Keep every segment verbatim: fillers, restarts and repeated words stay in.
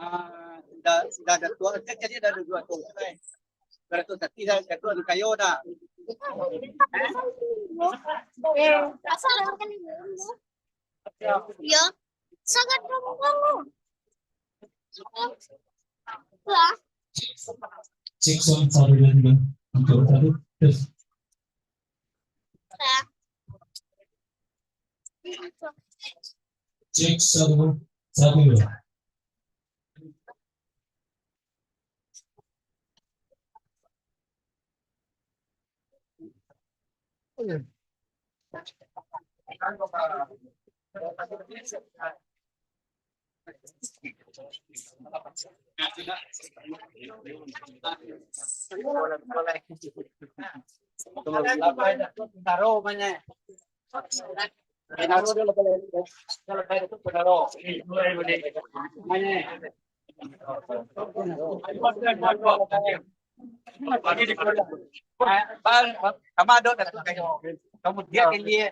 Ah, dah, dah, dah tua, kan jadi dah dua tua. Dah tua, tapi dah, dah tua, dah kayo dah. Eh, asal dah makan ini. Ya, sangat kamu. Wah. Cek sound satu lagi, Bang. Untuk satu. Terus. Cek satu, satu. Kamu dia ke dia.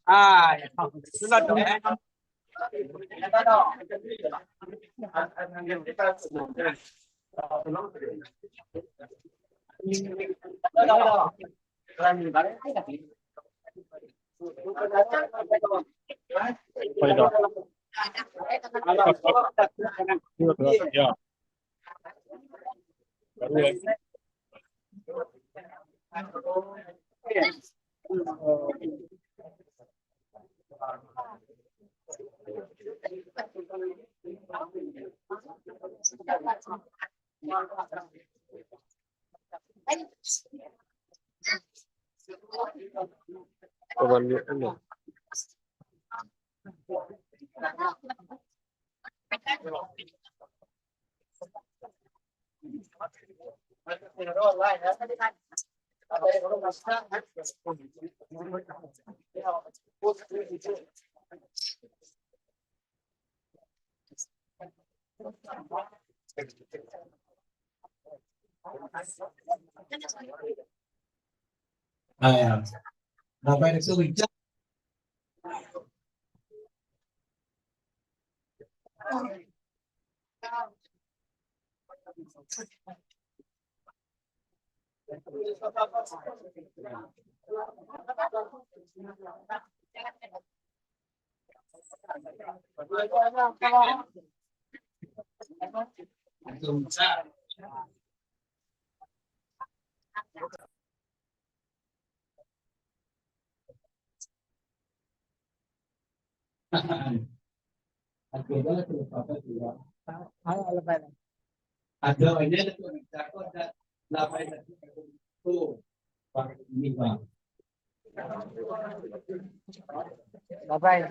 Ah, ya. Sudah tu, eh. Ya. Baru lagi. Kawan dia ni. Ah, ya. Bapak Ibu Richard. Bye bye.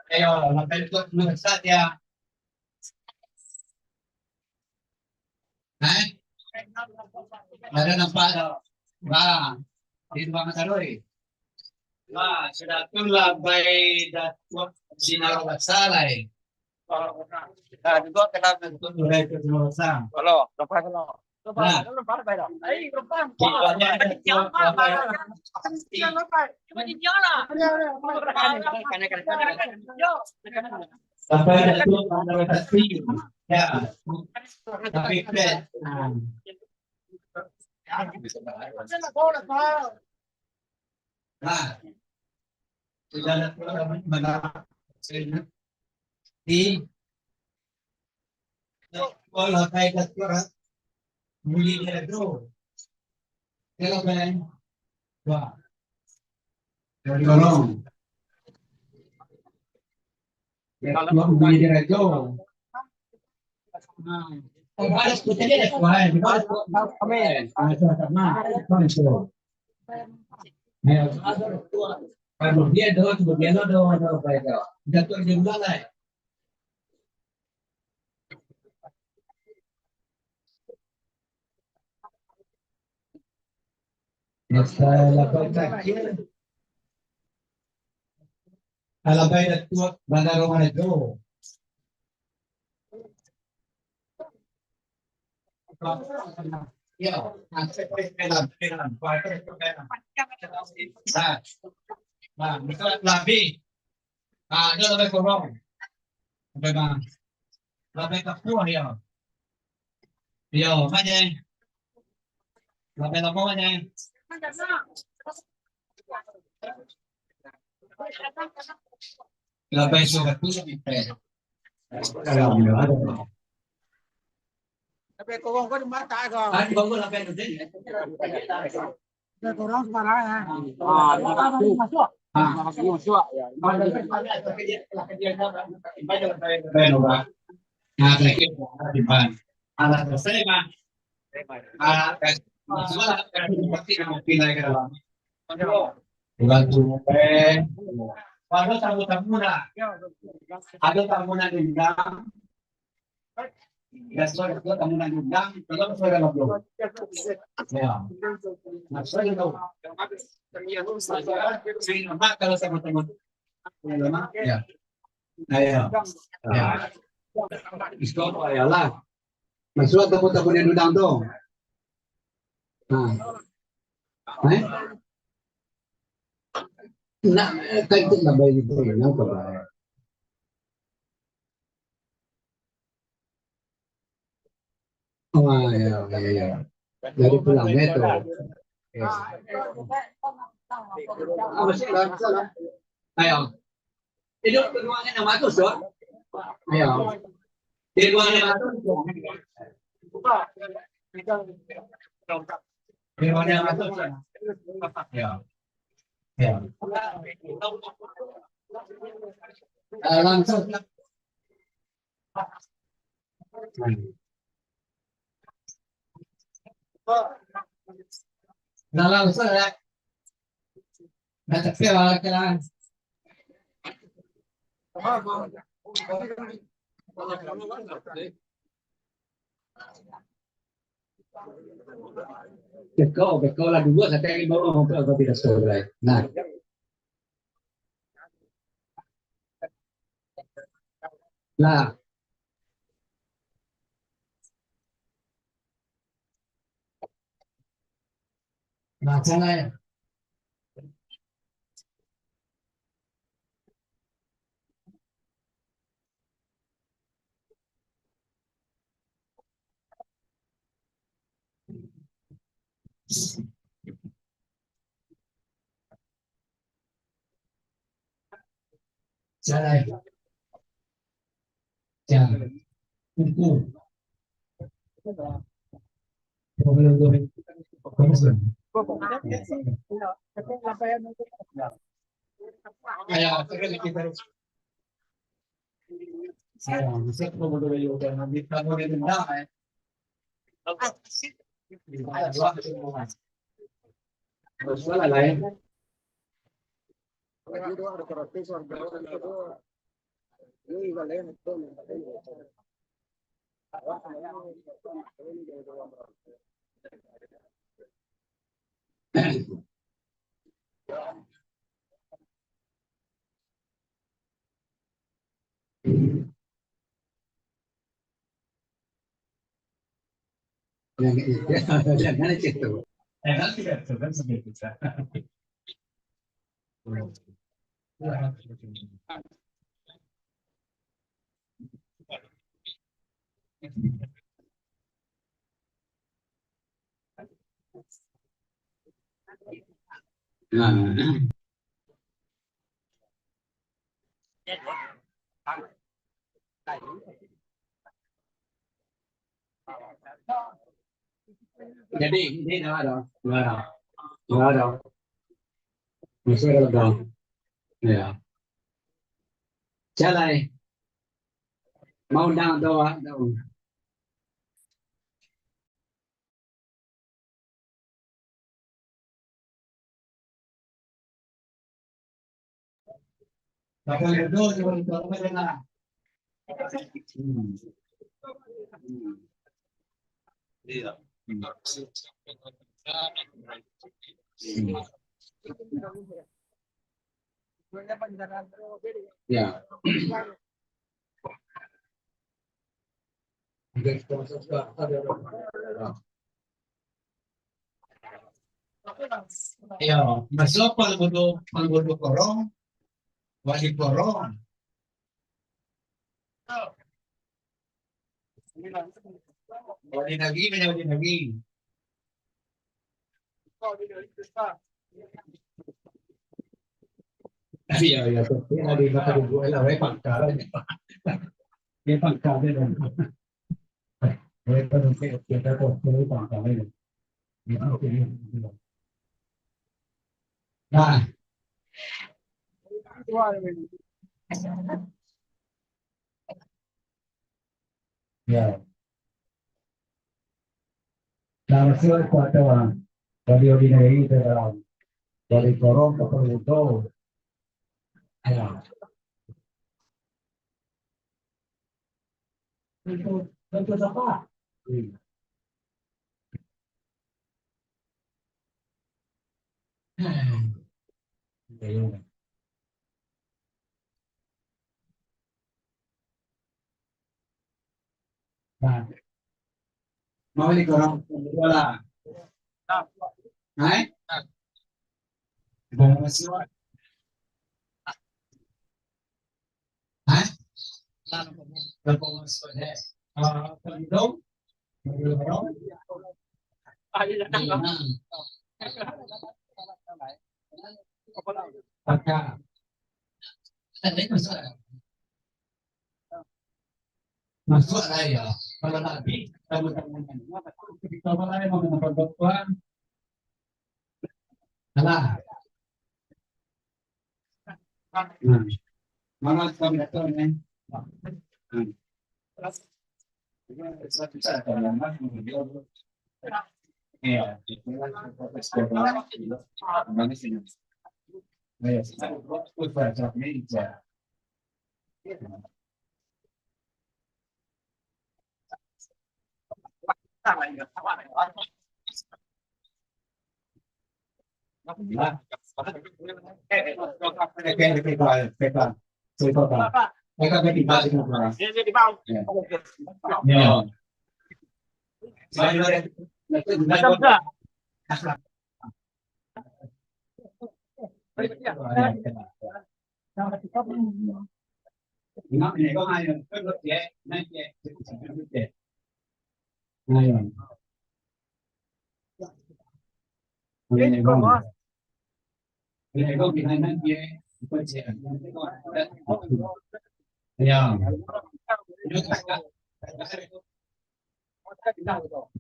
Ayo, makan tu, masak dia. Eh? Ada nampak tak? Bah, di rumah Mas Aroi. Wah, sudah tu lah, bai Datuak Sinarok Basa lah, eh. Nah, juga kena bentuk mulai ke Sinarok Basa. Kalau, lepas kalau. Nah. Lepas, lepas, lepas. Ai, lepas. Kiranya ada tu, lepas. Cuma dia lah. Yo. Sampai ada tu, ada taksi. Ya. Tapi pet. Nah. Nah. Tidak ada pula mana. Di. Kalau kayak dah kurang. Muli dia tu. Kalau kayak. Wah. Dari orang. Ya, kalau muli dia tu. Nah. Oh, harus kita dia kuat. Harus kuat. Amin. Nah, sama-sama. Nah, itu. Nah, kalau dia doa, kalau dia doa, kalau dia doa, doa, doa, doa, doa. Jatuah di bulan lah. Masalah baca. Alambai Datuak Bandaro Manajo. Ya, nah, nah, misal labi, ah, ado labi korong. Labi ma-, labi kapuah, ya. Yo, manye. Labai lamo manye. Labai surat tu labai. Labai korong ko di mata ko. Ah, di bawah labai tu, ya. Labai korong sembarang, ya. Ah, masuk. Ah, masuk. Nah, terakhir, Pak. Alah selesai, Pak. Ah, kan. Masalah, kan, pasti kamu pindah ke dalam. Bukan tu, eh. Ado tamu-tamu dah. Ado tamu nan diundang. Ya, sudah, sudah, tamu nan diundang. Kalau sudah dalam belum? Ya. Nah, sudah gitu. Saya nampak kalau sama-sama. Ya. Ayo. Ya. Istighfar, ya Allah. Maksud tamu-tamu nan diundang tu. Nah. Eh? Nak, eh, kan itu labai itu, kenapa, Pak? Oh, ya, ya, ya. Dari pulang, ya, tu. Ya. Ah, masih lah, masih lah. Ayo. Jadi, keduanya nama tu, so. Ayo. Jadi, keduanya nama tu. Keduanya nama tu, so. Ya. Ya. Ah, langsung. Nah, langsung, ya. Nah, tapi awak kira. Beko, beko lah dulu, saya ingin bawa untuk, untuk tidak sesuai. Nah. Nah. Nah, salah ya. Salah. Ya. Buku. Problem tu. Kamu sudah. Ayo, terus kita. Ayo, bisa kamu boleh juga nanti kamu di benda, eh. Jangan itu, jangan itu. Jangan tidak, jangan sampai bisa. Nah. Jadi, ini dah ada, dah ada, dah ada. Masih ada, dah. Ya. Jalai. Mau undang doa, undang. Kapalo Udo, cubo mintak tolong lah. Hmm. Hmm. Iya. Hmm. Hmm. Ya. Iyo, maso Pangulu, Pangulu Korong, Wali Korong. Wali Nagari, banyak Wali Nagari. Iyo, iyo, tu. Iyo, di belakang ibu, lah, eh, pangkal. Dia pangkal dia dah. Eh, tu nanti kita tu, tu pangkal dia. Nah. Ya. Nah, maksud kuat tu, ah. Dari ordinary ke dalam. Dari korong ke perlu tu. Ya. Tentu, tentu siapa? Hmm. Nah. Mau ni korang berdua lah. Hai? Bang Masud. Hah? Bang Masud, eh. Ah, Bang Dong. Bang Dong. Pakai. Masuk lah ya. Kalau tak habis, tamu-tamu ni. Kita mulai mengenal Tuhan. Alah. Hmm. Mana kami datang ni? Hmm. Iya.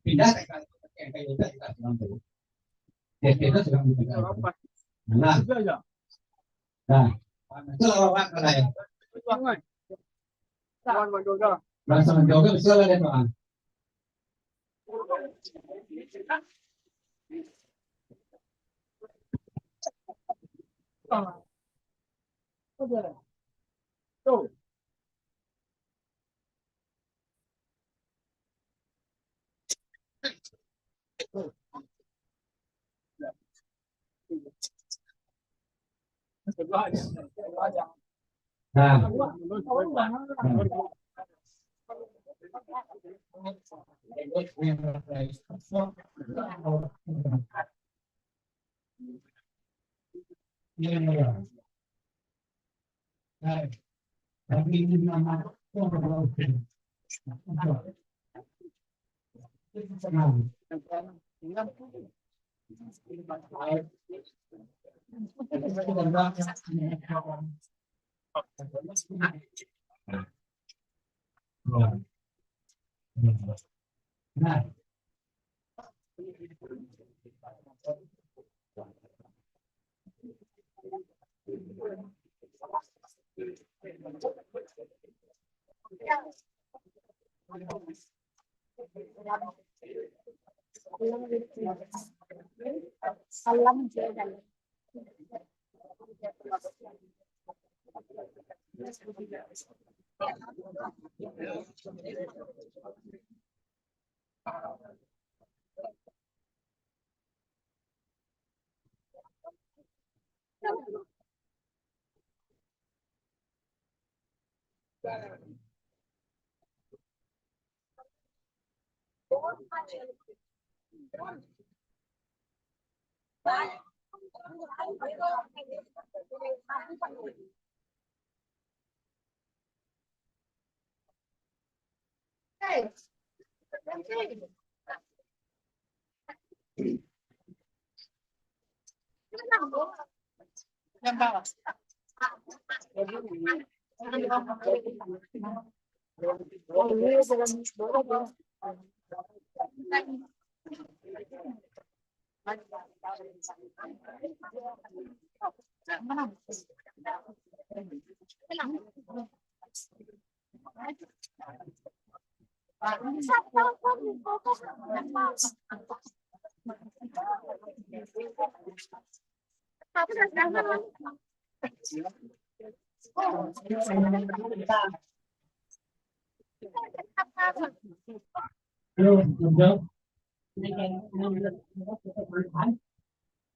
Pindah. Nah, itu lah awak kalau ya. Bahasa menjaga, bisa lah dia, Pak. Salam juo.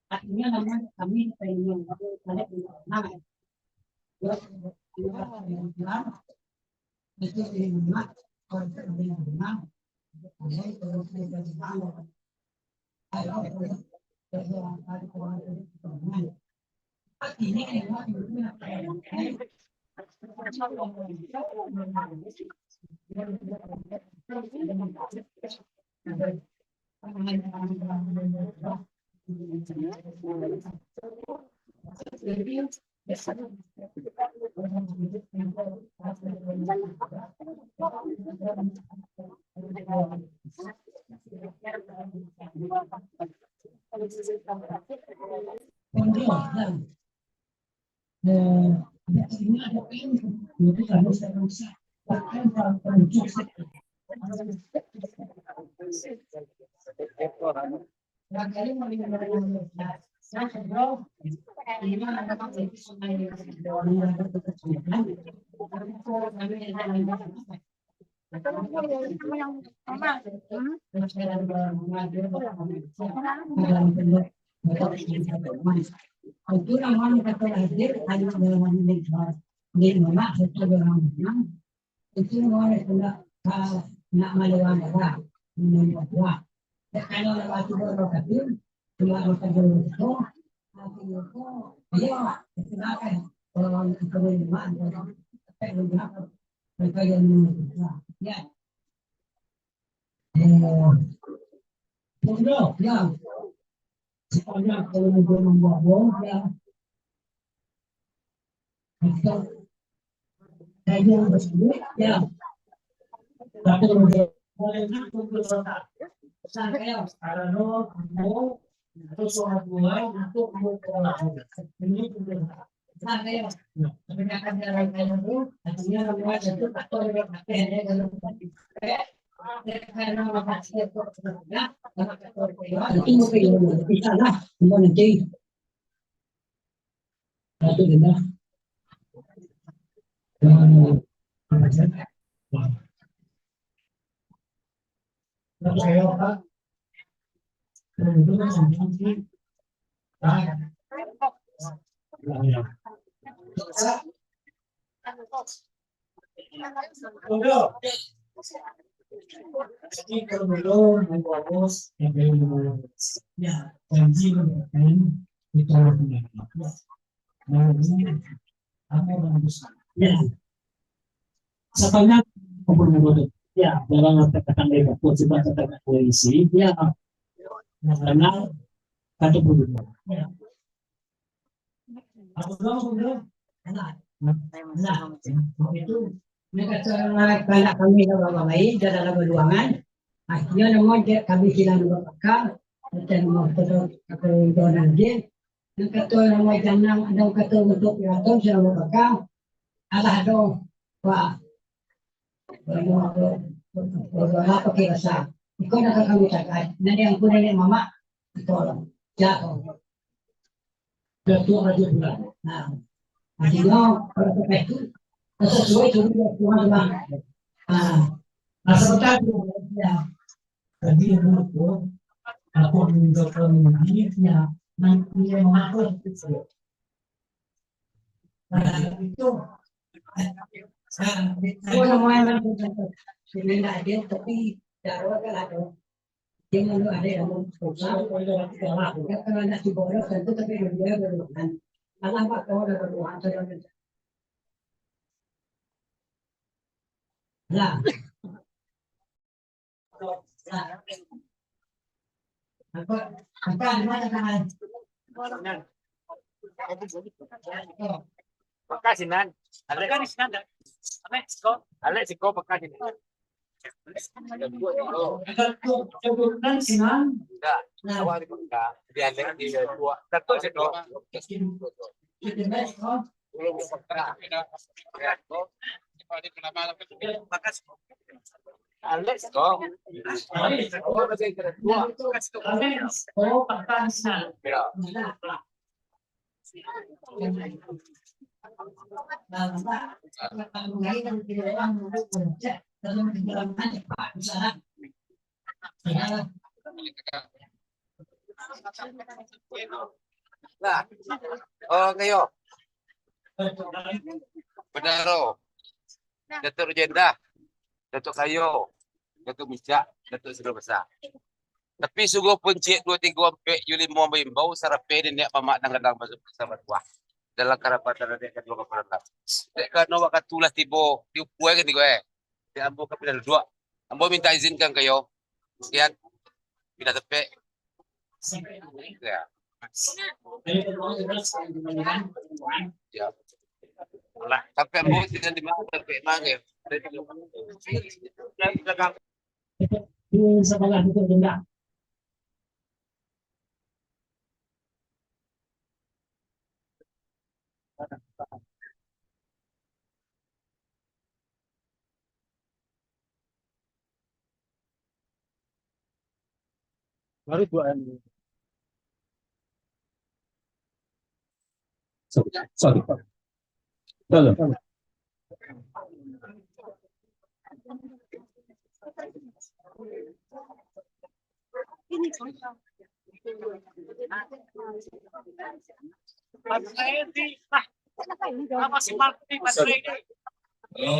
Artinya, nama kami pengen, Itu namanya kata hadir, hanya dalam ini, di mana satu dalam itu orang nak, ah, nak melawan darah, minum darah. Kalau lewat itu orang kafir, cuma makan dulu itu, hati itu, iya, silakan. Kalau orang itu memang, sampai berapa, mereka yang minum darah. Ya. Eh, bodoh, ya. Sepanjang kalau dia membuat bodoh, ya. Atau saya yang bersedia, ya. Tapi kalau dia boleh nak kumpul otak. Saya, karena mau, atau suatu hal untuk kumpul otak. Ini kumpul otak. Saya, kebanyakan jalan-jalan itu, artinya membuat itu faktor yang pakai, ya, kalau pakai. Karena makasih itu, ya, karena faktor itu. Itu mungkin yang bisa lah, semua nanti. Satu dengar. Jadi, kalau belum, bagus, ya, janji, kita. Nah, ini apa yang besar? Ya. Sepanjang, ya, dalam kata-kata dari Bapak, cuma kata polisi, ya. Nah, karena kata polisi. Ya. Apa dong, apa dong? Nah, nah, itu, ini kata anak kami lah, bapak baik, dia dalam ruangan. Akhirnya, nama dia, kami silang dua kakak, kita nama kita, kita, kita, dia. Nan kato nan janang, nan kato untuk piato, silang bakal. Alah do, wah. Lah pakai rasa. Iko nak kami cakap. Nan yang pun nenek mamak, tolong. Jago. Datuk Raja Bulan. Nah. Artinyo, kalau sampai itu, sesuai dengan Tuhan lah. Ah, nah, sebentar tu, ya. Tadi yang tu, aku menunjukkan dirinya, nanti dia mengaku itu. Nah, itu, ah, itu namanya, tidak ada, tapi tidak ada kan ada. Dia lalu ada yang susah, kalau tidak lah, ya, kalau anak si bodoh, tentu tapi dia berdoa. Alah, Pak, kalau ada berdoa, saudara. Lah. Lah. Apa? Apa, di mana tangan? Pakai sinan. Alek. Pakai sinan, dah. Alek, siko. Alek, siko, pakai sinan. Dah. Awak di Mekah. Di Alek, di dua. Satu, satu. Alek, siko. Alek, siko, pakai sinan. Ya. Nah, oh, kayo. Bedaro. Datuk Rejenda. Datuk Kayo, Datuk Micak, Datuk Siro Basa. Tapi suruah pun ciek duo, tigo, ampek, yo limo, maimbau sarapeh niniak mamak nan gadang basa-, basabatuah dalam karapatan nan kadua kapalo lah. Dek karano wakatu lah tibo, diukuakan tigo, eh. Dek ambo ka pindah duduak. Ambo minta izin ka Kayo. Sekian. Pindah tepek. Ya. Ya. Lah, tapi ambo tidak di mana, tapi emang ya. Di sebelah itu benda. Baru dua M. Sorry, sorry. Salah. Halo,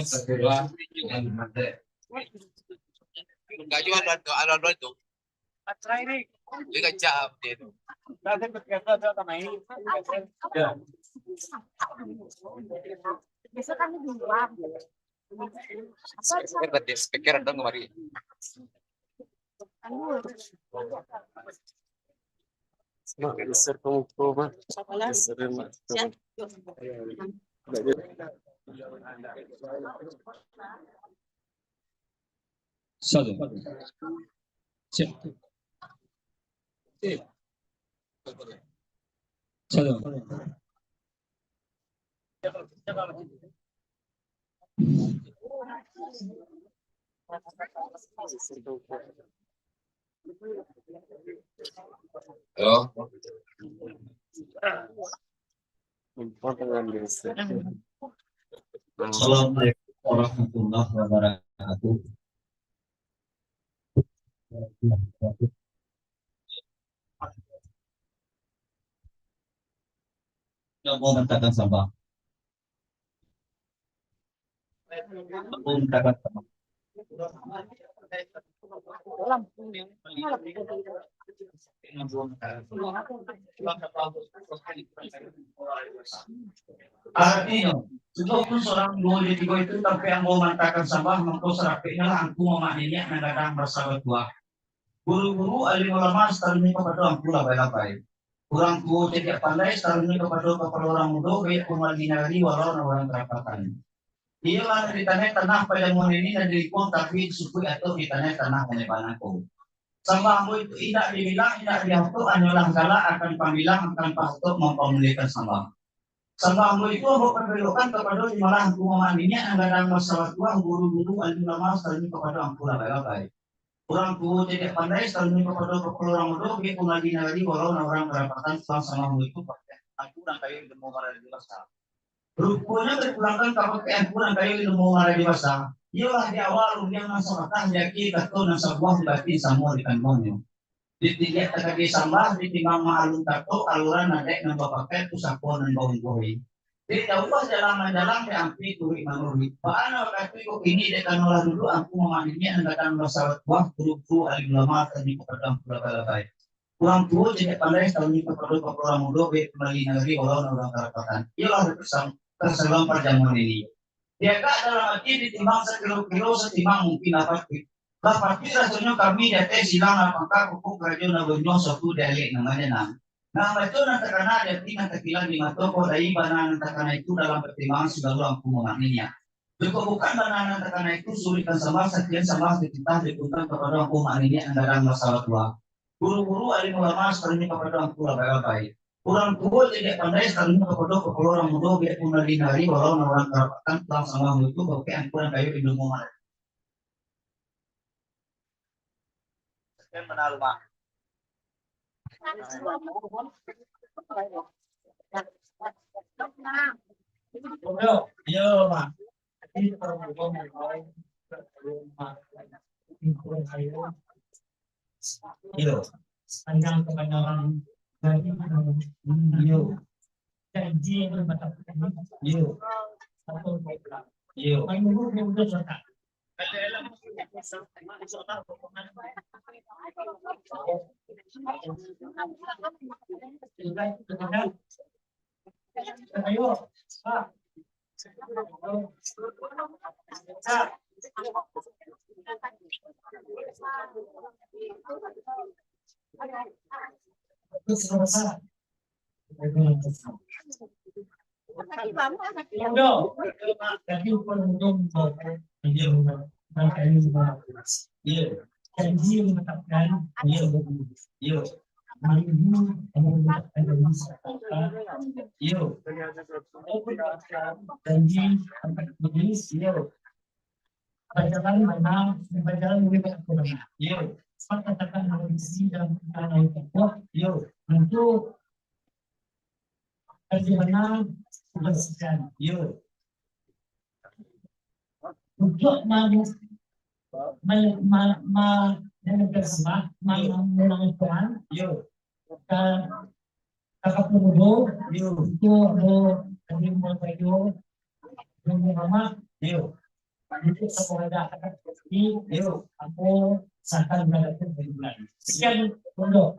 Sakura, jangan mati. Enggak jual tu, alo-alo tu. Dia kacau dia tu. Speaker tadi, speaker ada kemari. Mak, geser ke muka, Mak. Geser, Mak. Satu. Siap. Satu. Halo. Assalamualaikum warahmatullahi wabarakatuh. Nak mau matakan sampah. Aku minta kata. Artinyo, sudah pun surang duo jo tigo itu, tapi ambo mantakan sambah, mangko sarapeknyolah angku mamak niniak nan gadang basabatuah. Guru-guru, alim ulama, satalunyo kapado angku labai-labai. Urang tuo cadiak pandai, satalunyo kapado kapalo urang mudo, baiak pangula di nagari, walau nan urang karapatan. Iyolah nan di tanah-tanah pajamuan ini nan dilingkuang tapi disukuik atok di tanah-tanah Banai Banangko. Sambah ambo itu indak dibilang, indak diatok, hanyolah galak akan pambilang, akan pahatok mampamuliakan sambah. Sambah ambo itu ambo pambelokkan kapado jumalah angku mamak niniak nan gadang basabatuah, guru-guru, alim ulama, satalunyo kapado angku labai-labai. Urang tuo cadiak pandai, satalunyo kapado kapalo urang mudo, baiak pangula di nagari, walau nan urang karapatan, tuang sambah ambo itu, aku nan kayo di demo marah di basa. Ruponyo dipulangkan ka bakeh angku nan kayo di lumo umah rajo basa. Iyolah di awal rundiang nan sabatah, di akhia kato nan sabuah, di batin samo di kanduangnyo. Di tinggiak takadai sambah, di timbang maalun kato, aluran adaik nan bapakai, pusako nan baungguah. Dek jauah jalang manjalang, dek ampia turuik manuruik. Baa nan bakatu iko kini, dek karano lah dulu angku mamak niniak nan gadang basa batuah, guru-guru alim ulama, tarunyo kapado angku labai-labai. Urang tuo cadiak pandai, tarunyo kapado kapalo urang mudo, baiak pambali nagari walau nan urang karapatan. Iyolah kasan-, kasanangan parjamuan ini. Diagak dalam ati, ditimbang sakilo-kilo, satimbang mungkin lah patuik. Lah patuik rasonyo kami di ateh silang nan pangka, pokok karajo nan baunjuang, suatu dialek nan manyanang. Nan baco nan takana di ati, nan takilan di mato, kok lai bana nan takana itu dalam partimbangan sagalo angku mamak niniak. Jikok bukan bana nan takana itu, suruikkan sambah, sakian sambah titah dipulangkan kapado angku mamak niniak nan gadang basa batuah. Guru-guru alim ulama, sakarunyo kapado angku labai-labai. Urang tuo cadiak pandai, sakarunyo kapado kapalo urang mudo, baiak pambali nagari walau nan urang karapatan, pulang sambah mutu bakeh angku nan kayo di lumo umah. Yo, yo, Mak. Iyo. Sepanjang kebenaran dari iyo. Janji yang dibatalkan. Iyo. Satu program. Iyo. Menurut dia udah serta. Ayo. Iyo. Janji menetapkan, iyo, iyo. Minggu, kamu menetapkan janji, iyo. Janji, iyo. Bajalan mana, bajalan lebih banyak ke mana. Iyo. Sepakat akan mengisi dalam perkara yang kuat. Iyo. Untuk bagaimana kebersihan. Iyo. Untuk ma-, ma-, ma-, ma-, ma-, ma-, ma-, ma-, Yo. Ka, ka Kapuludo, Yo. Itu ado, ado Mama Yo. Yo. Itu saudara akan seperti Yo. Aku sahkan mendapatkan bulan. Sekian, Bondo.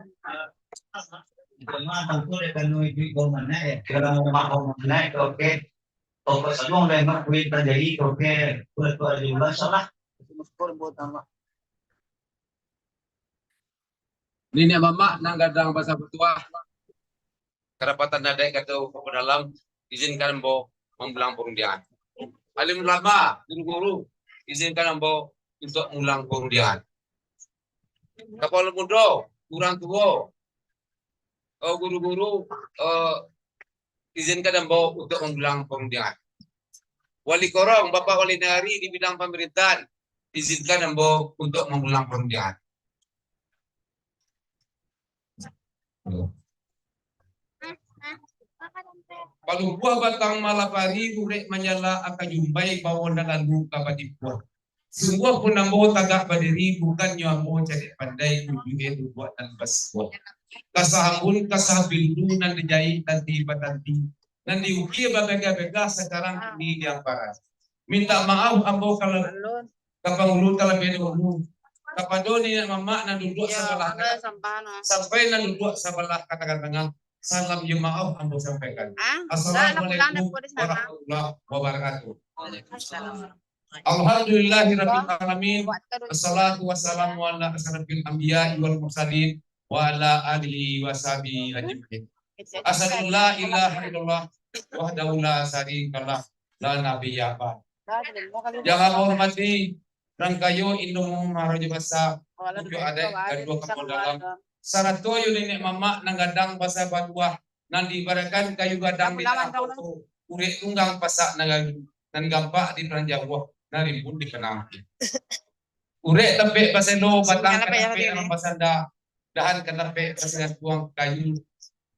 Jamaah tangtu dek kanu ibu kau mana ya? Kalau mau mau mana ya? Oke. Oke, saluang dek nak kuih terjadi. Oke. Buat tu aja dulu salah. Syukur buat tambah. Niniak mamak nan gadang basa batuah, karapatan adaik kato ka padalam, izinkan ambo mambulang parundiangan. Alim ulama, guru-guru, izinkan ambo untuak mulang parundiangan. Kapalo mudo, urang tuo, eh, guru-guru, eh, izinkan ambo untuak mambulang parundiangan. Wali korong, Bapak Wali Nagari di bidang pamarintahan, izinkan ambo untuak mambulang parundiangan. Palubuah batang malapari, urek manyala aka jumbai, bawo nan lalu ka batipuah. Sungguah pun ambo tagak badiri, bukannyo ambo cadiak pandai, tujuah duduak nan basuah. Kasah ambun, kasah pintu, nan dijaik tanti batanti, nan diukia babegah-begah, sakarang kini diamparan. Mintak maaf ambo ka, ka pangulu talabiah dahulu, kapado niniak mamak nan duduak sabalah kanan, sampai nan duduak sabalah ka tangah-tangah. Salam jo maaf ambo sampaikan. Assalamualaikum warahmatullahi wabarakatuh. Waalaikumsalam. Alhamdulillahirabbilalamin. Wassalatu wassalamu ala asyrafil anbiya'i wal mursalin wa ala alihi wa sahbihi ajmain. Asyhadu an la ilaha illallah wahdahu la syarikalah, la nabiyya ba'dah. Yang ambo hormati, Rangkayo Indu Marajo Basa, Pucuak Adaik Gadua Kampung Dalam, sarato jo niniak mamak nan gadang basa batuah, nan diibaratkan kayu gadang di tangah poto, urek tunggang pasak nan galu, nan gampak di paranjauah, nan rimbun di panampi. Urek tapek baselo, batang ka tapek nan basanda, dahan ka tapek basagantuang, kayu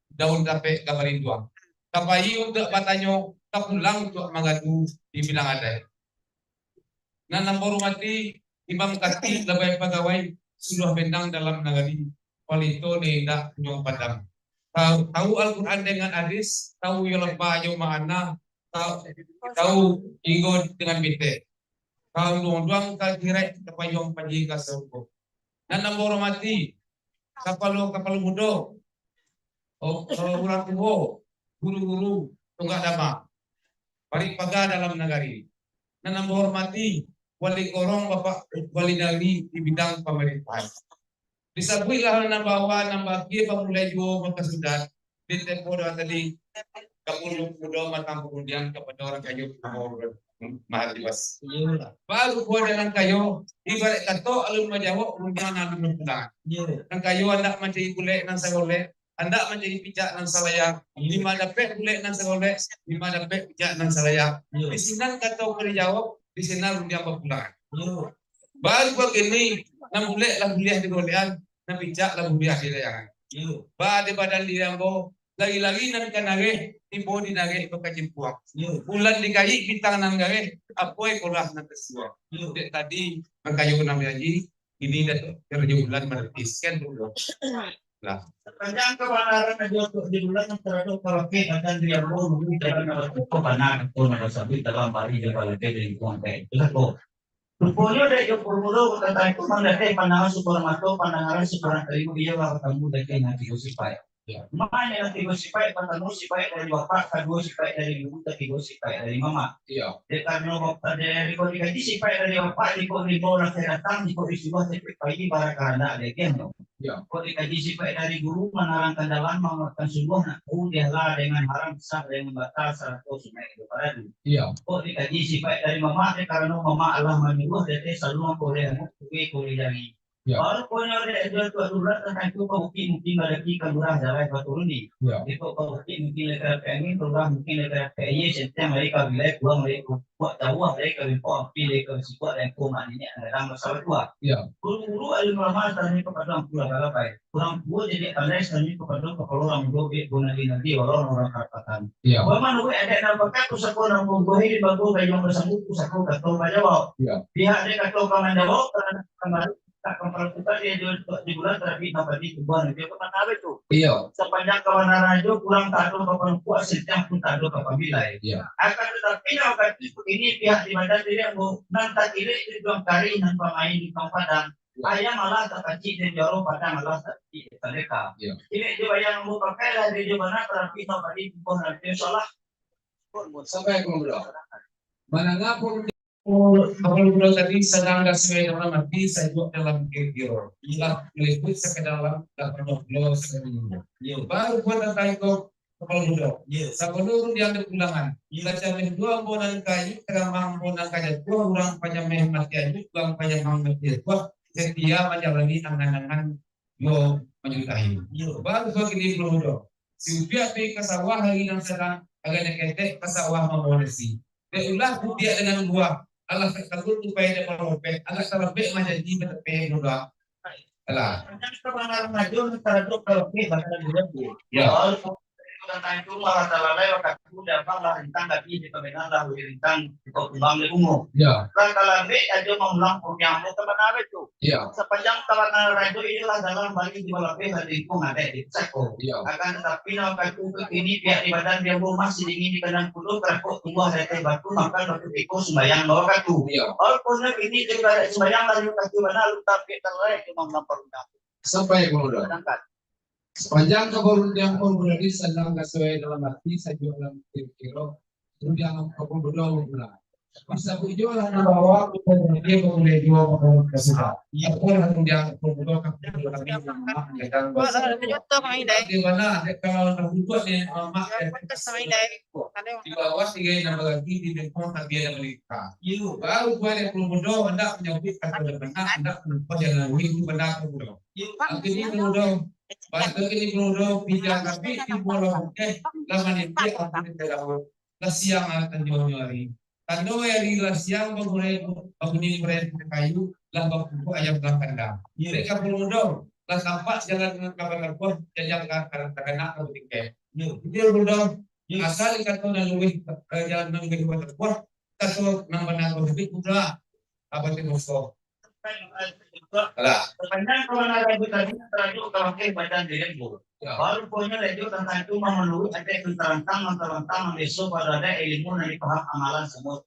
daun tapek ka barinduang. Ka payi untuak batanyo, tapulang untuak mangadu di bidang adaik. Nan ambo hormati, Imam Khatib labai pagawai suluah bendang dalam nagari, palito nan indak punyo padang. Tahu, tahu Al-Quran dengan hadis, tahu yo lamba jo ma'ana, tahu, tahu inggo dengan bitek. Ka unduang-unduang ka akhirat, tapayuang paji ka sarugo. Nan ambo hormati, kapalo-kapalo mudo, o-, o-, urang tuo, guru-guru, tunggak dama, parik paga dalam nagari. Nan ambo hormati, wali korong, bapak wali nagari di bidang pamarintahan. Disabuiklah nan bawa, nan bakia, bamulai juo mangkasudah. Di tempo doa tadi, kapalo mudo matang parundiang kapado urang kayo, Maha Tibas. Iyolah. Baru buah jalan kayo, ibarat kato alun manjawab, rundiang nan alun bapulang. Iyo. Nan kayo andak mancari bulek nan sagolek, andak mancari picak nan salayak. Iyo. Dima dapek bulek nan sagolek, dima dapek picak nan salayak. Iyo. Di sinan kato ka dijawab, di sinan rundiang bapulang. Iyo. Baru bakini, nan bulek lah buliah digolekan, nan picak lah buliah dilayangan. Iyo. Ba di badan diri ambo, lari-lari nan ka nareh, tibo di nareh bakacimpuang. Iyo. Bulan dikaik bintang nan gareh, apo ikolah nan tasuang. Iyo. Dek tadi, mangkayo nan bajanji, ini Datuak Rajo Bulan maratis, kan, Bro? Lah. Sapanjang kabanaran Rajo Datuak Rajo Bulan, taradok kalapeh badan diri ambo, nunggu jalan nan batutup, bana kato nan basabuik, dalam bari jo balakeh, di lingkuang kayak itulah, kok. Ruponyo dek jo parmulo tantang itu, mandateh pandangan sakurang mato, pandangaran sakurang talingo, iyo lah batamu dek nan tigo sipaik. Iyo. Mano nan tigo sipaik? Partamo sipaik dari bapak, kaduo sipaik dari guru, katigo sipaik dari mamak. Iyo. Dek karano bapak dari, kok dikaji sipaik dari bapak, jikok rimbo lah ka datang, jikok disuruah capek pai, bara kahandak dek inyo. Iyo. Kok dikaji sipaik dari guru, manarangkan jalan, manguatkan suluah, nak tahu dialah dengan haram, sah dengan batal, sarato sunaik jo faradu. Iyo. Kok dikaji sipaik dari mamak, dek karano mamak alah manyuruah, dek teh saluang koleh rambut, kuwe koleh jari. Iyo. Baru punyo dek Datuak Rajo Bulan tantang itu, ka bukik mungkin badaki, ka lurah jalai baturuni. Iyo. Iko ka bukik mungkin lai ka dapek angin, ka lurah mungkin lai ka dapek aia, sentiang lai ka bilai, pulang lai ka buak, jauah lai ka limpok, api lai ka basibuak, dan ko mak niniak nan gadang basa batuah. Iyo. Guru-guru alim ulama, tanya kapado angku lah ka labai. Urang tuo jadi pandai, tanya kapado kapalo urang mudo, bek bunali-nali, walau urang karapatan. Iyo. Paman urang adat nan pakai pusako nan munggohi, di bago gayuang basambut, pusako kato bajawab. Iyo. Pihak dek kato ka manjawab, karano kambali tak kampal putar, dia juo di bulan, tapi dapat di tubuah, dia kemana tu? Iyo. Sapanjang kabanaran Rajo, pulang tak ado ka panukuak, sentiang pun tak ado ka pamilai. Iyo. Akan tatapi, nan wakatu kini pihak di badan diri ambo, nan takilek di tuang kari, nan pamain di tuang padang. Iyo. Ayam alah tapacik di juaro, padang alah tapacik di tandeka. Iyo. Kilek jo bayang ambo pakai lah, dia jo bana, tapi dapat di tubuah, nanti insyaallah. Sampai ka mudo. Manangah pun Kapalo mudo tadi sadang gasuai dalam ati, sajuak dalam kiro. Iyolah, maliput sakadalam, lah panuah pulo sakadalam. Iyo. Baru buah tantang iko kapalo mudo. Iyo. Sabalun rundiang dipulangan. Iyo. Tacameh juo ambo nan ka ayuik, tagamang ambo nan ka jatuah, urang panyameh mati ayuik, urang panyamang mati jatuah, satia manjalani angan-angan juo manjutahi. Iyo. Baru buah kini kapalo mudo. Si Upiak pai ka sawah ari nan sadang, agak nan ketek ka sawah mambawa nasi. Dek ulah putiak dengan buah, alah tak talut tupai dek malopek, agak talambek manjanji batapeh budak. Alah. Panjang kabanaran Rajo nan taradok kalapeh batang diri ambo. Yo. Walaupun tantang itu lah talalai wakatu, di abang lah rintang, tapi di pamenan lah ulih rintang, di kumbang di bungo. Yo. Lah talambek Rajo mamulang putiak ambo ka bana Rajo. Iyo. Sapanjang kabanaran Rajo, iyolah dalam bari di balapeh, lah lingkuang adaik di pusako. Iyo. Akan tatapi, nan wakatu kini pihak di badan di ambo masih dingin di kandang kudo, karapok tumbuah di ateh batu, makan batu tiko, sumbayang dua wakatu. Iyo. Walaupun kini jadi baraik sumbayang, lah wakatu bana, lu tampik tarai cuma melampau undang. Sampai ka mudo. Sedangkan. Sapanjang kabarundiang pun berani, sanang gasuai dalam ati, sajuak dalam kiro-kiro. Rundiang kapalo mudo pulang. Bisa bujualah nan bawa, kita berani, boleh jua, kalau kita suka. Iyo. Apolah rundiang kapalo mudo, kapalo mudo kami, mamak, gadang basa. Bagaimana, dek, kalau nak butuh ni, mamak, dek, di bawah tiga yang lagi, di depan tak dia yang menikah. Iyo. Baru buat yang kapalo mudo, hendak menyambut kata dan benar, hendak menyambut yang lain, itu benar kapalo mudo. Iyo. Akhirnya kapalo mudo, baru kini kapalo mudo, pinjam tapi, di bola putih, lama nanti, aku minta daun. Lah siang lah tanjonyo ari. Tando ari lah siang, bagurai, babuni gurai kayu, lah bakumpul ayam dalam kandang. Iyo. Dek kapalo mudo, lah tampak jalan dengan kaban labuah, janjang ka, ka, takana ka batingkek. Iyo. Itu kapalo mudo, Asal kato nan luwih, eh, jan nan luwih babuah, kato nan bana tu, tapi mudah. Apa tu musuh? Alah. Sapanjang kabanarannyo tadi tarajuk ka wakil badan diri ambo. Ya. Baru punyo lanjut tantang itu mamanurut adaik nan tarantang, nan tarantang, nan biaso pado adaik ilmu nan dipaham amalan samuo.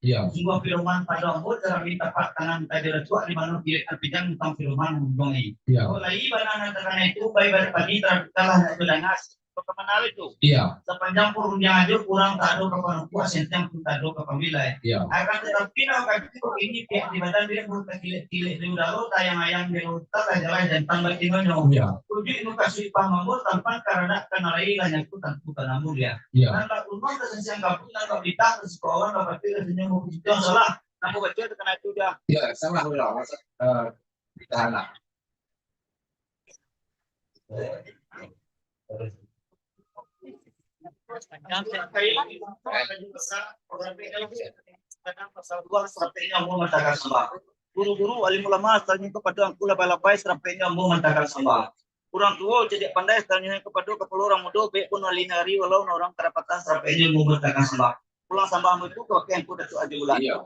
Ya. Sungguah pidoman pado ambo, carami tapak tangan kajo datuak, di mano kilek tampijang tantang pidoman manggunduang. Ya. Kok lai bana nan takana itu, bai bana padi, tarabikkanlah nak jo dangas. Bagaimana itu? Iya. Sapanjang parundiang ajo, urang tak ado ka panukuak, sentiang pun tak ado ka pamilai. Iya. Akan tatapi, nah, wakatu ini pihak di badan diri ambo takilek-kilek di udaro, tayang-ayang di lautan, tajalai jantan batinonyo. Iya. Tujuh ilmu kasuik paham ambo, tampan karadak kana lai, lah nyaku tantu kana mulia. Iya. Nan bak rumah tasasiang kampung, nan bak bintang tasiko awan, bak pati rasonyo bapuji salah. Nan babaco takana itu, dah. Iya, salah ulang. Eh, ditahan lah. Guru-guru, alim ulama, salanjutnyo kapado angku labai-labai, sarapeknyo ambo mantakan sambah. Urang tuo cadiak pandai, salanjutnyo kapado kapalo urang mudo, baiak pun ahli nagari, walau nan urang kadapatan, sarapeknyo ambo mantakan sambah. Pulang sambah ambo tu ka wakil angku Datuak Rajo Bulan. Iya.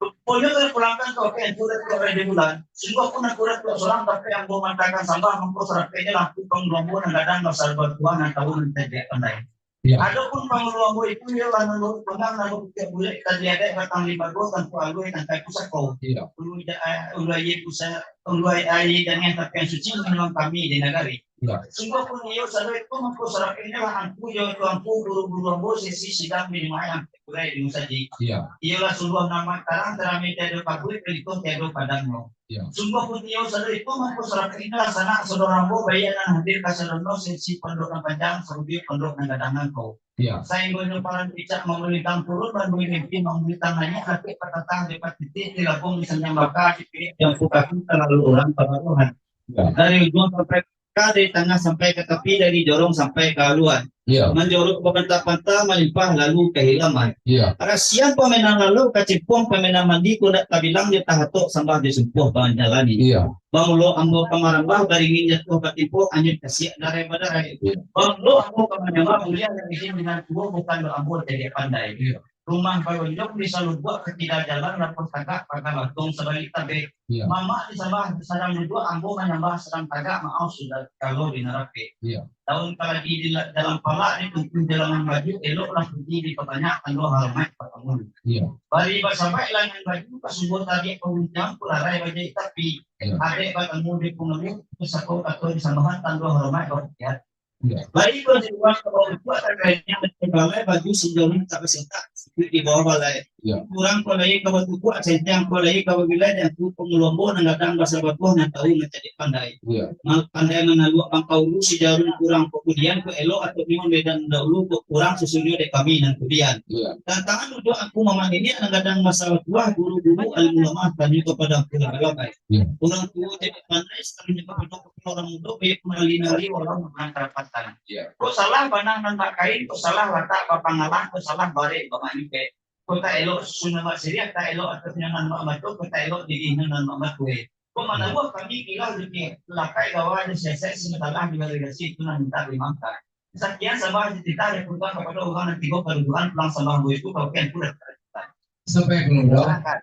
Ruponyo ka dipulangkan ka wakil angku Datuak Rajo Bulan. Sungguah pun angku Datuak surang, tapi ambo mantakan sambah, mangko sarapeknyo lah angku pangulu ambo nan gadang basabatuah, nan tahu, nan cadiak pandai. Iya. Adopun pangulu ambo itu, iyolah nan luruih panggang, nan baputiak bulek, tali adaik, batang limbago, tangku alua, tangkai pusako. Iya. Ulu ja-, ulu aia pusa-, ulu aia janiah, tapian suci, manolong kami di nagari. Iya. Sungguah pun iyo sado itu, mangko sarapeknyo lah angku jo tuanku, guru-guru ambo, sesi sidang minuman ampek kurai di musajik. Iya. Iyolah sungguah nan amat tarang, carami tiado paguik, palito tiado padangnyo. Iya. Sungguah pun iyo sado itu, mangko sarapeknyo lah sanak saudara ambo, baiak nan hadir kasadonyo, sesi pondok nan panjang, sarujuik pondok nan gadang nangko. Iya. Sainggonyo paran picak mamulintang turun, banduai limpi mamulintang naiak, lapik patatah di patitik, di labuang di sanjang baka, di pirik jampu kaki, talalu urang pabaruahan. Iya. Dari ujuang sampai ka, dari tangah sampai ka tapi, dari jorong sampai ka aluan. Iya. Manjorok bapanta-panta, malimpah lalu ka hilaman. Iya. Rasian pamenan lalau, kacimpuang pamenan mandi, ko ndak tabilang jo tahatok, sambah jo sumpuah manjalani. Iya. Bamulo ambo ka marambah, baringin jatuah batimpo, anyut kasiak darai badarai. Iya. Bamulo ambo ka manyambah, buliah nan izin di nan tuo, bukan dek ambo cadiak pandai. Iya. Rumah balonjong di salubuak, ka kida jalan, lapuah tagak, paga lantong sabalik tabek. Iya. Mamak disambah sadang duduak, ambo manyambah sadang tagak, maaf sudah kalau di nan rapek. Iya. Daun kaladi di la-, dalam palak, dituntun jalangan baju, eloklah puji dipabanyak, tando hormat batamu. Iya. Bari basabaik langan baju, kasubo tariak paguncang, pularai bajahik tapi. Iya. Adek batamu di pangaruah, pusako kato disambahan, tando hormat bapakian. Iya. Bari ko di lua ka bawah tu, atakainyo macam balai, baju sinjauran tak basintak, sipik di bawah balai. Iya. Urang ko lai ka batukuak, sentiang ko lai ka babilai, dan tu pangulu ambo nan gadang basabatuah, nan tahu nan cadiak pandai. Iya. Ma-, pandai manaluak bangkau ulu, sijarum kurang pakudian, ko elok atau nyo medan dahulu, ko kurang susunyo dek kami nan kudian. Iya. Tantangan duduak angku mamak niniak nan gadang basabatuah, guru-guru, alim ulama, tanyo kapado angku labai-labai. Iya. Urang tuo cadiak pandai, sakalunyo kapado urang mudo, baiak pun ahli nagari, walau nan kadapatan. Iya. Kok salah bana nan bak kain, kok salah latak bak pangalah, kok salah barek bak manyumpek. Kok tak elok susunan bak siriah, tak elok ateh nyo nan bak mato, kok tak elok dirihnyo nan bak mato. Kok manabuah kami kilau di lakai gawa di sesek, simasalah di galeri gasi, itu nan mintak dimaafkan. Sakian sambah di titah, dipulangkan kapado urang nan tibo padudukan, pulang sambah ambo itu ka wakil angku Datuak. Sampai pangulu. Silakan.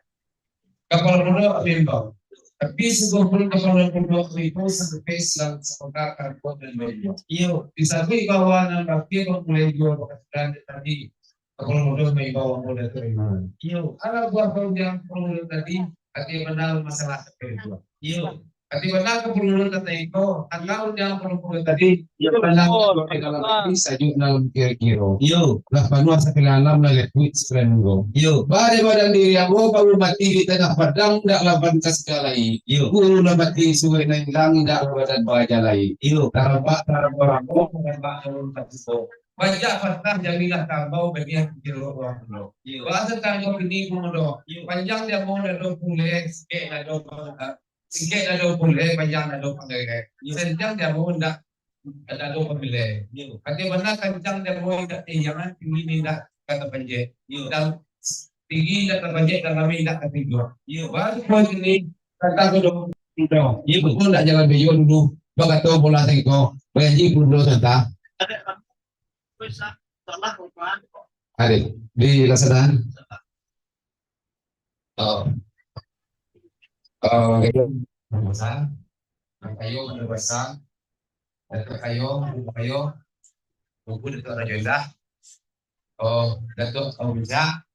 Kapalo mudo ambo imbau. Tapi sungguahpun kapalo mudo ambo imbau, sampai silang sapangka ka angku nan baimbau. Iyo. Disabuik bahwa nan bakeh bamulai juo bakasudahan tadi. Kapalo mudo maimbau ambo Datuak Imam. Iyo. Alah buah parundiangan kapalo mudo tadi, ati bana masalah kapalo mudo. Iyo. Ati bana kapalo mudo tadi ko, alah undiangan kapalo mudo tadi, iyo, bana kapalo mudo tadi sajuak dalam kiro-kiro. Iyo. Lah panuah sakalian alam, lah lepuik sakalian nanggo. Iyo. Bari badan diri ambo baru mati di tangah padang, ndak laban ka sagalai. Iyo. Guru lah mati, suwek nan ilang, ndak lah badan bajalai. Iyo. Tarambak, tarambak rambok, tarambak daun tapuso. Bajak patah jamilah tambau, bagian kiro urang mudo. Iyo. Bahaso tanggo kini pemudo. Iyo. Panjang dado puleh, singkek dado panggaek. Singkek dado puleh, panjang dado panggaek. Iyo. Sentiang dado indak dado pamileh. Iyo. Ati bana kancang dado indak tahiangan, tinggi indak ka tapanjek. Iyo. Dan tinggi indak tapanjek, dan rami indak tatingga. Iyo. Baru poin kini, kata tu dong. Iyo. Betul ndak jalan beliau dulu? Bakato bola tengko, bajanji pun dulu tentang. Ada, Ari, di Lazada. Oh. Oh, Datuak Samuel Hasan, Angkayo Madrasah, Datuak Kayo, Datuak Kayo, Tuanku Datuak Rajo Indah, oh, Datuak Abu Rijal,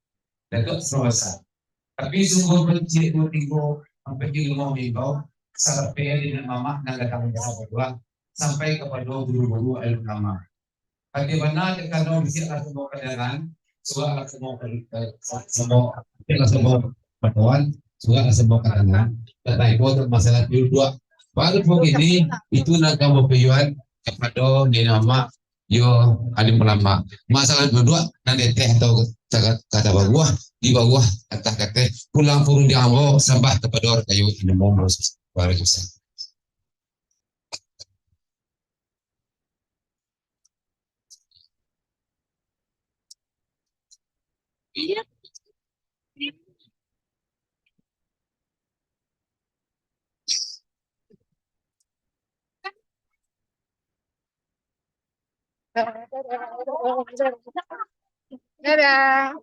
Datuak Samuel Hasan. Tapi sungguh pun ciek duo tigo, ampek jo limo minggu, sarapek di nan mamak nan datang basabab, sampai kapado guru-guru alun ulama. Bagaimana dek kano bisiak lah samo kadangan, surak lah samo ka-, eh, samo, bisiak lah samo katawan, surak lah samo kadangan, tantang iko tu masalah tu duduak. Baru pun ini, itu nan ka bapayuan kapado niniak mamak, yo alim ulama. Masalah duduak, nan di ateh atau kata, kata bawah, di bawah, ateh kateh, pulang pun di ambo, sambah kapado Rajo Indah. Waalaikumsalam. Dadah.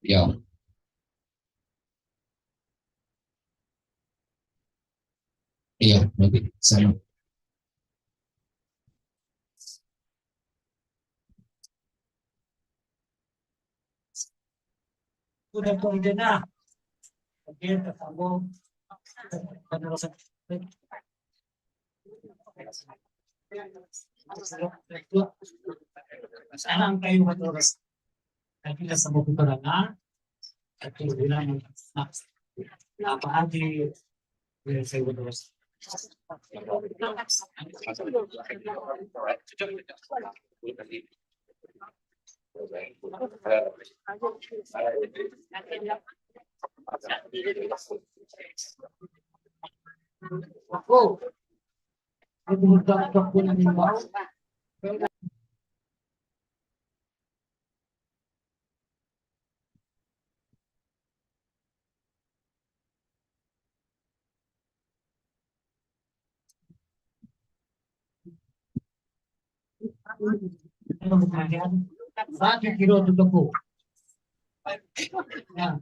Yo. Iyo, nanti sama. Sudah pun dengar. Oke, tersambung. Sekarang kayu betul. Tapi dah sama putaran, ah. Tapi bilang, nah, apa aja, ya, saya betul. Aku, aku minta ampun, minta maaf. Satu kilo tu tepung. Ya.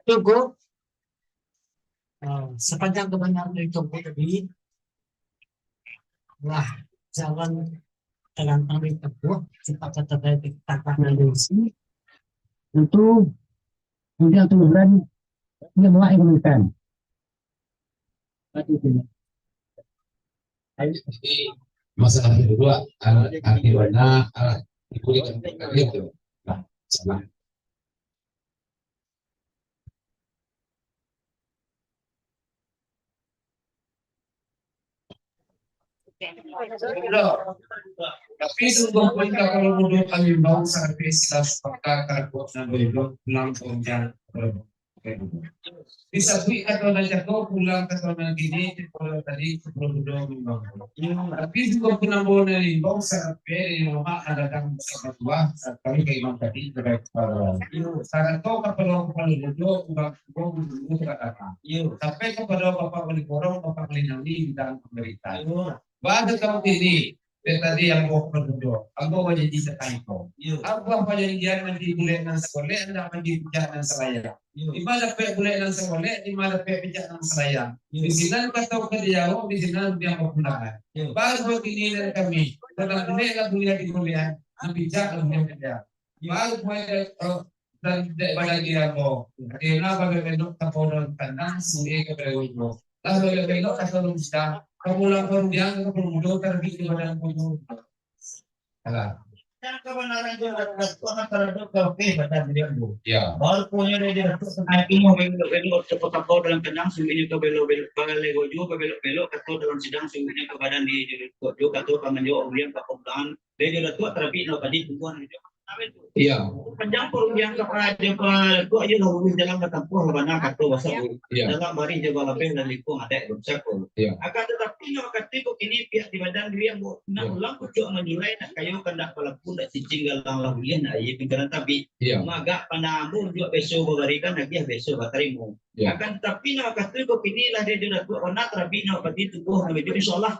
Tunggu. Ah, sapanjang kabanyakan dari Tunggu tadi, lah, jalan terlantang dari Tunggu, sempat kata dari tangkap dari sini. Tentu, kemudian tulisan, dia mulai menurunkan. Jadi, masalah kedua, ah, arti warna, ah, itu dia, itu. Nah, sama. Tapi sungguh pun kapalo budo panyumbang, sampai silas paka karabok nan baimbang pulang panjang. Disabuik kato nan cako, pulang kato nan kini, cako tadi, kapalo budo panyumbang. Tapi sungguh pun ambo nan imbau, sampai di rumah ada dang sama tuah, sampai ka imam tadi, sampai kapalo. Sarato kapalo, kapalo budo, urang Iyo. Sampai kapado Bapak Wali Korong, Bapak Wali Nangin dan pemerintah. Iyo. Baa tantang ini, dari tadi ambo baduo, ambo bajanji sataniko. Iyo. Abuah pajanjian manjadi bulek nan sagolek, indak manjadi picak nan salayang. Iyo. Di ma dapek bulek nan sagolek, di ma dapek picak nan salayang. Iyo. Di sinan kato ka diawak, di sinan diam bapulangan. Iyo. Baru bakini dari kami, tantang bulek lah buliah digolek, nan picak lah buliah dipicak. Iyo. Baru buliah, eh, Dan dek bana diri ambo, ati nan bagai benok kapodon tanang, suwe ka balewo juo. Lah bagai benok kato nan bisa, kapulang parudiang, kapulang mudo, tarbik di badan kudu. Alah. Nan kabanaran jo Datuak nan taradok ka lapeh badan baliau tu. Ya. Baru punyo dari Datuak tantang ilmu babelok-belok, atau patambau dalam kandang, suliknyo ka belok-belok, balego juo babelok-belok, kato dalam sidang, suliknyo ka badan di Datuak juo, kato ka manjawab ulian ka pamulaan, dari Datuak tarabik nan padi tumbuah. Iya. Panjang parundiangan ka Datuak, iyolah lurus jalan batampuah lah bana kato basabu. Iya. Dalam barih jo balabeh dan lingkuang adaik basako. Iya. Akan tatapi, nyo kati ko kini pihak di badan diri ambo, nak ulang pucuak manjurai, nak kayo kandak balaku, nak cicing galang lah buliah, nak aia pingkaran tabik. Iya. Magak pandang ambo unjuak beso babarikan, agiah beso batarimo. Iya. Akan tatapi, nyo kati ko kini lah dek Datuak bana tarabik, nyo padi tumbuah, nyo bejo, insyaallah.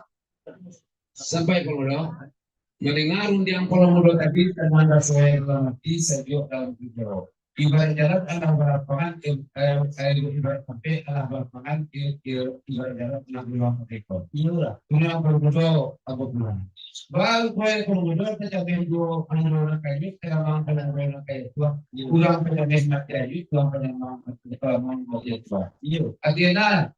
Sampai Pamudo. Mandanga rundiang Pamudo tadi, tanang raso dalam ati, sajuak dalam pikiran. Ibarat jalan alah balapangan, eh, eh, eh, ibarat tampek alah balapangan, eh, eh, ibarat jalan alah balapangan. Iyolah. Tunang Pamudo, apo tunang. Baru kue Pamudo tacameh juo Pamudo nan kayu, tacameh Pamudo nan kayu tuah. Iyo. Urang tacameh mati ayu, urang tacameh mati tuah. Iyo. Artinya,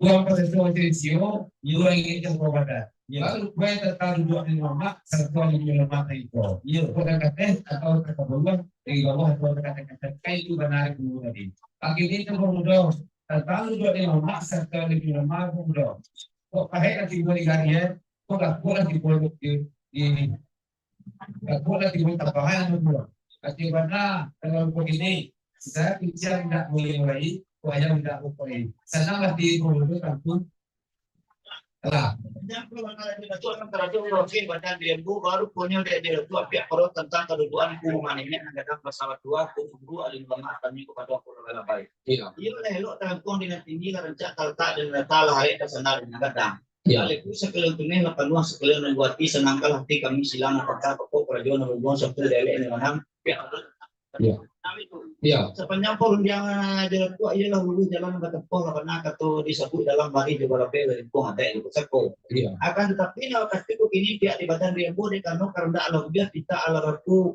Urang paseso sensio, urang ingin cangko badan. Iyo. Lalu, kue tantang duduak di lamak, sarato di lamak tadi ko. Iyo. Kok nan kateh atau ka bawah, dari bawah atau ka ateh, kai tu bana di tadi. Akhirnyo tu Pamudo, tantang duduak di lamak, sarato di lamak Pamudo. Kok pahek lah tibo di gari, eh? Kok lah, kok lah tibo di, di Takutlah timbul tapahan tu. Kati bana, kalau begini, saya pikiran tidak boleh mulai, wayang tidak boleh. Sanang hati Pamudo tantu. Lah. Yang perlu anda lagi, Datuak, yang terakhir, Datuak, badan di lembu, baru punyo dia, dia, Datuak, pihak perut tentang kedudukan ku, manenyak, yang datang pesawat dua, ku, guru, alim ulama, kami kepada Allah baik. Iya. Iya lah, elok terangkuang dengan tinggi, lah rancak, tak letak, dan letak, lah, ayat, tak sanar, dengan kadang. Ya. Alaikum sakalian tuneh lah panuah sakalian nan buati, sanangkanlah hati kami silang nan pantang pokok karajo nan babuang satu dialek nan manang. Ya. Ya. Sapanjang parundiangan jo Datuak, iyolah lurus jalan nan batampuah lah bana kato disabuik dalam barih jo balabeh lah lingkuang adaik jo basako. Ya. Akan tatapi, nan wakatu ko kini pihak di badan riambo dek karano karandak alah ubiah, pintak alah raku,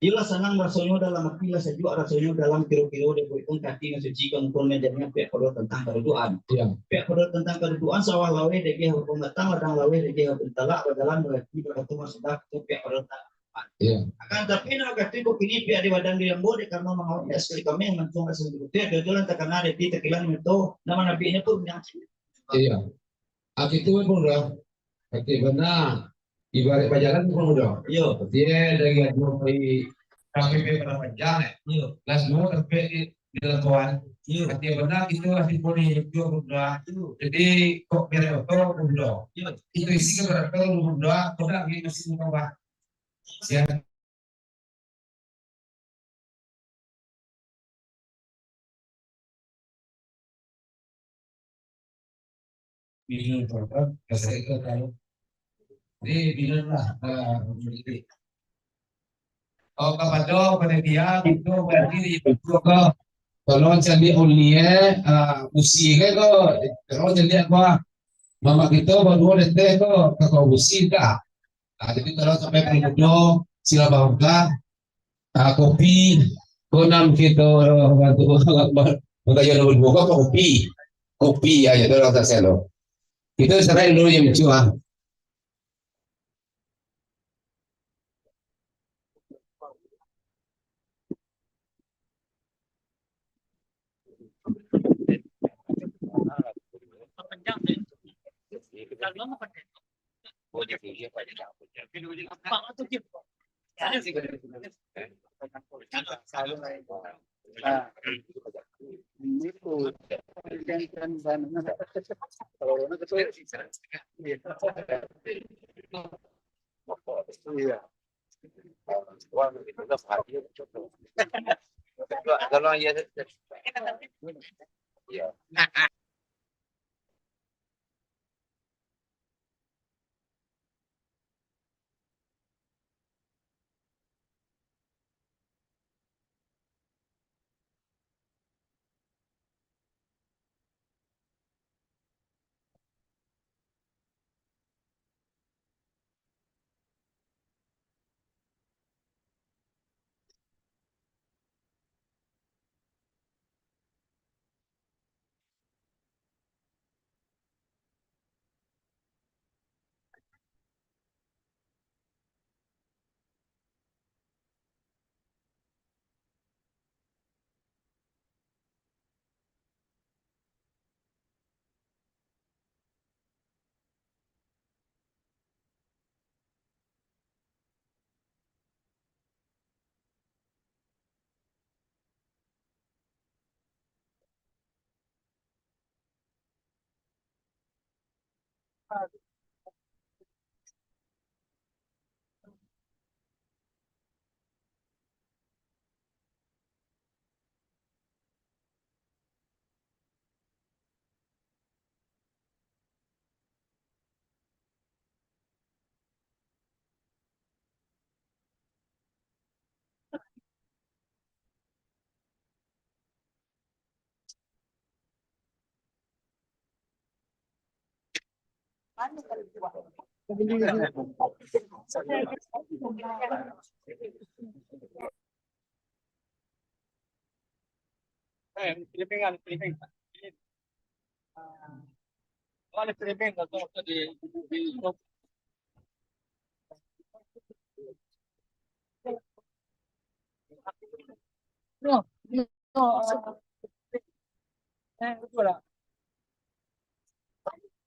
Iyolah sanang rasonyo dalam ati, lah sajuak rasonyo dalam kiro-kiro, dek buek pun kati nan suci, ka mukul nan janiah, pihak pado tantang kadudukan. Iya. Pihak pado tantang kadudukan, sawah laweh dageh babatang, ladang laweh dageh batalak, bajalan barati, bakato masudah, itu pihak pado tantang kadudukan. Iya. Akan tapi, nan wakatu ko kini, pihak di badan di ambo, dek karano mangawak, dek sakali kami, mantuang rasa butuh, ado juo lah takana, dek takilan, mento, nama nabi nyo pun, yang Iya. Ati tu pun dah. Ati bana. Ibarat bajalan pun dah. Iyo. Ati dari Aduang pai K P P Padang Panjang, eh. Iyo. Lah semua sampai di, di Labuan. Iyo. Ati bana kita masih boleh juo pun dah. Iyo. Jadi, kok merek oto pun dah. Iyo. Itu isi ke berapa pun dah. Kau dah pergi masih muka bah. Siap. Minum obat, kasih ke tahu. Ni, minumlah, ah, sedikit. Oh, kapado panitia, itu berdiri, betul ke? Tolong cari ulie, ah, busi ke ko? Tolong cari apa? Mamak kita baru ada teh ko, kakak busi tak? Ah, jadi kalau sampai Pamudo, sila bawa. Ah, kopi, ko nan kito bantu, bagayo dulu, buka kopi. Kopi, ayo, tolong tak selo. Kita serai dulu yang lucu, ah. Iya. Tolong ya. Iya.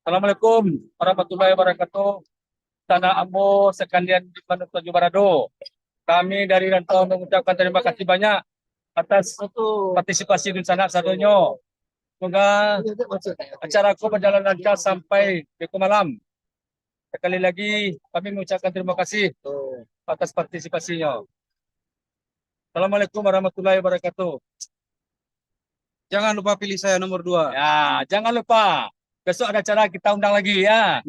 Assalamualaikum warahmatullahi wabarakatuh. Sanak ambo sakalian di mana sajo barado. Kami dari rantau mangucapkan tarimo kasih banyak atas partisipasi dunsanak sadonyo. Semoga acara ko bajalan lancar sampai beko malam. Sakali lagi, kami mangucapkan tarimo kasih atas partisipasinyo. Assalamualaikum warahmatullahi wabarakatuh. Jangan lupa pilih saya nomor dua. Ya, jangan lupa. Besok ada acara, kita undang lagi, ya.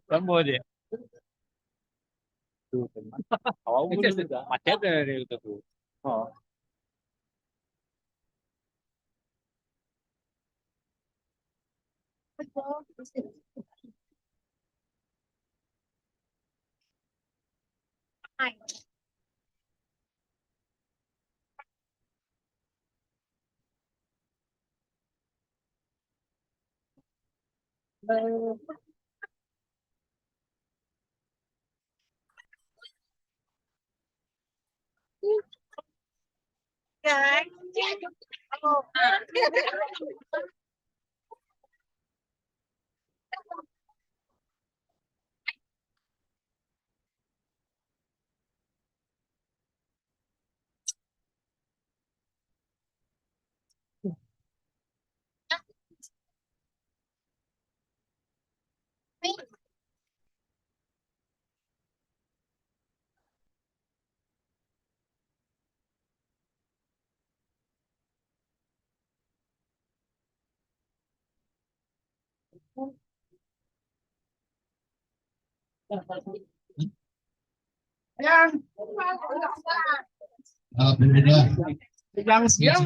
Tambah je. Awak dulu dah. Macam mana dia kata tu? Ha. Alhamdulillah. Yang siang.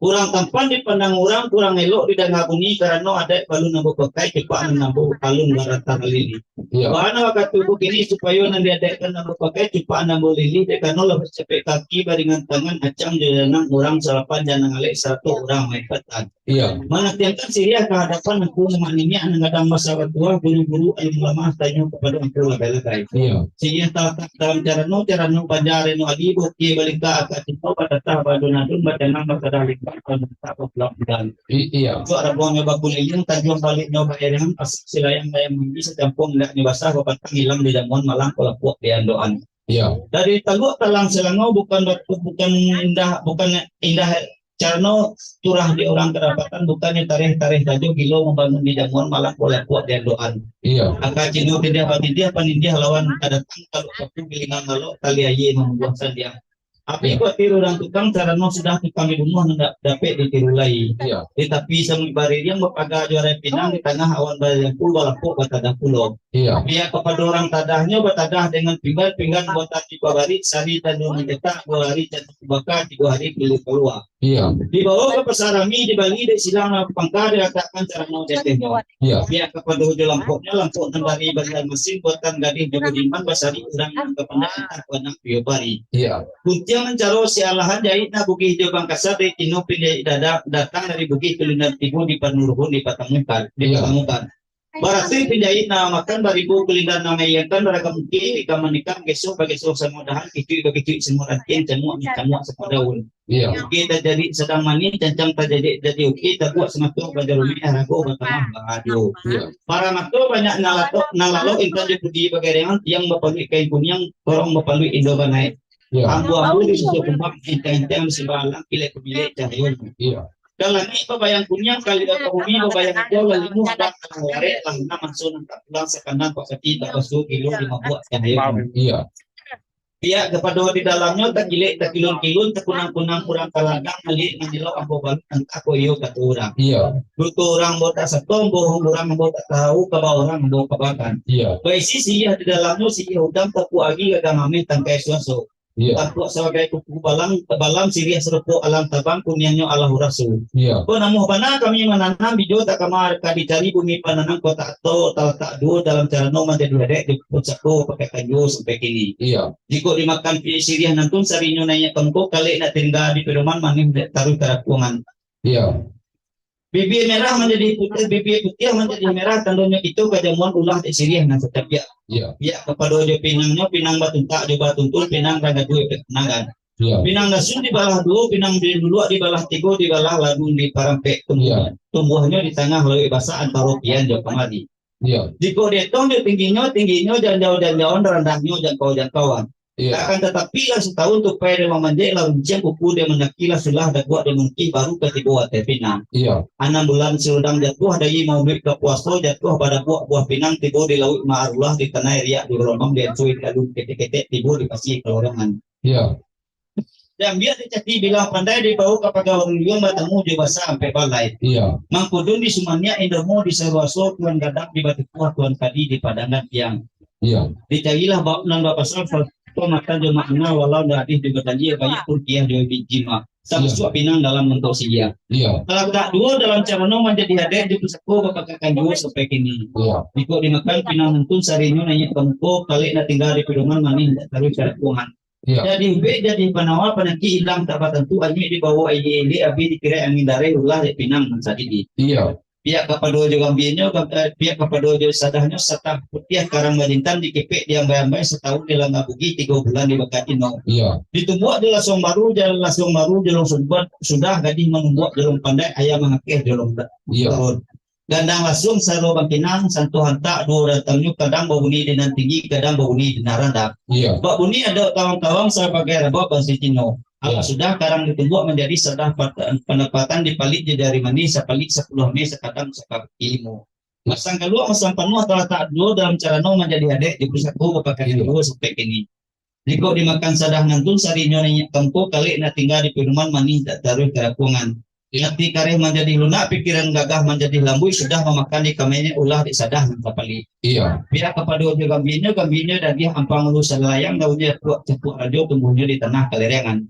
Kurang tampan dipandang urang, kurang elok didanga bunyi, karano adaik balun ambo pakai, cupak nan ambo alun barantah lili. Iyo. Bana wakatu ko kini, supayo nan diadaikkan ambo pakai, cupak nan ambo lili, dek karano lah bacapek kaki baringan tangan, acang jo janang urang salapan janang alek, sarato urang main patan. Iyo. Manatiangkan siriah ka hadapan angku mamak niniak nan gadang basa batuah, guru-guru, alim ulama, tanyo kapado angku labai-labai. Iyo. Siriah talatak dalam carano, carano banja reno adi, bokie balingka akak cino, batatah badun-adun, bacanang basadah limbah, bamintak bapulang pulang. I-, iyo. Tuak rabuangnyo bakuliliang, tajuang baliknyo baerehan, pasak silayang layang mandi, sacampuang indaknyo basah, bapatang ilang di jamuan, malang ko lapuak di andokan. Iyo. Dari Taluak Talang Selangau, bukan batu, bukan indah, bukan indah carano turah di urang kadapatan, bukannyo tareh-tareh sajo, gilo mambangun di jamuan, malang ko lapuak di andokan. Iyo. Akak cino tindiah batindiah, panindiah lawan kadatang, kalau paku gilingan lalok, tali aia mambuah sandiang. Api Iyo. kuatir urang tukang, carano sudah tukang dibunuah, nan dak dapek ditiru lai. Iyo. Di tapi samuik baririang, bapaga jo arai pinang, di tangah awan balampul, balapuak batadah pulo. Iyo. Pihak kapado urang tadahnyo, batadah dengan pinggan, pinggan buatan di pabarik, sari tandu mancetak, duo hari tandu baka, tigo hari kilo kalua. Iyo. Dibawo ka Pasar Rami, dibali dek silang pangka, dilatakkan carano cetehnyo. Iyo. Pihak kapado jo lampoknyo, lampok nan dari Banjarmasin, buatan gadih jo budiman, basari urang nan kapandai, antah anak piyo pari. Iyo. Guntiang mancaro si alahan, jaik nan bugih jo bangkasa, dari tino pinjahik dada, datang dari bugih, kulinan tibo di panuruhun, dipatamukan, Iyo. dipatamukan. Barasih pinjahik nan makan, baribu kulinan nan maiangkan, baragam mungkin, ikam manikam, gesoh bagesoh samo dahan, kicuik bakicuik samo rantiang, camuak mancamuak samo daun. Iyo. Ukir tajadi sadang manih, cancang tajadi jadi ukir, taguak samato bajarumik, harago batambah barajo. Iyo. Paramato banyak nan latok, nan lalok intan jo pudi bagarengan, tiang bapaluik kain kuniang, korong bapaluik indo banaik. Iyo. Ambu-ambu di susuak kumbang, enteng-enteng di sibalang, kilek kubilek cahayonyo. Iyo. Ka langik babayang kuniang, ka lidah ka bumi babayang ijo, lah limuah dak kalah warek, lah anam anso nan tak pulang, sakandang kok kaki tak basuo, gilo dimabuak cahayonyo. Iyo. Pihak kapado di dalamnyo, takilek takilun-kilun, takunang-kunang urang ka ladang, maliek manyelok ambo baluik, antah ko iyo kato urang. Iyo. Duto urang ambo tak sato, bohong urang ambo tak tahu, kaba urang ambo kabakan. Iyo. Baisi siriah di dalamnyo, siriah udang, tapuak agi, gagang ameh, tangkai suaso. Iyo. Tapuak sabagai kuku balang, balam siriah sarupo alang tabang, kuniangnyo alah uraso. Iyo. Ko namuah bana kami mananam, bijo tak kama ka dicari, bumi pananam ko tak ato, talatak duo dalam carano manjadi adaik di pusako pakaikan juo sampai kini. Iyo. Jikok dimakan pi-, siriah nantun, sarinyo naiak ka muko, kalek nak tingga di pedoman, manih dek taruih ka dakuangan. Iyo. Bibia merah manjadi putiah, bibia putiah manjadi merah, tandonyo kito ka jamuan ulah dek siriah nan satapiak. Iyo. Piak kapado jo pinangnyo, pinang batuntak jo batuntun, pinang nan gadua pinangan. Iyo. Pinang dasun dibalah duo, pinang duluak dibalah tigo, dibalah ladung diparampek. Tumbuah-, Iyo. tumbuahnyo di tangah lauik basah antaro kian jo kamari. Iyo. Jikok dietong jo tingginyo, tingginyo janjau-janjauan, randahnyo jangkau-jangkauan. Iyo. Akan tatapi lah satahun tupai den mamanjek, lah runciang kuku den mandaki, lah sulah daguak den mangukih, baru ka tibo ateh pinang. Iyo. Anam bulan surudang jatuah, dari mauluik ka puaso, jatuah badabuak buah pinang, tibo di lauik maarullah, di tanah riak di galombang, di ancuik di alun ketek-ketek, tibo di pasia kalorongan. Iyo. Diambiak dicaki bilang pandai, dibawo ka paga urang liuang, batamu jo basa ampek balai. Iyo. Mangkudun di Sumaniak, Indomo di Saruaso, Tuan Gadang di Batukuah, Tuan Kadi di Padangan Tiang. Iyo. Dicarilah ba-, nan bapasal, satuan matan jo makna, walau nan adih jo batanjia, baiak pun kiah jo biji mak. Iyo. Tamusuak pinang dalam mangkok siriah. Iyo. Talatak duo dalam carano manjadi adaik, di pusako bapakaikan juo sampai kini. Iyo. Jikok dimakan pinang nantun, sarinyo naiak ka muko, kalek nan tingga di pedoman, manih dek taruih ka dakuangan. Iyo. Jadi ubek, jadi panawa, panyakik ilang tak batantu, anyuik dibawo aia ilik, abih dikirek angin dareh, ulah dek pinang nan sadidi. Iyo. Piak kapado jo gambinyo, gam-, eh, piak kapado jo sadahnyo, satah putiah karang balintan, dikepek diambai-ambai, satahun dilangga bugih, tigo bulan dibaka tino. Iyo. Ditumbuak di lasuang baru, jalan lasuang baru, jolong sumbat, sudah gadih manumbuak jolong pandai, ayam mangakeh jolong da-, Iyo. turun. Gandang lasuang saro bangkinang, santuh antak duo rantangnyo, kadang babuni di nan tinggi, kadang babuni di nan randah. Iyo. Bak bunyi ado tawang-tawang sabagai rabab bansi Cino. Alah Iyo. sudah karang ditumbuak manjadi sadah pat-, pandapatan, dipalik jo jari manih, sapalik sapuluah ameh, sakadang sakaki limo. Masang galuak, masang panuah, talatak duo dalam carano manjadi adaik, di pusako bapakaian Iyo. duo sampai kini. Jikok dimakan sadah nantun, sarinyo naiak ka muko, kalek nan tingga di pedoman, manih dek taruih ka dakuangan. Ati kareh manjadi lunak, pikiran gagah manjadi lambuik, sudah mamakan di kamenyek, ulah dek sadah nan tapalik. Iyo. Piak kapado jo gambinyo, gambinyo dagiah ampang ulu salayang, daunnyo capuak-capuak rajo, tumbuahnyo di tanah kalerengan.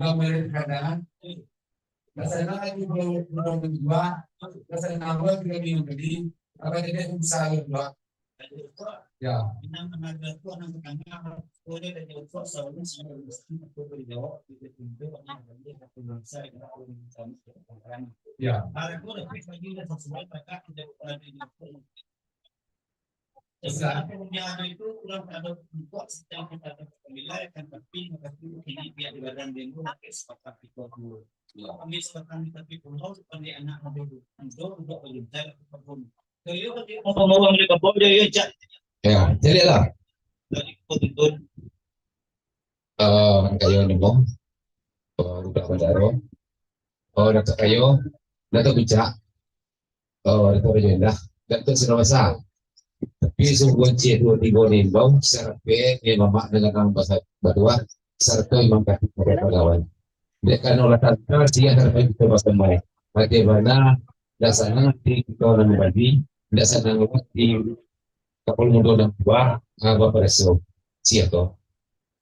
Ndak boleh dikatakan, ndak sanang lagi urang, urang manjua, ndak sanang lagi kami mambali, apa jadi usaha juo. Ya. Ya. Saat pengundian itu, urang tak ada untuk sedang kita ada pemilai akan tapi mengakui ini pihak di badan demo pakai sepatah pikuah dulu. Kami sepatah minta pikuah dulu, pandai anak muda dulu. Muda untuk berjenjang ke kebun. Kayu kan dia mau bawa beli kebun dia, ya, Cak. Ya, caliaklah. Dari kebun itu. Eh, kayu ni, Bang. Eh, udah bandaro. Oh, Datuk Kayo, Datuk Pucak. Oh, Datuk Rajo Indah, Datuk Sirawasan. Tapi sungguah ciek duo tigo ni imbau, sarapek ni mamak dengan nang basa-, badua, sarato imam khatib pada pagawai. Dek karano lah tanta, sia harapan kito basamai. Bagaimana, ndak sanang ati kito nan mambali, ndak sanang ati kapalo mudo nan tuo, ah, baparaso. Sia to.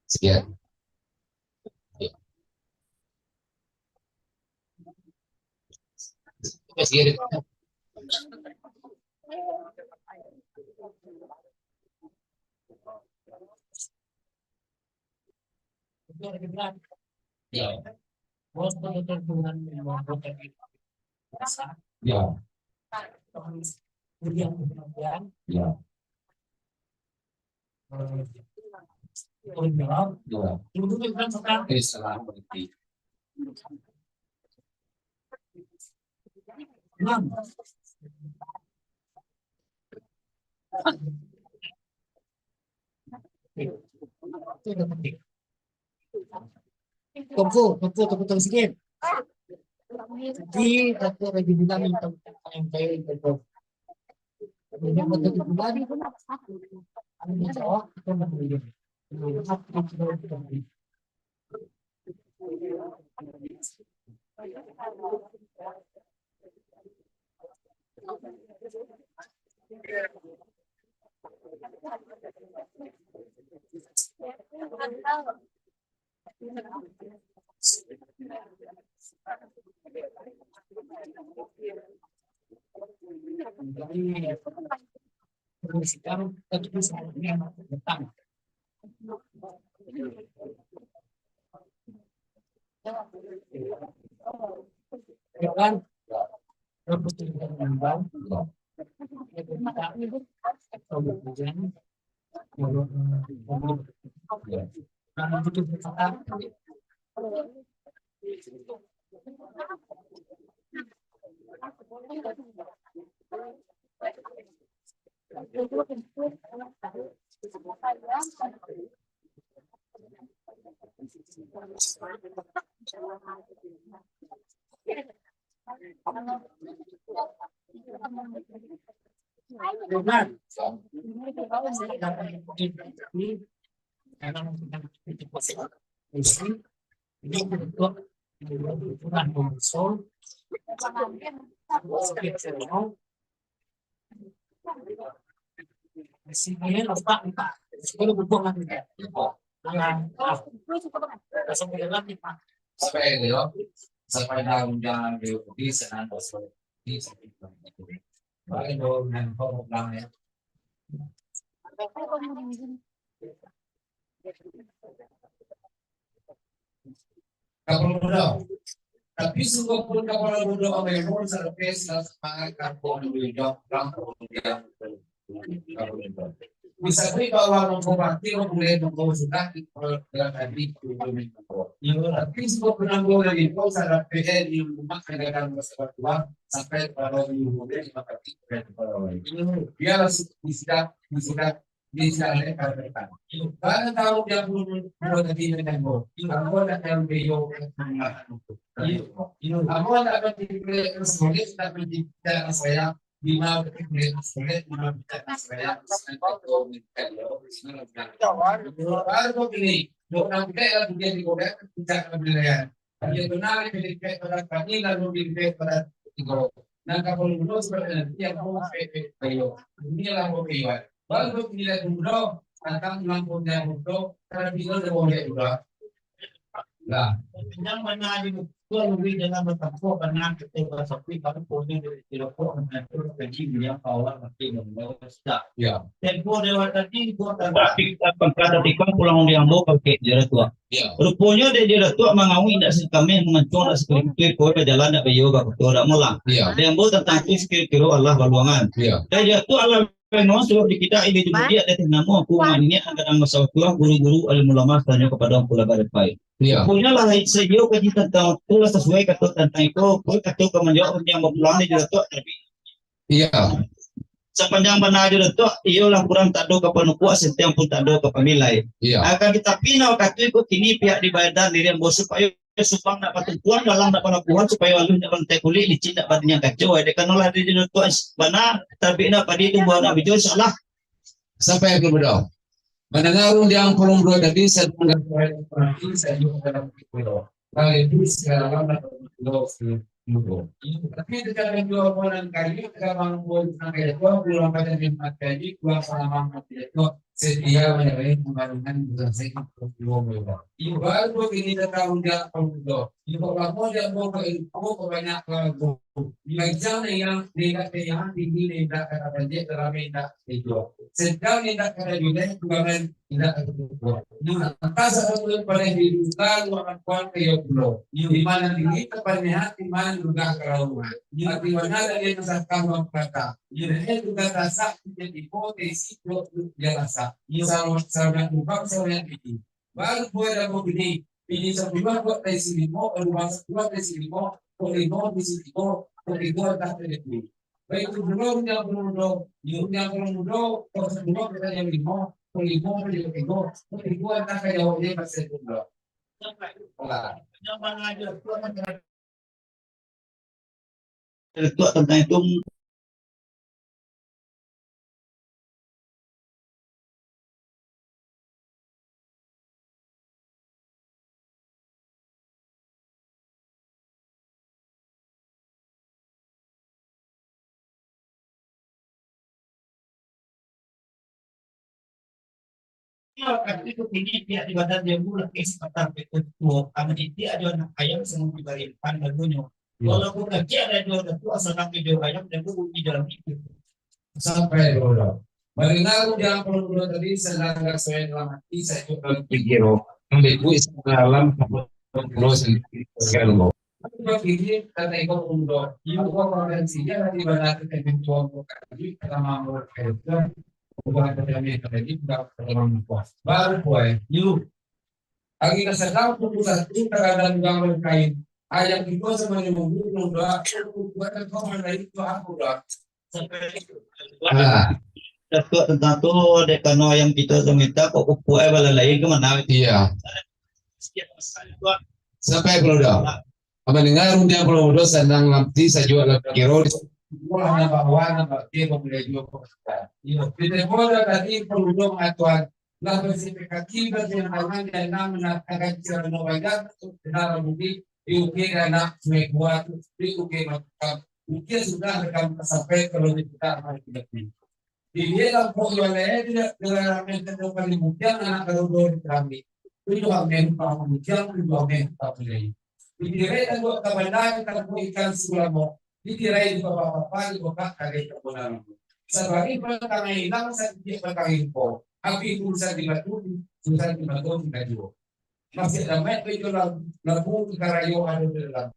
Sia. Ya. Bos penutup dengan membuat tadi. Ya. Kemudian, kemudian, ya. Eh, ya. Dulu kan sekarang. Eh, salah berarti. Enam. Tunggu, tunggu, tunggu, tunggu sikit. Jadi, aku lagi bilang yang tentang yang kayak itu. Jadi, yang betul itu lagi. Ada jawab, kita nak beli. Ya kan? Sampai ini, yo. Sampai dalam jangan di, di sana, di sana. Baik, dong, yang kau bilang, ya. Kapalo budo. Tapi sungguahpun kapalo budo Amebo salapeh salah samangat kampung di ujung kampung yang bisa beri bahwa mengobati, memulai mengobati sudah di dalam hati. Tapi sungguahpun ambo dari kau salapeh di rumah kadang-kadang masalah tuan sampai pada di rumah di mati. Biarlah sudah, sudah Misalnya, katakan, barang tahu yang belum, belum tadi dengan bo, ambo nak tahu beliau. Ambo nak berpikir sulit, nak berpikir saya, lima berpikir sulit, lima berpikir saya, baru begini, dua orang tidak lagi dia digoda, tidak ada penilaian. Dia benar, dia dikait pada kami, lalu dikait pada tiga. Nah, kalau belum sebenarnya, dia mau beliau. Inilah beliau. Baru nilai budak, datang lampu nilai budak, karena bila dia boleh budak. Lah. Yang mana di buku lebih dalam bertempuh, karena kita bersapi, baru punya dari tidak kok mengatur kaji yang awal mati membawa sudah. Ya. Tempo lewat tadi, gua tak. Tapi, apa kata tikam pulang di ambo, kau kek, dia tua. Ya. Ruponyo dek di Datuak mangawik indak sakameh, mangancuang indak sakalipuih, kok ka jalan indak bayo, ka koto indak mulang. Ya. Dek ambo tantang tu sakiro-kiro alah baluangan. Ya. Dek di Datuak alah baluangan, sabab di kito ilia jumudiak di ateh namo aku, umak niniak, angkatan masalah tuah, guru-guru, alim ulama, tanyo kapado Angku Laga Depai. Ya. Ruponyo lah, saiyo kaji tantang tu lah sasuai kato tantang iko, kok kato ka manjawab urang nan bapulang dek di Datuak, tapi Iya. Sapanjang bana jo Datuak, iyolah kurang tak ado ka panukuak, santiang pun tak ado ka pamilai. Iya. Akan tatapi, nan wakatu iko kini pihak di badan diri ambo supayo subang nak patumpuan, dalam nak palabuahan, supayo aluih nak balantai kulik, licin nak badindiang kaco, dek karanolah di Datuak bana, tabik nak padi tumbuah nak bijo, insyaallah. Sampai ka budak. Mandanga rundiang Pulau Budo tadi, saya dengar suara mati, saya juga dalam Pulau. Kalau itu segala lama Pulau Budo. Tapi dekat dengan dua bulan kali, kita mampu dengan kaya tua, bulan pada nikmat kali, bulan salaman mati itu, Setia menyerahkan pembangunan bangsa itu ke kedua belah. Ibarat kini datang undang pemuda. Ibarat lama dia bawa ke ilmu, ke banyak lagu. Macam yang tidak yang tinggi, tidak kata pendek, ramai tidak tidur. Sedang tidak kata julai, kembangan tidak kata tidur. Nah, entah satu pun pada di luar ruangan Tuhan ke ya pulau. Di mana tinggi tempat lihat, di mana juga kerauhan. Di mana ada yang sangka, kata. Jadi, itu kata sah, jadi potensi untuk dia rasa. Sangat, sangat lubang, sangat tinggi. Baru buat dah buat ini. Ini sebulan buat dari sini, mau, rumah sebulan dari sini, mau, kok lima di sini, mau, kok lima entah ke depan. Baik itu belum yang belum muda, yang belum muda, kok sebulan kita yang lima, kok lima yang tiga, kok tiga entah ke jauhnya pasal itu belum. Nah. Letuak tantang itu. Iyo, tapi itu tinggi pihak di badan dia dulu lah, kesempatan itu tuo. Kami titih ajo anak ayam, sanang dibari pan lagunyo. Iyo. Walaupun kaki ada juo datu, asal nak juo ayam, dan bunyi dalam itu. Sampai dulu. Mendengar yang perlu tadi, sedang sesuai dalam hati, saya cukup pikir. Ambil buih segala alam, perlu sendiri, segala. Aku berpikir, kata Iko Undo, ibu kau konvensi, dia di mana kita menjual bukan di tengah mampu kerja, bukan kerja ni, kerja di bukan kerja mampu. Baru, boy, you. Hari ka sadang pukul satu, kadang urang berkain. Ayam iko sabananyo manggunyo, doa, buat kau mandai itu aku, doa. Alah. Datuk tantang tu, dek kano ayam kito tu minta, kok pupuk eh, balalai ka mano? Iya. Sampai puluh dah. Apa dengar, undian puluh dah, sanang nanti sajuak lah kiro. Wah, nambah wah, nambah dia, pemuda juga. Iya. Kita bodoh tadi, puluh dah mengatuan. Lah bersih kaki, bersih tangan, dan enam menatakan cara membayar untuk kendaraan mudik, diukir anak sungai buah tu, diukir makan. Mungkin sudah rekam sampai kalau diputar hari tidak. Di dia lampau jual air tidak dilarang, yang kedua kali mungkin anak baru dua di keramik. Tujuh amen, paham mungkin, tujuh amen, tak boleh. Ditirai tangguak ka bandar, tangguak ikan sulamo. Ditirai di bapa-bapa, di bapa kali ka bandar. Sabari batang ilang, sadikiak batang ingko. Api tu urusan di batu, urusan di batu, di kajuo. Masih ramai tu itu lam-, lampu di karayo ado di dalam.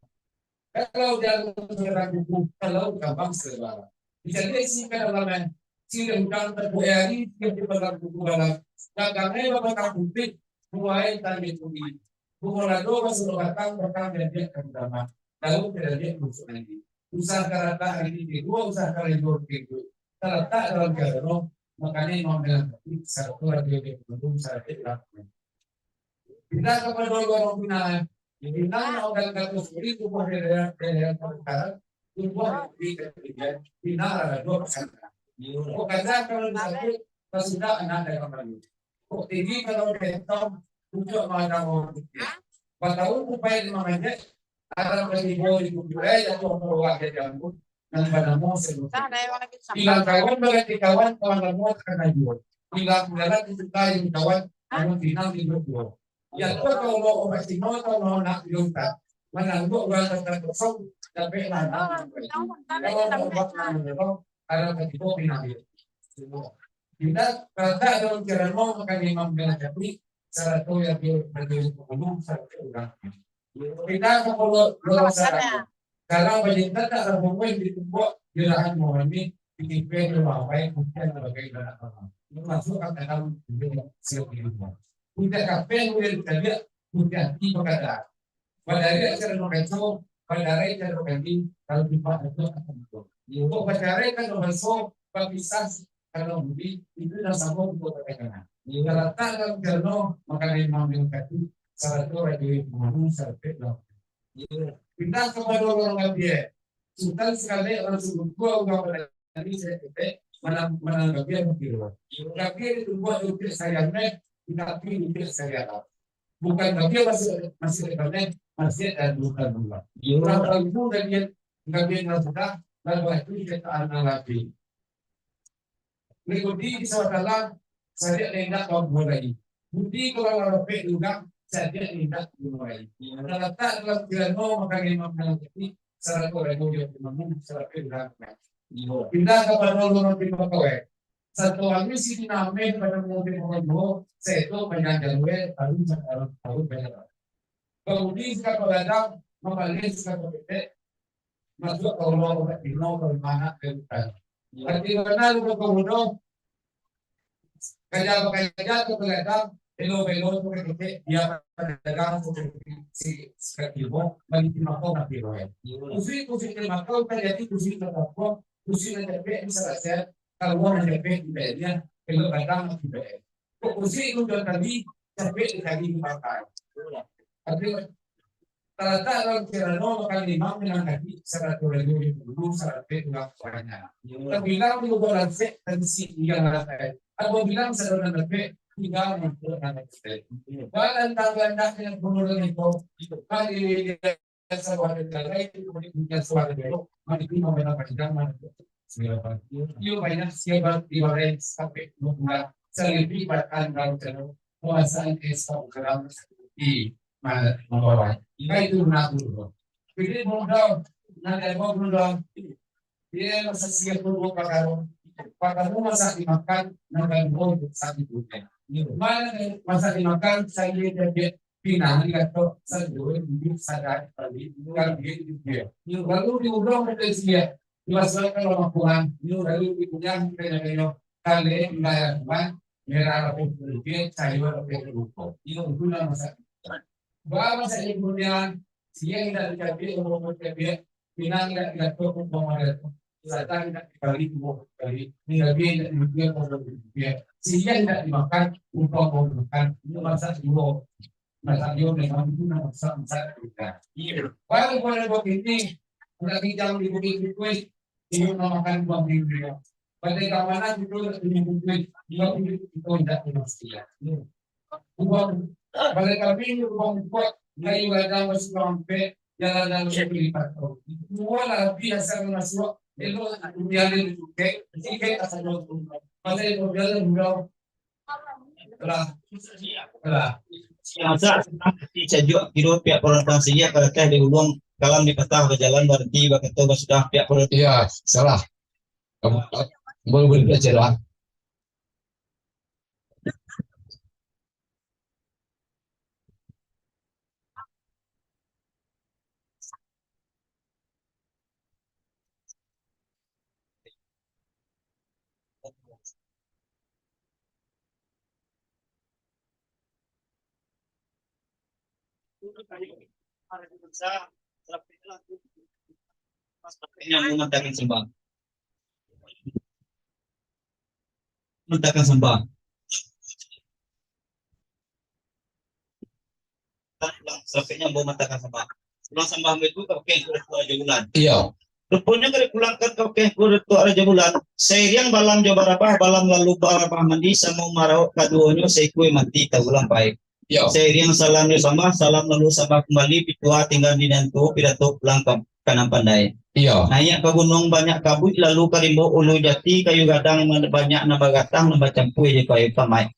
Kalau jalan seberang buku, kalau gampang segala. Bisa dia isi ka dalam, eh. Sida udang terbuai hari, dia di dalam buku dalam. Dagang air babatang putih, buai tali putih. Bungo lado basudah batang, batang jadiak ka utama. Daun ka jadiak busuk lagi. Usah ka latak hari kedua, usah ka lembur kedua. Talatak dalam jalan, makanya memang bilang tadi, satu radio dia belum, satu radio. Pindah kapado urang Pinang. Pinang urang Kato Suri, tubuah di daerah, daerah Pamekaran, tubuah di Ketinggian, Pinang ada dua pasangan. Kok kata kalau disebut, pasudah anak daerah Melayu. Kok tinggi kalau dihitung, puncak mana mau tinggi. Batahun kupai di mangajak, Arang ka tibo di kuburan, jatuah ka bawah, jadi ambun, nan banamo Sebutan. Ilang kawan baganti kawan, kawan lamo takana juo. Ilang jalan dituka jadi kawan, namun pinang hiduik juo. Jatuah ka ulo urang Cino, tau mau nak diungkap. Manangguk urang kata kosong, dapek lah nak. Kalau mau buat manangguk, arang ka tibo pinang hiduik. Pinang, kata dalam ceramo makan imam dengan jadi, sarato yang dia berdiri pengulu, sarato urang. Kita kapalo lorong sadang. Kalau bajinta tak ada pun ditumbuak, jerahan mawani, ditipai di rumah baik, bukan sebagai ibadah Allah. Masuk ke dalam dunia siap di rumah. Budak kafe, budak kalian, budak hati berkata. Pada hari acara mengacau, pada hari acara kami, kalau jumpa itu akan betul. Untuk bercerai kan berso, berpisah, kalau budi, itu dah sama untuk berkata. Kalau tak dalam kerana, maka memang dengan kaki, sarato raja yang pemanu, sarato dalam. Pindah kepada orang Gambia. Sultan sekali orang sebut dua orang pada ini saya kata, mana, mana Gambia berkira. Gambia itu buat untuk saya meh, tapi untuk saya lah. Bukan Gambia masih, masih ada meh, masih ada bukan dua. Orang Gambia, Gambia yang sudah, lalu itu kita anak lagi. Mengikuti di salah sajak indak babuah lai. Budi kalau lah rapek urang, sajak indak babuah lai. Talatak dalam kirano makan imam nan tadi, sarato rajo jo imam sarato urang. Pindah kapado urang di bakawai. Sato anu si dinamai pado urang di bakawai, sato panjang jalua, tahu tahu banyak. Kamudi sikato gadang, mamalih sikato ketek, masuak ka urang obat tino, ka rumah anak ka hutan. Ati bana lu ka mudo, kaja bakaja tu ka gadang, elo-elo tu ka ketek, bia padagang tu si sikato ilmu, maniti mako mati roh. Kusuik-kusuik di mako ka jadi kusuik ka kapok, kusuik nan capek bisa rasakan, kalua nan capek di baiaknyo, elo gadang mati baik. Kok kusuik tu jan tadi, capek di tadi di pakai. Tapi, talatak dalam kirano makan imam nan tadi, sarato rajo di dulu, sarato urang tuanyo. Tabilang di lubang lansek, tadi si urang lansek. Atau bilang sadonyo nan dapek, tingga mangko nan dapek. Badan tangga nak yang bunuh dan itu, itu kali yang sawah dan jalai, itu kemudian sawah dan belok, mari kita main apa kita, mana tu? Siapa? Yo, banyak siapa di balai sampai bulan, salibi bahkan dalam channel, penguasaan es kau kerang di mana, membawa. Hingga itu benar tu. Jadi, mudah, nanti mau mudah. Dia masa siap dulu pakaro. Pakaro masak dimakan, makan dulu masak dimakan. Mana masak dimakan, saya dia dia pinang di katok, saya dulu duduk sadar, tadi, kan dia dia. Lalu diulang ke dia. Dimasukkan dalam Al-Quran, lalu dikunyah kena-kena. Kale, nggak ada, merah lapis putih, sayur lapis luko. Itu guna masak. Ba masak di dunia, siang indak dicabiak, umur pun cabiak, pinang indak diatur, umpama diatur, satang indak dibali, umur pun dibali, nabi indak diujian, umur pun diujian, siang indak dimakan, umpama dimakan, itu masak juo. Masak juo memang itu nak masak, masak juga. Iya. Baru boleh buat ini, nak pinjam di bukit kuih, ini mau makan buah minggu. Pada keamanan itu nak punya bukit, dia pun itu tidak dimaksudkan. Uang, pada kami uang kuat, lain ada masuk sampai jalan dalam lipat. Dua lah biasa masuk, elok dunia ni juga, tiga asal dua puluh. Pada itu jalan dua. Lah, lah. Masak, sajuak, kiro pihak perantau siriah, karateh di uluang, kalam dipatah, bajalan, barenti, bakato, basudah, pihak perantau. Iya, salah. Kamu, boleh, boleh belajar, lah. Yang mengatakan sembah. Matakan sambah. Sampai nyambung matakan sambah. Pulang sambah itu ka bakeh Angku Datuak Rajo Bulan. Iya. Ruponyo ka dipulangkan ka bakeh Angku Datuak Rajo Bulan. Sairiang balam jo barabah, balam lalu barabah mandi, samo maraok kaduonyo saikua mati tagulang paik. Iyo. Sairiang salam jo sambah, salam lalu sambah kumbali, pitua tingga di nan tuo, pidato pulang ka, ka nan pandai. Iyo. Naiak ka gunuang banyak kabuik, lalu ka rimbo ulu jati, kayu gadang nan banyak nan bagatang, nan bacampua jo kayu tamaik.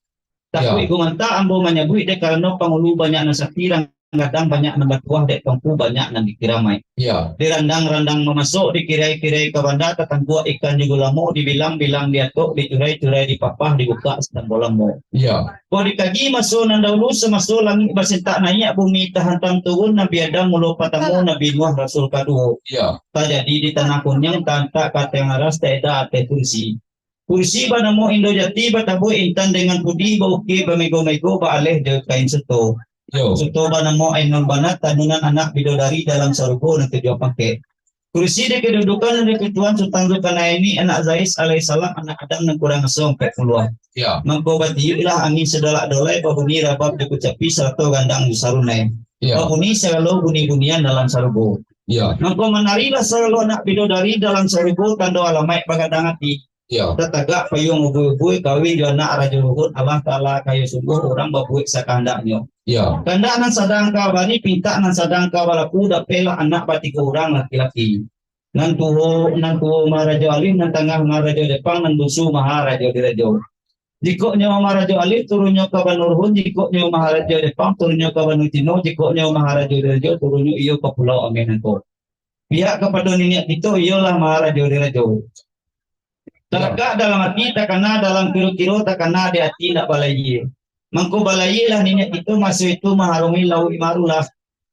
Takuik Iyo. Gumantak ambo manyabuik, dek karano pangulu banyak nan sakti, rang gadang banyak nan batuah, dek tuangku banyak nan dikiramaik. Iyo. Dirandang-randang mamaso, dikirai-kirai ka banda, tatangkuak ikan di gulamo, dibilang-bilang diatok, dicurai-curai dipapah, dibukak satambo lamo. Iyo. Kok dikaji maso nan dahulu, samaso langik basintak naiak, bumi tahantang turun, Nabi Adam mulo patamo, Nabi Nuh rasul kaduo. Iyo. Tajadi di tanah kuniang, taantak ka ateh aras, taeda ateh kursi. Kursi banamo Indo Jati, batabuik intan dengan pudi, baukir bamego-mego, baaleh jo kain suto. Yo. Suto banamo Ainul Banat, tanunan anak bidodari dalam sarugo nan tujuah pangkek. Kursi di kedudukan nan ditujuan Sutan Zulkarnaini, anak Zais alaihissalam, anak Adam nan kurang aso ampek puluah. Yo. Mangko batiuklah angin sadolak-dolai, babunyi rabab jo kucapi, sarato gandang jo sarunai. Yo. Babunyi sagalo bunyi-bunyian dalam sarugo. Yo. Mangko manarilah sagalo anak bidodari dalam sarugo, tando alamaik bagadang ati. Iyo. Tatagak payuang ubui-ubui, kawin jo anak Rajo Luhut, Allah Taala kayo sungguh, urang babuek sakahandaknyo. Iyo. Kandak nan sadang ka bari, pintak nan sadang ka balaku, dapeklah anak batigo urang laki-laki. Nan tuo, nan tuo Maharajo Alif, nan tangah Maharajo Jepang, nan bunsu Maharajo Dirajo. Jikok nyo Maharajo Alif, turunnyo ka Banua Ruhun. Jikok nyo Maharajo Jepang, turunnyo ka Banua Cino. Jikok nyo Maharajo Dirajo, turunnyo iyo ka Pulau Ameh nangko. Pihak kapado niniak kito, iyolah Maharajo Dirajo. Talakak dalam ati, takana dalam kiro-kiro, takana di ati indak balayie. Mangko balayielah niniak kito maso itu maharungi lauik marulah,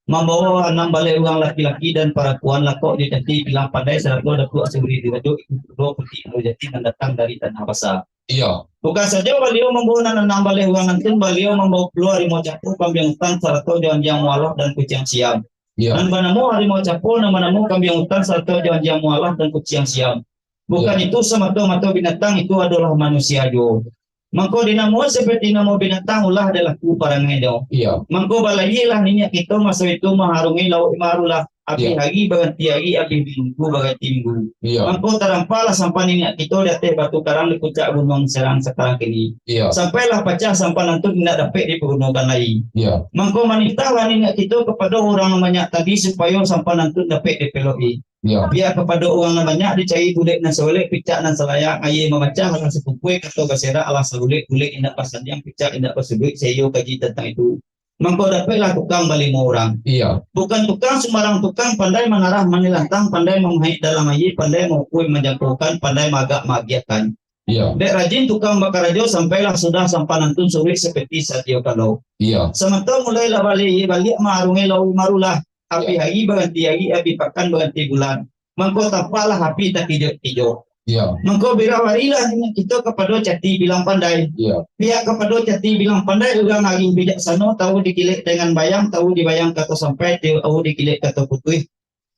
mambawo anam baleh urang laki-laki dan parampuan, lakok jo cati bilang pandai, sarato Datuak Suguri Dirajo, Ibu Purwo Puti Nurjati nan datang dari Tanah Basa. Iyo. Bukan sajo baliau mambawo nan anam baleh urang nantun, baliau mambawo pulo harimau capo, kambiang utan, sarato jo anjiang mualoh dan kuciang siam. Iyo. Nan banamo harimau capo, nan banamo kambiang utan, sarato jo anjiang mualoh dan kuciang siam. Bukan Iyo. itu samato-mato binatang, itu adolah manusia juo. Mangko dinamo seperti namo binatang, ulah dek laku parangainyo. Iyo. Mangko balayielah niniak kito maso itu maharungi lauik marulah, abih Iyo. hari baganti hari, abih minggu baganti minggu. Iyo. Mangko tadampalah sampan niniak kito di ateh batu karang di puncak Gunuang Serang sakarang kini. Iyo. Sampailah pacah sampan nantun indak dapek dipagunokan lai. Iyo. Mangko manitahlah niniak kito kapado urang nan banyak tadi, supayo sampan nantun dapek dipelok-i. Iyo. Pihak kapado urang nan banyak dicari bulek nan saulek, picak nan salayak, aia mamacah alah sakumpua, kato baserak alah saulek, bulek indak basandiang, picak indak basuduik, saiyo kaji tantang itu. Mangko dapeklah tukang balimo urang. Iyo. Bukan tukang sumbarang tukang, pandai mangarah manilantang, pandai mamahik dalam aia, pandai maukua manjangkokan, pandai maagak maagiahkan. Iyo. Dek rajin tukang bakarajo, sampailah sudah sampan nantun suruik seperti sadio kalo. Iyo. Samato mulailah baliak, baliak maarungi lauik marulah, abih Iyo. hari baganti hari, abih pakan baganti bulan. Mangko tampaklah api takijok-kijok. Iyo. Mangko birawarilah niniak kito kapado cati bilang pandai. Iyo. Pihak kapado cati bilang pandai, urang agiah bijaksano, tahu dikilek dengan bayang, tahu dibayang kato sampai, tahu dikilek kato putuih.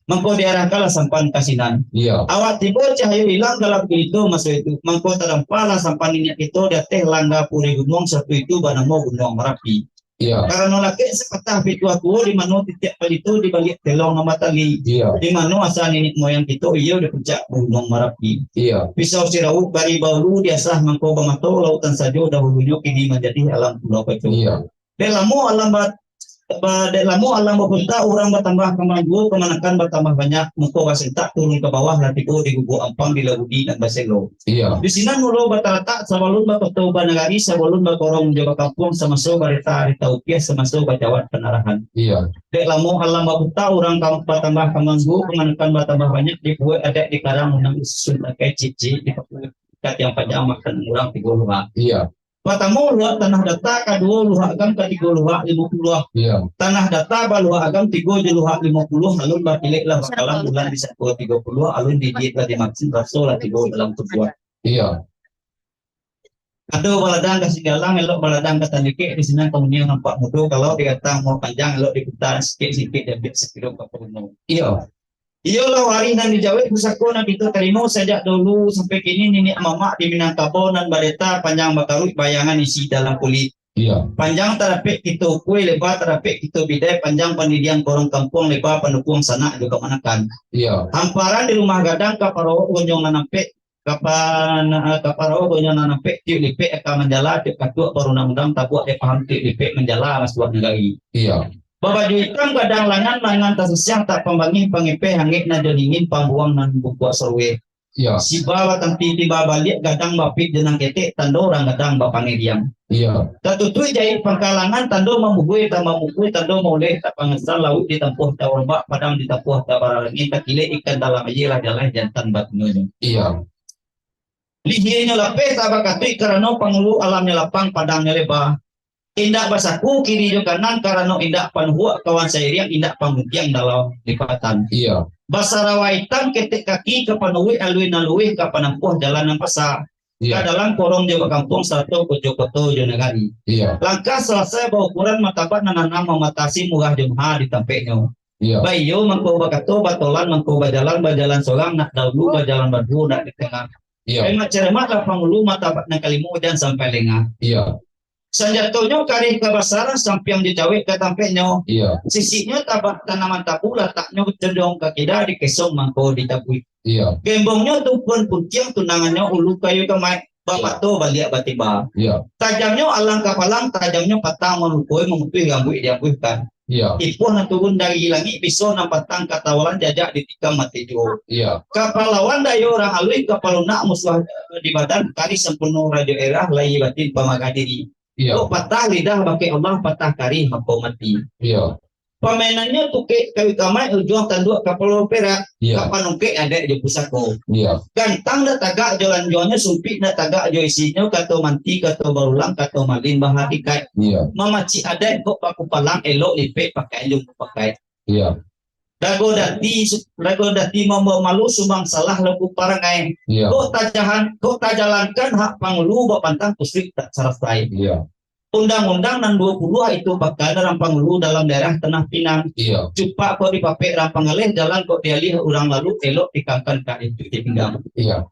Mangko diarahkanlah sampan ka sinan. Iyo. Awak tibo cahayo ilang dalam gulito maso itu. Mangko tadampalah sampan niniak kito di ateh langga puri gunuang satu itu banamo Gunuang Marapi. Iyo. Karano lakek sapatah pituah tuo, di mano titiak palito di baliak telong nan batali. Iyo. Di mano asa niniak moyang kito, iyo di puncak Gunuang Marapi. Iyo. Pisau sirauik bari baulu diasah mangko bamato, lautan sajo dahulunyo kini manjadi alam Pulau Paco. Iyo. Dek lamo alam ba-, ba-, dek lamo alam bapunta, urang batambah kamang juo, kamanakan batambah banyak, muko basentak turun ka bawah, lah tibo di Gubuak Ampang di Lagudi nan baselo. Iyo. Di sinan mulo bataratak sabalun bakoto banagari, sabalun bakorong jo bakampuang, samaso bareta-reta ukiah, samaso bajawat panarahan. Iyo. Dek lamo alam bapunta, urang kam-, batambah kamang juo, kamanakan batambah banyak, dibuek adat dikarang, unang disusun pakai cik-cik, dipakai katiang panjang, makan urang tigo luhak. Iyo. Partamo luhak tanah data, kaduo luhak agam, katigo luhak limo puluah. Iyo. Tanah data baluhak agam tigo jo luhak limo puluah, alun bakilek lah bakalam, bulan disangko tigo puluah, alun didiak lah dimakan, raso lah tibo dalam tubuah. Iyo. Ado baladang ka Singgalang, elok baladang ka Tandikek, di sinan kamudian nampak mudo, kalau digatang mau panjang, elok diputa sikik-sikik, diambiak sakilo ka paruno. Iyo. Iyolah hari nan dijawek pusako nan kito tarimo sajak dahulu sampai kini, niniak mamak di Minangkabau nan bareta panjang bakaruik, bayangan isi dalam kulik. Iyo. Panjang tadapek kito ukua, leba tadapek kito bidai, panjang pandidian korong kampuang, leba pandukuang sanak jo kamanakan. Iyo. Hamparan di rumah gadang, ka parawok gonjong nan ampek, ka pa-, na-, ka parawok gonjong nan ampek, tiuk lipek aka manjala, tiuk katuak barundang-undang, tabuak dek paham, tiuk lipek manjala masuak nagari. Iyo. Babaju itam gadang langan, langan tasisiah, tak pambangih pangipeh, angek nan jo dingin, pambuang nan bungkuak sarueh. Iyo. Siba batanti tiba baliak, gadang bapit jo nan ketek, tando urang gadang bapangiriang. Iyo. Tatutuik jaik pangkalangan, tando mambuhue, tando mamukua, tando mauleh, tak pangesan lauik ditampuah tarombak, padang ditampuah tabaralangin, takilek ikan dalam aia, lah jaleh jantan batinonyo. Iyo. Lihienyo lapeh tak bakatuik, karano pangulu alamnyo lapang, padangnyo leba. Indak basaku kiri jo kanan, karano indak panuhuak kawan sairiang, indak pamuntiang dalam lipatan. Iyo. Basarawa itam ketek kaki, ka panuruik alui nan luruih, ka panampuah jalan nan basa. Iyo. Ka dalam korong jo bakampuang, sarato kojo koto jo nagari. Iyo. Langkah salasai baukuran, martabat nan anam mamatasi, murah jo maha di tampeknyo. Iyo. Baiyo mangko bakato, batolan mangko bajalan, bajalan sorang nak daulu, bajalan baduo nak di tangah. Iyo. Hemat cermat lah pangulu, martabat nan kalimo jan sampai lengah. Iyo. Sanjatonyo karih ka basarah, sampiang jo cawek ka tampeknyo. Iyo. Sisiknyo tabak tanaman tabu, lataknyo condong ka kida, dikesong mangko ditabuik. Iyo. Gembongnyo tumpuan puntiang, tunangannyo ulu kayu kamaik, Iyo. bamato baliak batiba. Iyo. Tajamnyo alang ka palang, tajamnyo patang malukoi, mamutuih rambuik diambuihkan. Iyo. Ipuah nan turun dari langik, piso nan patang katawalan, jajak ditikam mati juo. Iyo. Kapalawan dayo urang aluih, kapalunak musuah di badan, karih sampurno rajo erah, lahia batin pamarah diri. Iyo. Kok patah lidah bakeh Allah, patah karih mako mati. Iyo. Pamainannyo tukek kayu kamai, ujuang tanduak kapalo perak, Iyo. Kapanungkek adaik jo pusako. Iyo. Gantang ndak tagak jo lanjuangnyo, sumpik ndak tagak jo isinyo, kato manti, kato barulang, kato malin bahakikat. Iyo. Mamacik adaik kok paku palang, elok lipek pakaian jo mupakai. Iyo. Rago dati, su-, rago dati mambawa malu, sumbang salah laku parangai. Iyo. Kok tajahan, kok tajalankan hak pangulu, bapantang kusuik tak salasai. Iyo. Undang-undang nan duo puluah itu bakal urang pangulu dalam daerah Tanah Pinang. Iyo. Cupak kok dipapek urang panggaleh, jalan kok dialiah urang lalu, elok dikangkan ka itu dipinggang. Iyo.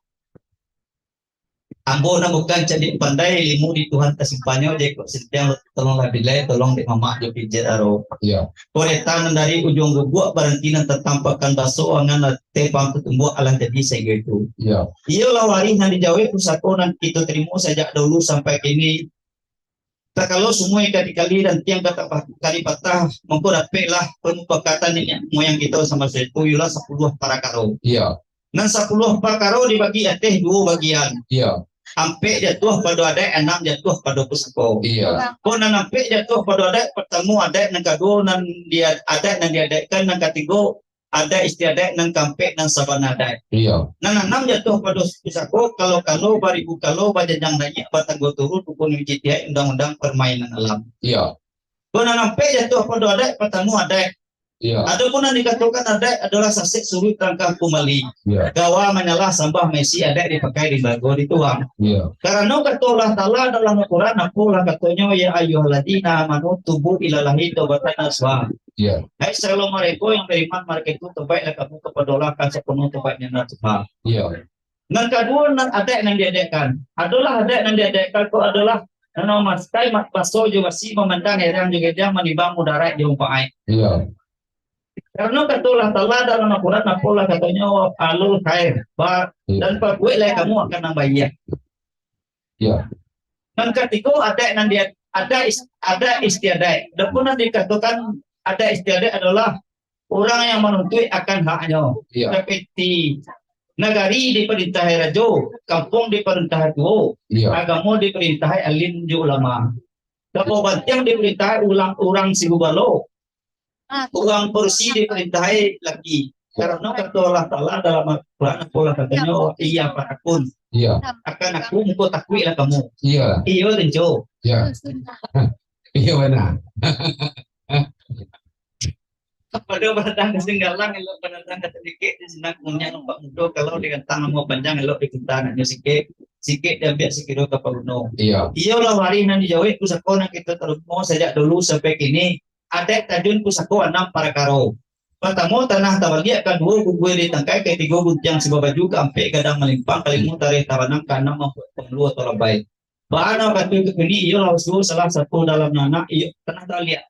Ambo nan bukan cadiak pandai, ilmu di Tuhan tasimpannyo, jikok sintiang tolonglah bilai, tolong dek mamak jo pijiak aro. Iyo. Koreta nan dari ujuang guguak, baranti nan tatampakan baso, angan lah tepang tatumbuak, alah jadi sainggo itu. Iyo. Iyolah warih nan dijawek, pusako nan kito tarimo sajak dahulu sampai kini. Takalo sumua ka dikali, rantiang ka ta-, ka dipatah, mangko dapeklah pamupakatan niniak moyang kito samaso itu, iyolah sapuluah parakaro. Iyo. Nan sapuluah parakaro dibagi ateh duo bagian. Iyo. Ampek jatuah pado adaik, anam jatuah pado pusako. Iyo. Kok nan ampek jatuah pado adaik, partamo adaik, nan kaduo nan di-, adaik nan diadaikkan, nan katigo adaik istiadaik, nan kaampek nan sabana adaik. Iyo. Nan anam jatuah pado pusako, kalo-kalo baribu kalo, bajanjang naiak, batanggo turun, rukun ijtihad, undang-undang parmainan alam. Iyo. Kok nan ampek jatuah pado adaik, partamo adaik. Iyo. Adopun nan dikatokan adaik adolah sasek suruik langkah kumbali. Iyo. Gawa manyalah sambah maisi, adaik dipakai di balago dituang. Iyo. Karano kato Allah Taala dalam Al-Quran, apolah katonyo, "Ya ayyuhalladzina amanu tubu ilallahi taubatan nasuha." Iyo. Hai sagalo mareka yang bariman, mako itu tobaiklah kamu kapado Allah, kan sapanuah tobaiknyo nan nasuha. Iyo. Nan kaduo, nan adaik nan diadaikkan. Adolah adaik nan diadaikkan tu adolah nan mamakai mat-, baso jo basi, mamandang erang jo gadang, manimbang mudarat jo manfaat. Iyo. Karano kato Allah Taala dalam Al-Quran, apolah katonyo, "Waf'alul khair, ba-, Iyo. dan pabueklah kamu akan nan baiak." Iyo. Nan katigo, adaik nan dia, adaik is-, adaik istiadaik. Adopun nan dikatokan adaik istiadaik adolah urang yang manuntuik akan haknyo. Iyo. Seperti nagari diparintahi rajo, kampuang diparintahi tuo, Iyo. agamo diparintahi alim jo ulama. Kapau bantiang diparintahi ulang, urang Sibu Balo, urang parusi diparintahi laki. Karano kato Allah Taala dalam Al-Quran, apolah katonyo, "Iya fatakun." Iyo. Akan aku mangko takuiklah kamu. Iyo. Iyo, Tenco. Iyo. Iyo, bana. Pado badatang ka Singgalang, elok badatang ka Tadikik, di sinan kunyah nampak mudo, kalau digantang amuah panjang, elok dikunta anaknyo sikik, sikik diambiak sakiro ka paguno. Iyo. Iyolah warih nan dijawek pusako nan kito tarimo sajak dulu sampai kini, adaik tajun pusako anam parakaro. Partamo, tanah tabaliak, kaduo, gugui di tangkai, katigo, guntiang sibabaju, kaampek, gadang malimpang, kalimo, tareh tabanam, kaanam, mambuek pangulu atau labai. Baa nan katuju kini, iyolah usul salah satu dalam nan anak, iyo, tanah tabaliak.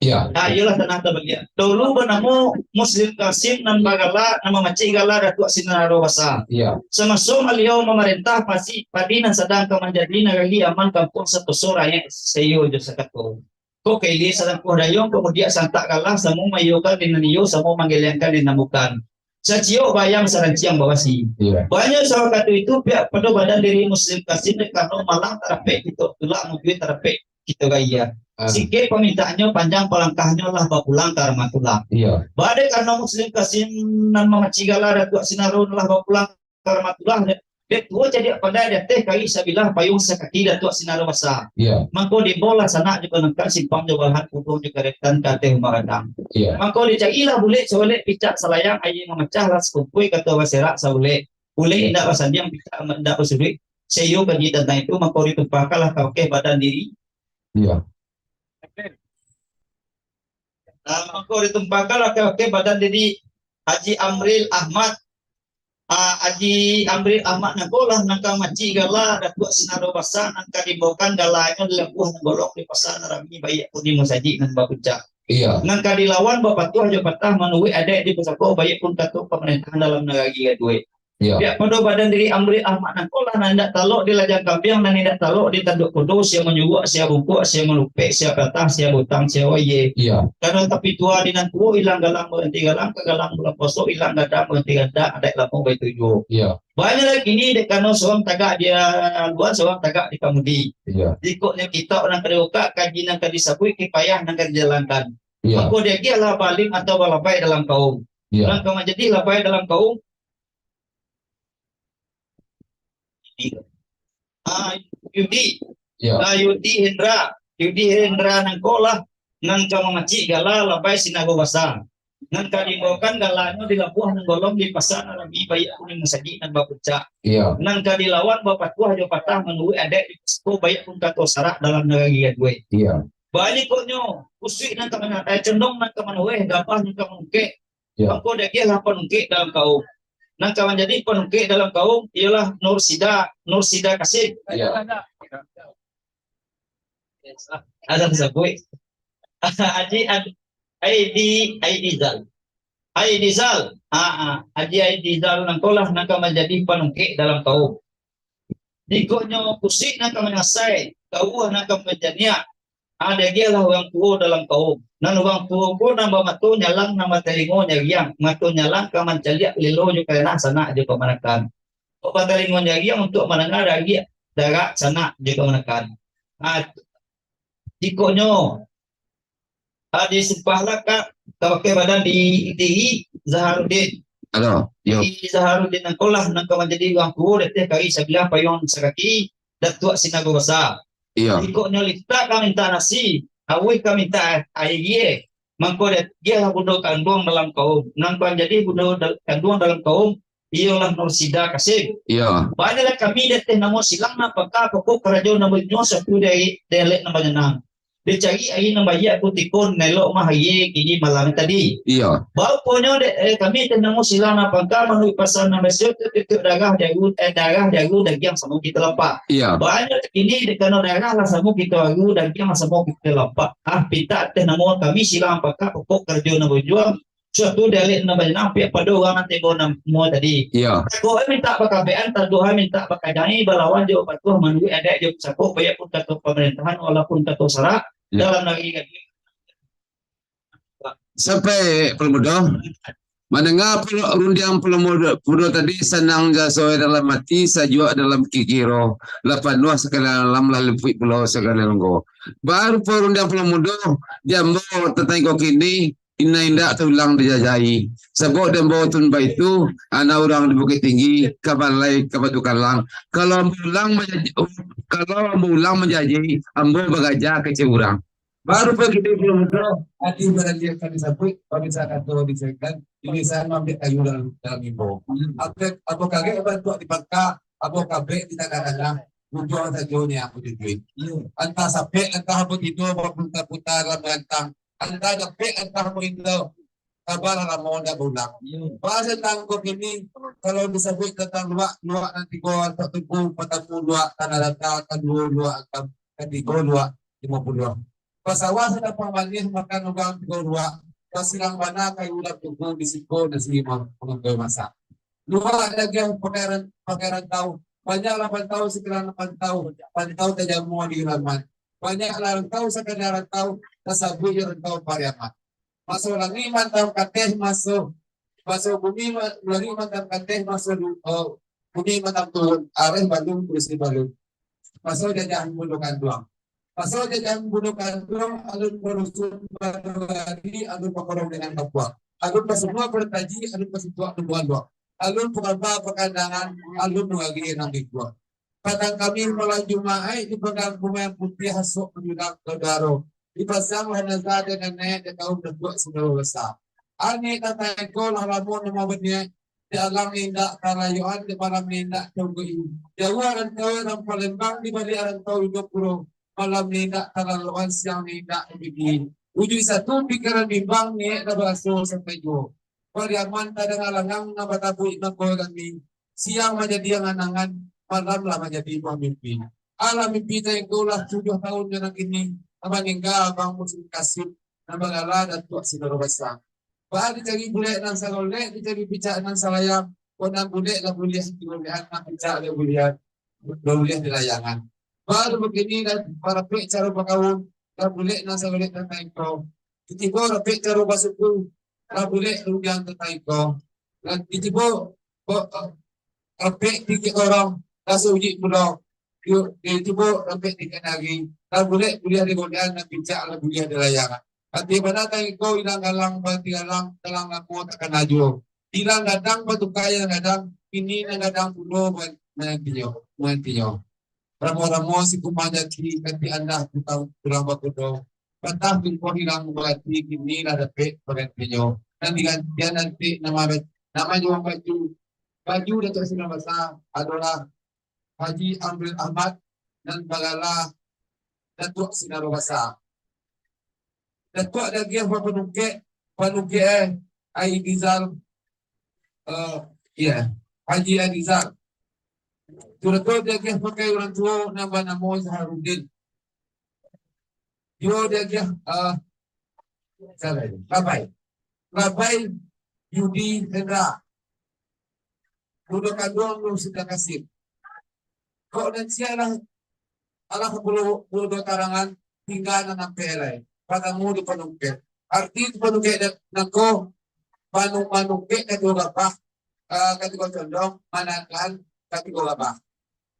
Iyo. Ah, iyolah tanah tabaliak. Dulu banamo Muslim Kasim nan bagala, nan mamacik gala Datuak Sinaro Basa. Iyo. Samaso baliau mamarentah, pasi, padi nan sadang ka manjadi nagari aman, kampuang santoso, rakyat saiyo jo sakato. Kok ka ilia salangkuah dayuang, kok mudiak santak galah, samo maiyokan di nan iyo, samo manggeliangkan di nan bukan. Saciok bayang saranciang babasi. Iyo. Banyak sawakatu itu pihak pado badan diri Muslim Kasim, dek karano malang tarapek kito tulak, mujuik tarapek kito gaya. Ah. Sikek pamintaannyo, panjang palangkahnyo, lah bapulang ka Rahmatullah. Iyo. Ba dek karano Muslim Kasim nan mamacik gala Datuak Sinaro lah bapulang ka Rahmatullah, dek, dek tuo cadiak pandai di ateh, karik sabilah, payuang sakaki Datuak Sinaro Basa. Iyo. Mangko diimbaulah sanak jo kanangkan, simpang jo balahan, puduang jo karetan ka ateh umah gadang. Iyo. Mangko dicarilah bulek saulek, picak salayang, aia mamacah lah sakumpui, kato baserak saulek. Bulek indak basandiang, picak indak basuduik. Saiyo kaji tantang itu, mangko ditumpahkanlah ka bakeh badan diri. Iyo. Ah, mangko ditumpahkanlah ka bakeh badan diri Haji Amril Ahmad. Ah, Haji Amril Ahmad nangko lah nan ka mamacik gala Datuak Sinaro Basa, nan ka diimbaukan galanyo di labuah nan golok, di pasa nan rami, baiak pun di musajik nan bapuncak. Iyo. Nan ka dilawan bapatuah jo patah, manuruik adaik di pusako, baiak pun kato pamarentaan dalam nagari Gaduik. Iyo. Biak pado badan diri Amri Ahmad nangko lah, nan indak talok di lajang kambiang, nan indak talok di tanduak kudo, sia manyuruak, sia bungkuak, sia malupek, sia patah, sia butang, sia wayie. Iyo. Karano tapitua di nan tuo, ilang galang baranti galang, ka galang bulan puaso, ilang gadang baranti gadang, adaik lamo baitu juo. Iyo. Banyak lagi ni dek kano surang tagak di luar, surang tagak di kamudi. Iyo. Ikoknyo kitab nan ka dibukak, kaji nan ka disabuik, kipayah nan ka dijalankan. Iyo. Mako diagiahlah baalim atau balabai dalam kaum. Iyo. Nan ka manjadi labai dalam kaum, Ah, Yudi. Iyo. Ah, Yudi Hendra. Yudi Hendra nangko lah nan ka mamacik gala labai Sinago Basa. Nan ka diimbaukan galanyo di labuah nan golong, di pasa nan rami, baiak pun di musajik nan bapuncak. Iyo. Nan ka dilawan bapatuah jo patah manuruik adaik di pusako, baiak pun kato sarak dalam nagari gaduik. Iyo. Baliknyo, kusuik nan ka mana-, eh, condong nan ka manuruik, gabah nan ka manungkek, Iyo. Mangko diagiahlah panungkek dalam kaum. Nan ka manjadi panungkek dalam kaum iyolah Nursida, Nursida Kasim. Iyo. Ada disabuik. Haji Ad-, Aidi, Aidi Zal. Aidi Zal. Ha, ha. Haji Aidi Zal nangko lah nan ka manjadi panungkek dalam kaum. Dikoknyo kusuik nan ka mangasai, gauah nan ka manjaniak, ah, diagiahlah urang tuo dalam kaum. Nan urang tuo ko nan bamato nyalang, nan batalingo nyariang, mato nyalang ka mancaliak lilo jo karenah sanak jo kamanakan. Kok batalingo nyariang untuak mandanga dariak darak sanak jo kamanakan. Ah, dikoknyo, Ah, disumpahlah ka, ka pakai badan di, di Zaharudin. Halo, yo. Di Zaharudin nangko lah nan ka manjadi urang tuo di ateh kari sabilah payuang sakaki Datuak Sinago Basa. Iyo. Ikoknyo litak ka mintak nasi, auih ka mintak aia. Mangko diagiahlah bundo kanduang dalam kaum. Nan ka manjadi bundo dal-, kanduang dalam kaum, iyolah Nursida Kasim. Iyo. Baliaklah kami di ateh namo silang nan pangka, pokok karajo nan banyuang, suatu di, di alek nan banyanang. Dicari ari nan baiak kutiko nan elok mah aia kini malam tadi. Iyo. Baruponyo dek, eh, kami teh namo silang nan pangka manuruik pasa nan basio tu, tutuik darah jaru, eh, darah jaru dagiang samo kito lapak. Iyo. Banyak kini dek kano darah lah samo kito aru, dagiang lah samo kito lapak. Ah, pintak teh namo kami silang nan pangka, pokok karajo nan bajuang, suatu di alek nan banyanang, piak pado urang nan tembo namo tadi. Iyo. Takuik mintak bakabekan, taduah mintak bakajai, balawan jo patuah manuruik adaik jo pusako, baiak pun kato pamarintahan, walaupun kato sarak, Iyo. dalam nagari gadang. Sampai Pulo Mudo, mandanga pulo, rundiang Pulo Mudo, Mudo tadi, sanang jaso dalam ati, sajuak dalam kikiro, lah panuah sakalian alam, lah limpuik pulo sakalian longgo. Baru pulo rundiang Pulo Mudo, jambo tantang iko kini, Indak-indak taulang dijajahi. Sabab di ambo tun baitu, anak urang di Bukik Tinggi, ka balai, ka Batu Kalang. Kalau ambo ulang manjaji, kalau ambo ulang manjaji, ambo bagaja kecek urang. Baru pagi di Pulo Mudo, ati baraliak ka disabuik, pabisa kato dicarikan, di lisan mambiak kayu dalam, dalam imbo. Apo, apo karek bantuak di pangka, apo kabek di tangah-tangah, ujuang sajo ni ambo tujuik. Antah sapek, antah ambo tido, baputa-puta dalam rantang. Antah dapek, antah maindo, kaba lah lamo ndak baulang. Iyo. Bahasa tangkok ini, kalau disabuik tantang luak, luak nan tigo, antak tubuh, patamu luak, tanah datar, kaduo luak, ka-, katigo luak, limo puluah. Pasawa sadapang manih, makan urang tigo luak, basilang bana kayu dalam tubuh, di siko nasi ma-, mangangkoi masak. Luak dagiang pakai ran-, pakai rantau, banyaklah pantau, sikilan pantau, pantau tajamua di laman. Banyaklah rantau sakadar rantau, tasabuik jo rantau Pariaman. Maso langik mantang kateh, maso, maso bumi ma-, langik mantang kateh, maso du-, oh, bumi mantang turun, areh balun, kurisi balun. Maso jajahan bundo kanduang. Maso jajahan bundo kanduang, alun barusun barari, alun bakorong dengan kapuang. Alun basunua barantaji, alun basutuak tumbuah luak. Alun pukaba pakandangan, alun nuragi nan bikuang. Patang Kamih malam Jumaik di Padang Kumayan Putiah, asok manjulang ka udaro. Dipasang lah nazar dek niniak, dek kaum datuak sundalo basa. Angin nan taiko lah lamo namo baniaik, di alang indak talayoan, di malam indak tunggu-i. Jauah rantau nan Palembang, di baliak rantau Indonesia, malam indak talaloan, siang indak tabigi. Ujuik satu pikiran bimbang, niaik lah baraso sampai juo. Pariaman tadanga langang, nan batabuik nan kami. Siang manjadi angan-angan, malam lah manjadi buah mimpi. Alah mimpi tainggo lah tujuah tahun jo nan kini, nan maningga Abang Musin Kasim, nan bagala Datuak Sindoro Basa. Baa dicari bulek nan salolek, dicari picak nan salayang, Kok nan bulek lah buliah di golekan, nan picak lah buliah, lah buliah di layangan. Baru bakini lah barapek caro bakaun, lah bulek nan sabalek tantang iko. Tibo rapek caro basuku, lah bulek rugian tantang iko. Lah tibo, bo-, rapek tinggi orang, lah saujik pulo. Yo, eh, tibo rapek tinggi nari, lah bulek buliah di golekan, nan picak lah buliah di layangan. Ati bana tantang iko, ilang galang, bati galang, galang lamo takana juo. Ilang gadang batuka ilang gadang, kini nan gadang pulo ma-, manantinyo, manantinyo. Ramo-ramo si kumbang jati, kati andah puta-, pulang bakudo. Patah tumpuah ilang barati, kini lah dapek panggantinyo. Nan digantian nanti nama, nama juang baju. Baju Datuak Sinan Basa adolah Haji Amril Ahmad, nan bagala Datuak Sinan Basa. Datuak diagiah panungkek, panungkek, eh, Ai Dizal, eh, iya, Haji Ai Dizal. Tu Datuak diagiah pakai urang tuo nan banamo Zaharudin. Dio diagiah, eh, salah, Labai. Labai Yudi Hendra. Bundo kanduang Nur Sinta Kasim. Kok nan ciek lah, alah bulo, bulo tarangan, tingga nan ampek lai. Patamu di panungkek. Arti di panungkek nan, nangko, panu-, manungkek ka duo gabah, ah, ka tigo condong, manandakan ka tigo gabah.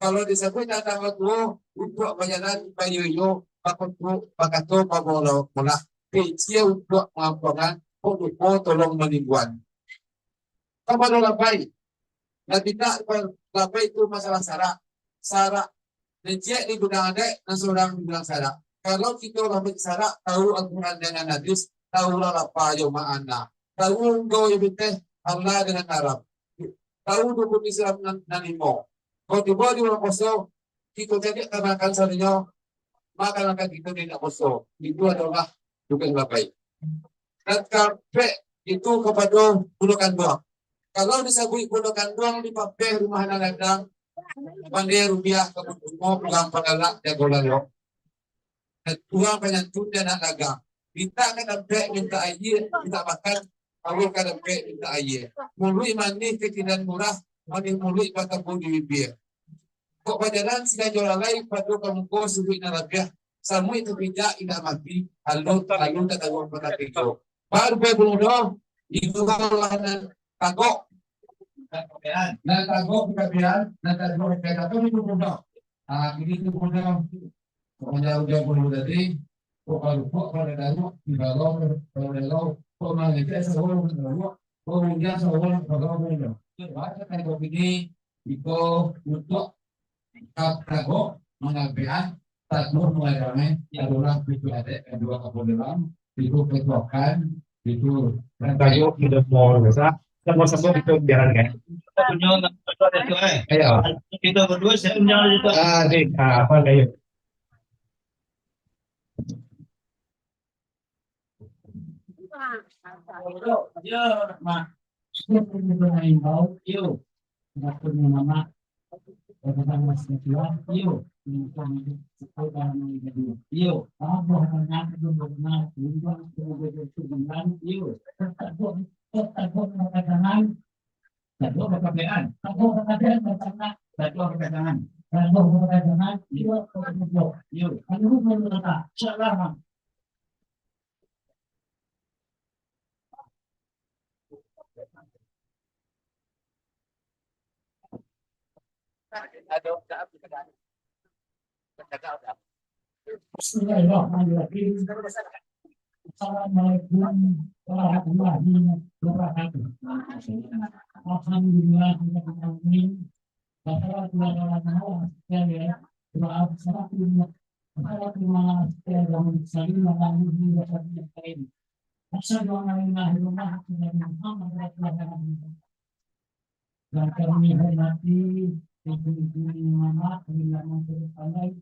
Kalau disabuik tantang tuo, untuak bajalan, bayoyo, bakutuk, bakato, bamolah-molah. Kecil untuak mangampuangan, kok lupo tolong manimbuan. Kapado Labai, nan pintak Labai tu masalah sarak. Sarak, nan ciek di bidang adaik, nan surang di bidang sarak. Kalau kito lah basarak, tahu Al-Quran dengan hadis, tahu lah lapa jo ma'ana. Tahu anggo jo pitih, Allah dengan Arab. Tahu rukun Islam nan, nan limo. Kalau tibo di bulan puaso, kito caliak kamanakan sadonyo, mako manakan kito di indak puaso. Itu adolah tugas Labai. Nan kaampek itu kapado bundo kanduang. Kalau disabuik bundo kanduang di papeh rumah nan gadang, pandai rubiah kabun bungo, pulang panggalak jago lalok. Urang panyantun di anak dagang. Mintak ka dampek, mintak aia, mintak makan, awak ka dampek, mintak aia. Muluik manih, kecil nan murah, manih muluik batabu di bibia. Kok bajalan sinan jo lalai, pado ka muko suruik nan labiah. Samuik tapijak indak mati, alun, alun tataruang patah tigo. Baru bae bundo, idulah nan tagok. Nan tagok di kabian, nan tagok di kabian, itu bundo. Ah, kini tu bundo. Pokoknya udah bundo tadi, kok kalau kok kalau daruak, di bawah, kalau dalau, kok mangecek sawah, kalau daruak, kok hujan sawah, kalau bundo. Baca tagok ini, iko untuak ka-, tagok mangabean, taduah mangadangai, adolah pitu adaik, kaduo kapodolan, pitu katuakan, pitu rantayo, pitu mo dosa, samo-samo kito biaran, kan? Punyo, eh. Ayo. Kito baduo, saya punyo itu. Ah, dik, ah, apa kayo? Yo, Mak. Yo. Yo. Yo. Yo. Tagok bakabean, tagok bakabean, tagok bakabean, tagok bakabean, iyo, iyo, iyo, iyo. Anu, anu, anu, insyaallah. Bismillahirrahmanirrahim. Assalamualaikum warahmatullahi wabarakatuh. Alhamdulillah, rabbil alamin. Wassalatu wassalamu ala rasulillah, wa ala alihi wa sahbihi ajmain. Asyhadu an la ilaha illallah wa asyhadu anna Muhammadar Rasulullah. Dan kami hormati ibu-ibu, mama, ulama, pandai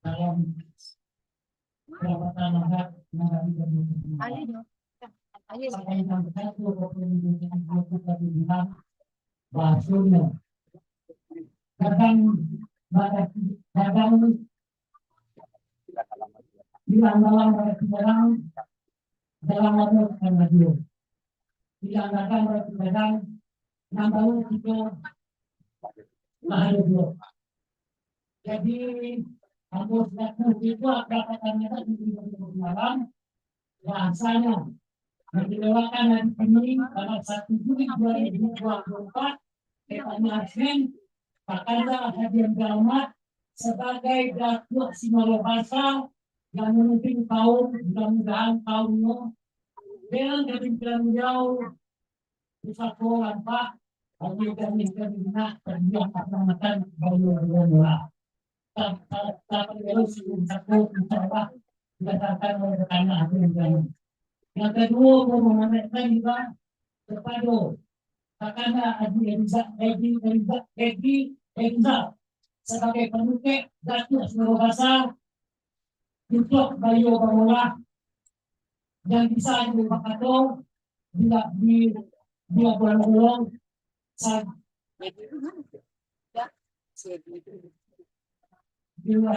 dalam jabatan adat yang kami hormati. Ayo, ayo. Saya yang satu, bahasanya kadang, kadang Bilang dalam berarti dalam, dalam ado bukan radio. Bilang dagang berarti dagang, Nambah tiga. Nah, ada dua. Jadi, ambo selaku ketua Perapatan Adat di Bidang Malam, bahasanya, dikelelakan hari ini, tanggal satu Juli dua ribu dua puluh empat, tepatnya Senin, Kakanda Hadian Dahmat sebagai Datuak Singaraja Basa yang memimpin kaum, mudah-mudahan kaumnya dengan kepimpinan beliau, Pusako lampah, bagi kami kami nak terbiak katamatan bagi orang mula. Tapi kalau si Pusako, insya Allah, berdasarkan oleh rekan aku yang kami. Yang kedua, mau memamerkan juga kepada Kakanda Haji Rizal, Haji Rizal, Haji Rizal sebagai penutup Datuak Singaraja Basa untuk beliau bermula yang bisa juga bakato bila di bila bulan bulan sa bila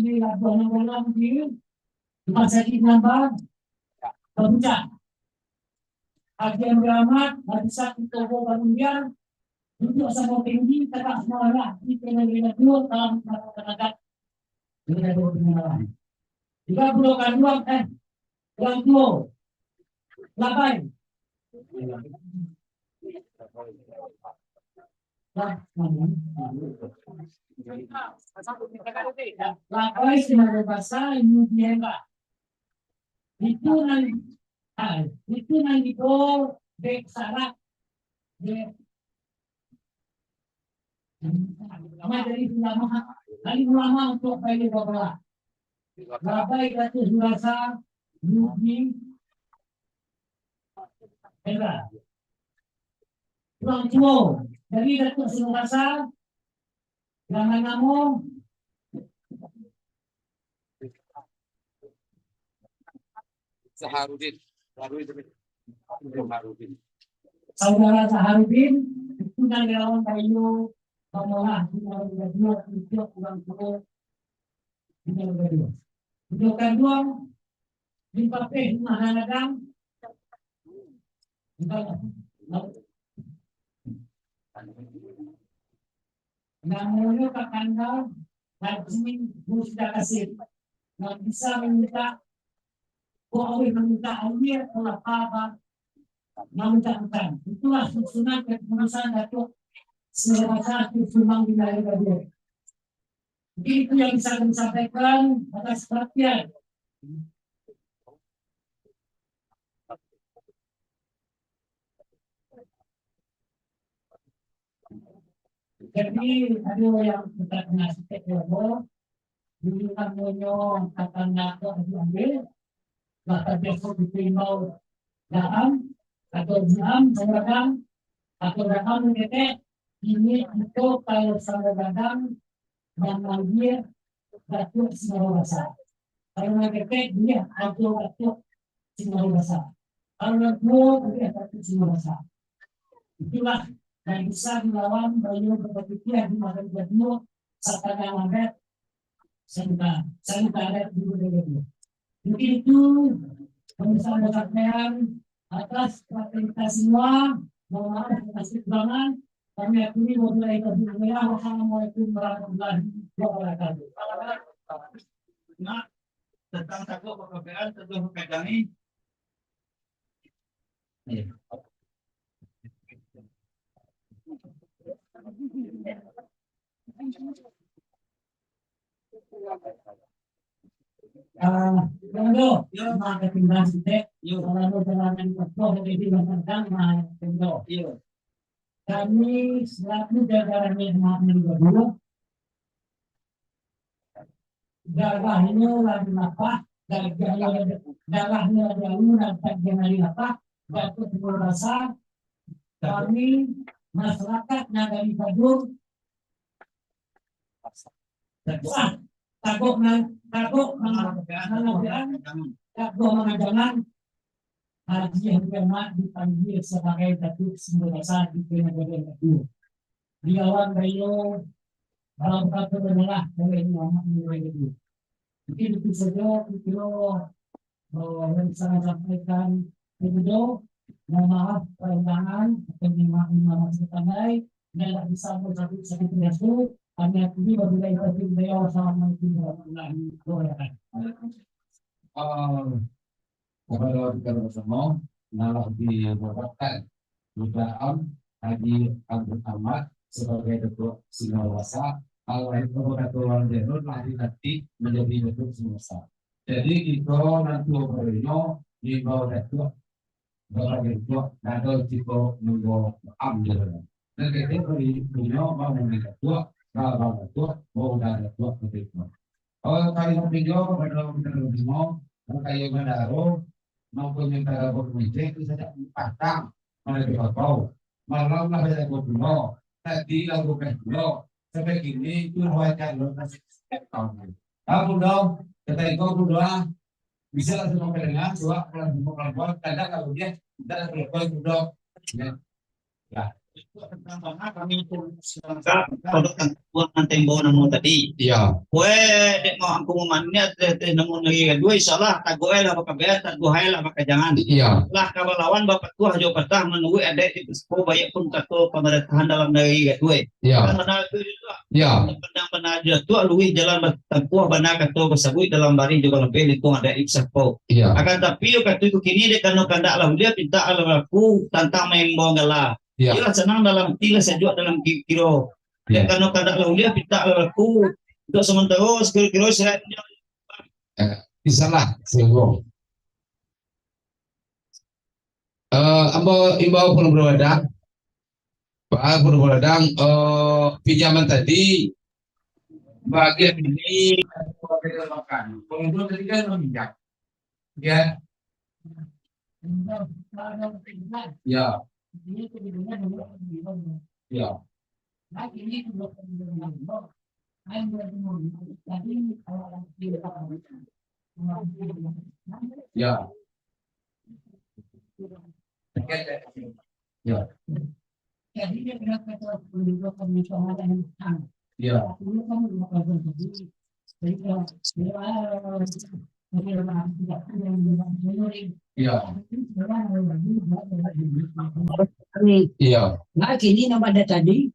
bila bulan bulan di rumah sakit nambah kebuncak. Agian beramat, habis sakit tobo bangundian, duduk sama tinggi, tegak sama anak, di tengah dua tahun masyarakat. Tidak ada pengenalan. Juga budak kanduang, eh, orang tua. Labai. Labai, Singaraja Basa, ini dia, Pak. Itu nan, ah, itu nan dibawa dek sarak. Dek Majelis Ulama, alim ulama untuk Baitu Babalah. Labai Datuak Singaraja Basa, Yudi Hendra. Urang tuo dari Datuak Singaraja Basa, yang banamo Zaharudin. Zaharudin. Zaharudin. Saudara Zaharudin, itu nan relawan kayu, pamalah di dalam radio, untuk urang tuo di dalam radio. Untuk kanduang, di papeh rumah ladang, namonyo Kakanda Haji Musda Kasim, nan bisa mamintak, kok awih mamintak aia, kalapa, mamintak makan. Itulah susunan kepengurusan Datuak Singaraja Basa Sumbang di Nagari Baduo. Mungkin itu yang bisa kami sampaikan atas perhatian. Jadi, ado yang kita kena sitek dulu. Dulu namonyo Kakanda Haji Ambil, lah tabiaso diimbau Daam, atau Jiam, Sanggadang, atau Daam Ketek, ini itu kalau Sanggadang yang manggil Datuak Singaraja Basa. Kalau nan ketek, dia Ajo Datuak Singaraja Basa. Kalau nan tuo, dia Datuak Singaraja Basa. Itulah yang bisa dilawan beliau berpikir di masa kedua, satangah adat, serta, serta adat di budaya dia. Mungkin itu pembicaraan sampean atas perhatian kita semua. Mohon maaf atas kekurangan. Kami akhiri, wabillahi taufiq wal hidayah. Wassalamualaikum warahmatullahi wabarakatuh. Nah, tentang takut perkabaan, tentu perkabaan ni. Iya. Ah, Rondo, yo, maka tinggal sitek. Yo. Kalau ada jalan yang kokoh, jadi yang tentang, nah, Rondo. Yo. Kami selaku jajaran yang maaf yang kedua, darahnyo lah dilapah, darahnyo, darahnyo lah dialu, dan darahnyo lah dilapah, Datuak Singaraja Basa, kami, masyarakat Nagari Baduo, Sah, tagok ma-, tagok ma-, mangajakan, tagok mangajakan, Haji Ahmad dipanggil sabagai Datuak Singaraja Basa di Kota Baduo. Dilawan baliau, baru kata menengah, oleh ulama mulai itu. Mungkin itu saja, kira, eh, yang saya sampaikan. Kemudian, Mohon maaf, kehilangan, penerimaan maaf sebagai, dan tak bisa mencapai satu pintu. Kami akui wabillahi taufiq wal hidayah. Wassalamualaikum warahmatullahi wabarakatuh. Ah, kepada kita bersama, nalah dibawakan Muda Am Haji Abdul Ahmad sebagai Datuk Sinawasa, alaihi wabarakatuh, lah dilantik menjadi Datuk Sinawasa. Jadi, kito nanti baru nyo dibawa Datuk Bapak Datuk, Datuk Ciko Nunggu Am di dalam. Dan kito beri punyo bangun di Datuk, Babang Datuk, Bunda Datuk, begitu. Kalau kami berpinjau kepada kita bertemu, kayu mandaro, mampunyai tarabut mencek, itu saja patang, mana di bakau. Malam lah saja berpulau, tadi lah bukan pulau, sampai kini itu wajah lo kasih setiap tahun. Kamu dong, kata itu aku doa, bisa lah semua pendengar, suak kalau semua kelompok, kadang kalau dia, kita ada kelompok itu dong. Ya. Ya. Itu tentang mana kami itu sedang Ka-, kalau kan buah nan tembo namo tadi. Iya. Kue dek mau angku mamaniat teh, teh namo nagari gadua, insyaallah, tagoe lah bakabean, tagohai lah bakajangan. Iya. Lah ka balawan bapatuah jo patah manuruik adaik di pusako, baiak pun kato pamarantahan dalam nagari gadua. Iya. Kan bana tu juga. Iya. Pandang bana jo tu, luruih jalan batampuah, bana kato basabuik dalam barih jo balabeh lingkuang adaik di pusako. Iya. Akan tapi, wakatu itu kini, dek karano kandak lah uliah, pintak lah balaku, tantang maimbau gala. Iya. Iyolah sanang dalam ati, lah sajuak dalam ki-, kiro. Iya. Dek karano kandak lah uliah, pintak lah balaku. Untuk samantaro, sakiro-kiro, syaratnyo. Eh, insyaallah, sungguh. Eh, ambo imbau Pulau Beradang. Pak Pulau Beradang, eh, pinjaman tadi, bagian ini, makan. Pengunjung tadi kan meminjam. Ya. Ya. Ya. Ya. Ya. Ya. Ya. Ya. Nah, kini nama ada tadi,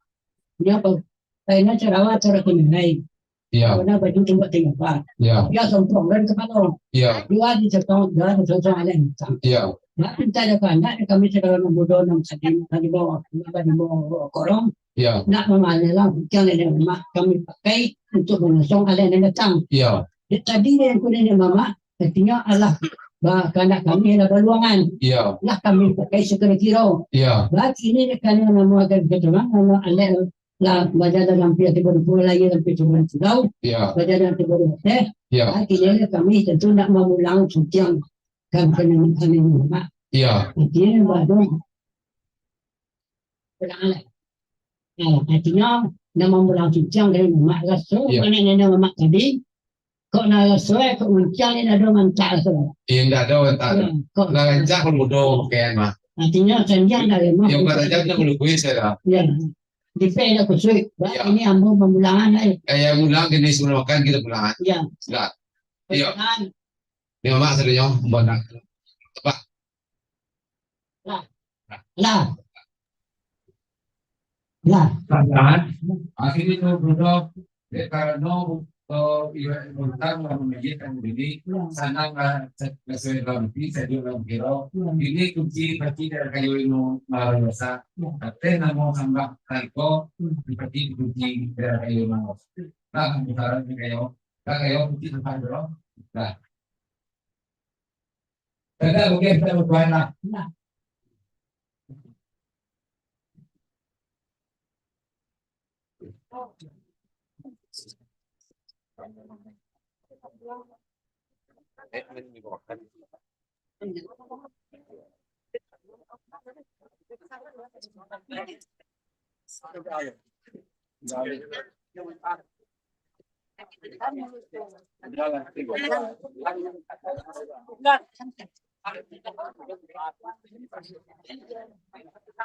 dia apa? Kaina carawa cara kunai. Ya. Kaina baju tembok tembok. Ya. Ya, sompong dan kepala. Ya. Dua di cetong, dua di cetong, ada yang hitam. Ya. Nah, kita ada anak, kami segala membudo enam tadi, tadi bawa, tadi bawa korong. Ya. Nak memanggil lah, hujan ada mak kami pakai untuk mengosong ada yang datang. Ya. Dia tadi yang kuning yang mamak, artinya Allah, ba-, kandak kami lah baluangan. Ya. Lah kami pakai sekira-kira. Ya. Berarti ini dia kena nama agak betul lah, nama alat lah bajalan hampir tiga ribu lagi hampir tiga ribu pulau. Ya. Bajalan tiga ribu teh. Ya. Berarti ini kami tentu nak memulang sucian kan kena kami mamak. Ya. Artinya baru pulang lah. Nah, artinya, nak mamulang sucian dari mamak raso, ya, nenek-nenek mamak tadi, kok nak raso, eh, kok mancang ni ado mantak raso. Iya, ndak ado mantak. Ya, kok nak rancak pun mudo pakaian mah. Artinya, sanjang dari mah. Yang bukan rancak, kita perlu kuis ya dah. Ya. Di pe dah kusui. Bah, ya, ini ambo pemulangan, eh. Eh, yang mulang kini sebelum makan kita pulang. Ya. Sudah. Iya. Pemulangan. Ni mamak sadonyo, ambo nak. Apa? Lah. Lah. Lah. Lah. Akhirnya tu budak, dek karano, eh, ibarat budak lah mengaji kan ini, ya, sanang lah, se-, sesuai dalam hati, sejuk dalam kiro. Ya. Ini kunci pasti dari kayu inu, eh, biasa. Ya. Tapi namo sambah taiko, hmm, seperti kunci dari kayu inu. Nah, misalnya kayu, nah, kayu kunci tempat dulu. Nah. Kada mungkin kita berbuat lah. Nah.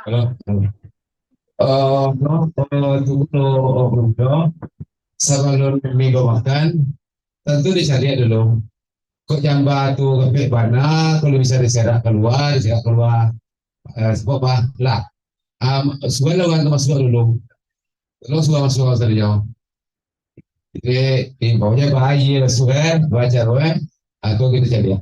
Halo. Eh, no, eh, tunggu, eh, sabalun minggu makan, tentu dicari dulu. Kok jamba tu rapek bana, kalau bisa diserak kalua, diserak kalua. Eh, sebab bah, lah. Am, suruahlah urang tu masuak dulu. Tolong suruah masuak sajo. Jadi, imbaunya bahaya lah suruah, eh, baca tu, eh. Ah, tu kita cari, ya.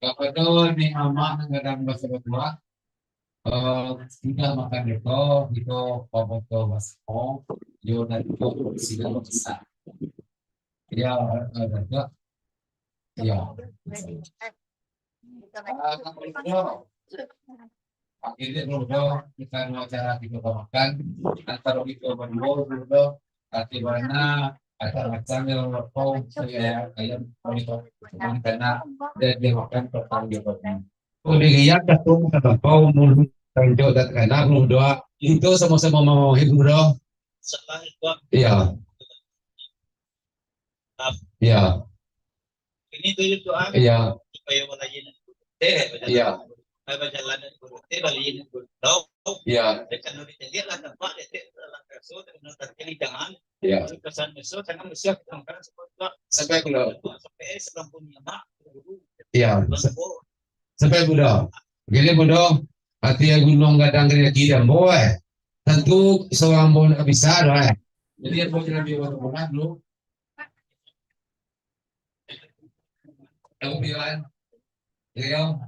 Kapado ni amak nan gadang basa batua, eh, sudah makan itu, itu pamoto basamo, yo dan itu sila besar. Ya, eh, eh, ya. Ya. Ah, kalau Akhirnyo, bro, kita anu acara kita makan, antaro kita baduo, bro, ati bana, macam-macam yang lapau, saya ayam, kami tahu, kami kena, dan dia makan petang dia babi. Kemudian, katong katapau, mulut, tanjok, dan kena, bro, doa. Itu sama-sama mau hibur, bro. Iya. Iya. Iya. Iya. Iya. Iya. Sampai pulo. Iya. Sampai pulo. Jadi pulo, ati gunuang gadang dari kaki dan bawah. Tantu surang ambo ndak bisa doh, eh. Jadi, ambo jangan biar orang dulu. Tahu pian? Iyo.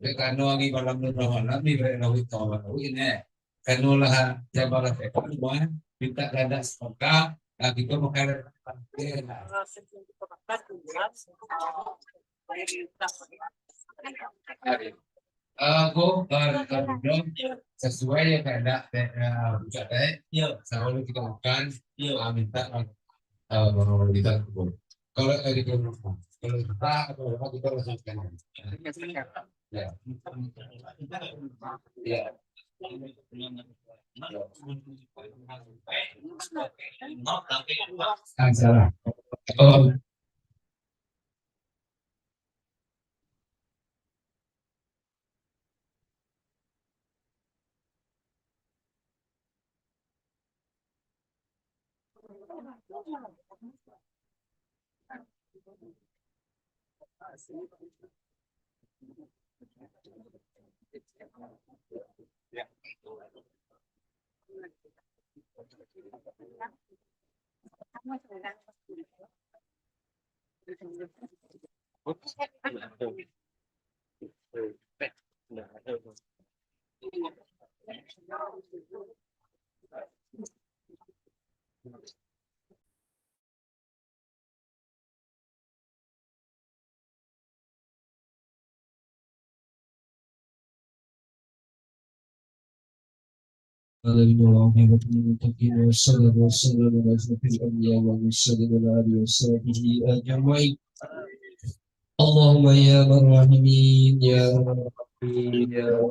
Dek kano angin malam tu lah malam ni, bari lauik ka bawah lauik ni. Kano lah jabalah setan semua, minta gandak sepaka, lah kito makan. Eh, ko, eh, eh, Bro, sesuai ya kehendak, eh, eh, Bro Cak, eh. Yo. Sebelum kita makan, yo, ah, minta, eh, eh, kita, kalau, eh, kita, kalau kita, atau apa, kita langsung makan. Ya. Ya. Ah, salah. Oh. العاقبة للمتقين، والصلاة والسلام على أشرف الأنبياء والمرسلين وعلى آله وصحبه أجمعين. اللهم يا أرحم الراحمين، يا رحمن الرحيم، يا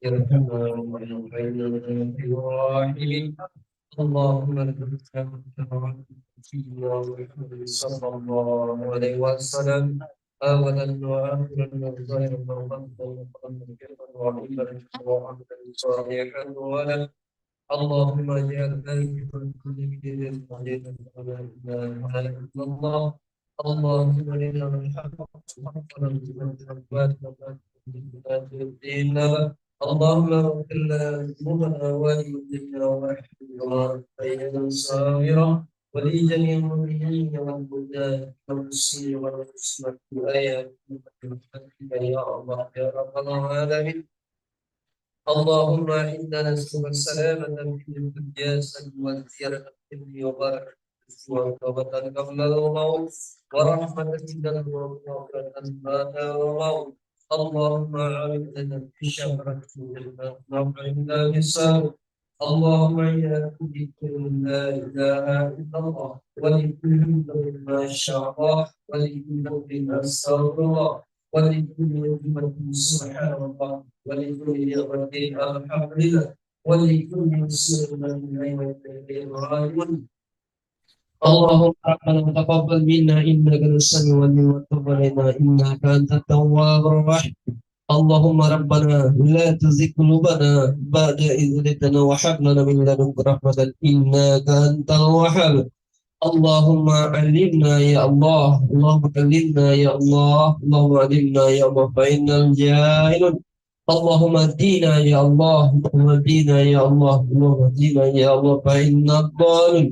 أرحم الراحمين. اللهم لك الحمد كما ينبغي لجلال وجهك صلى الله عليه وسلم. أولا وآخرا وظاهرا وباطنا وقلبا وعملا وعملا صالحا وولدا. اللهم يا أيها الذي علينا لا إله إلا الله. اللهم أرنا الحق حقا وارزقنا اتباعه. اللهم اغفر لنا ذنوبنا ولوالدينا وارحمهما كما ربيانا صغارا. ولجميع المؤمنين والمؤمنات والمسلمين والمسلمات في أيامهم بحقك يا الله يا رب العالمين. اللهم إنا نسألك السلامة في الجسد والزيادة في العلم وبركة الرزق وتوبة قبل الموت ورحمة عند الموت ومغفرة بعد الموت. اللهم عاملنا في شفاعة الجنة وعاملنا بالصبر. اللهم يا كل لا إله إلا الله، ولكل ذنب ما شاء الله، ولكل ذنب أستغفر الله، ولكل أمة سبحان الله، ولكل نعمة الحمد لله، ولكل سر من نعمة الرحمن. اللهم ربنا تقبل منا إنك أنت السميع العليم وتب علينا إنك أنت التواب الرحيم. اللهم ربنا لا تزغ قلوبنا بعد إذ هديتنا وهب لنا من لدنك رحمة إنك أنت الوهاب. اللهم علمنا يا الله، اللهم علمنا يا الله، اللهم علمنا يا الله، فإنا جاهلون. اللهم اهدنا يا الله، اللهم اهدنا يا الله، اللهم اهدنا يا الله، فإنا ضالون.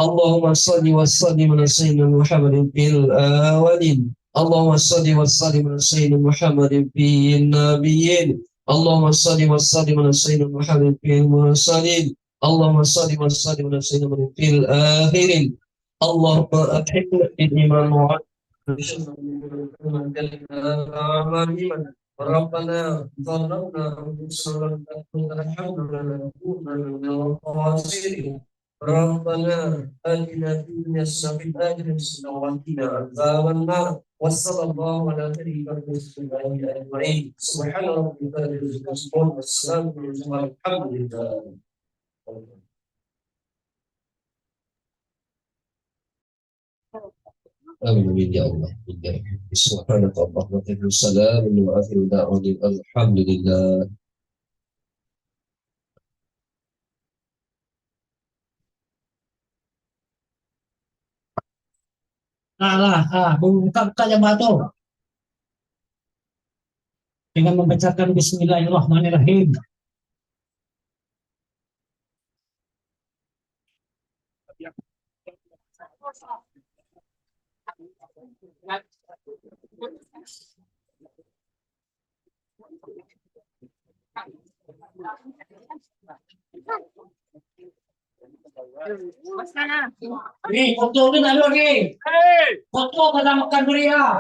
اللهم صل وسلم على سيدنا محمد في الأولين. اللهم صل وسلم على سيدنا محمد في النبيين. اللهم صل وسلم على سيدنا محمد في المرسلين. اللهم صل وسلم على سيدنا محمد في الآخرين. اللهم ألحقنا بالإيمان وعلى ربنا ظلمنا أنفسنا وإن لم تغفر لنا وترحمنا لنكونن من الخاسرين. ربنا آتنا في الدنيا حسنة وفي الآخرة حسنة وقنا عذاب النار. وصلى الله على خير خلقه وعلى آله أجمعين. سبحان ربك رب العزة عما يصفون. والسلام على المرسلين. والحمد لله. Amin, ya Allah. Subhanakallahumma wa bihamdika. Salamun wa akhiru da'wana alhamdulillah. Nah, lah, ah, buka-buka jambatan tu. Dengan membacakan Bismillahirrahmanirrahim. Ni, foto tu nak dulu ni. Foto pada makan durian.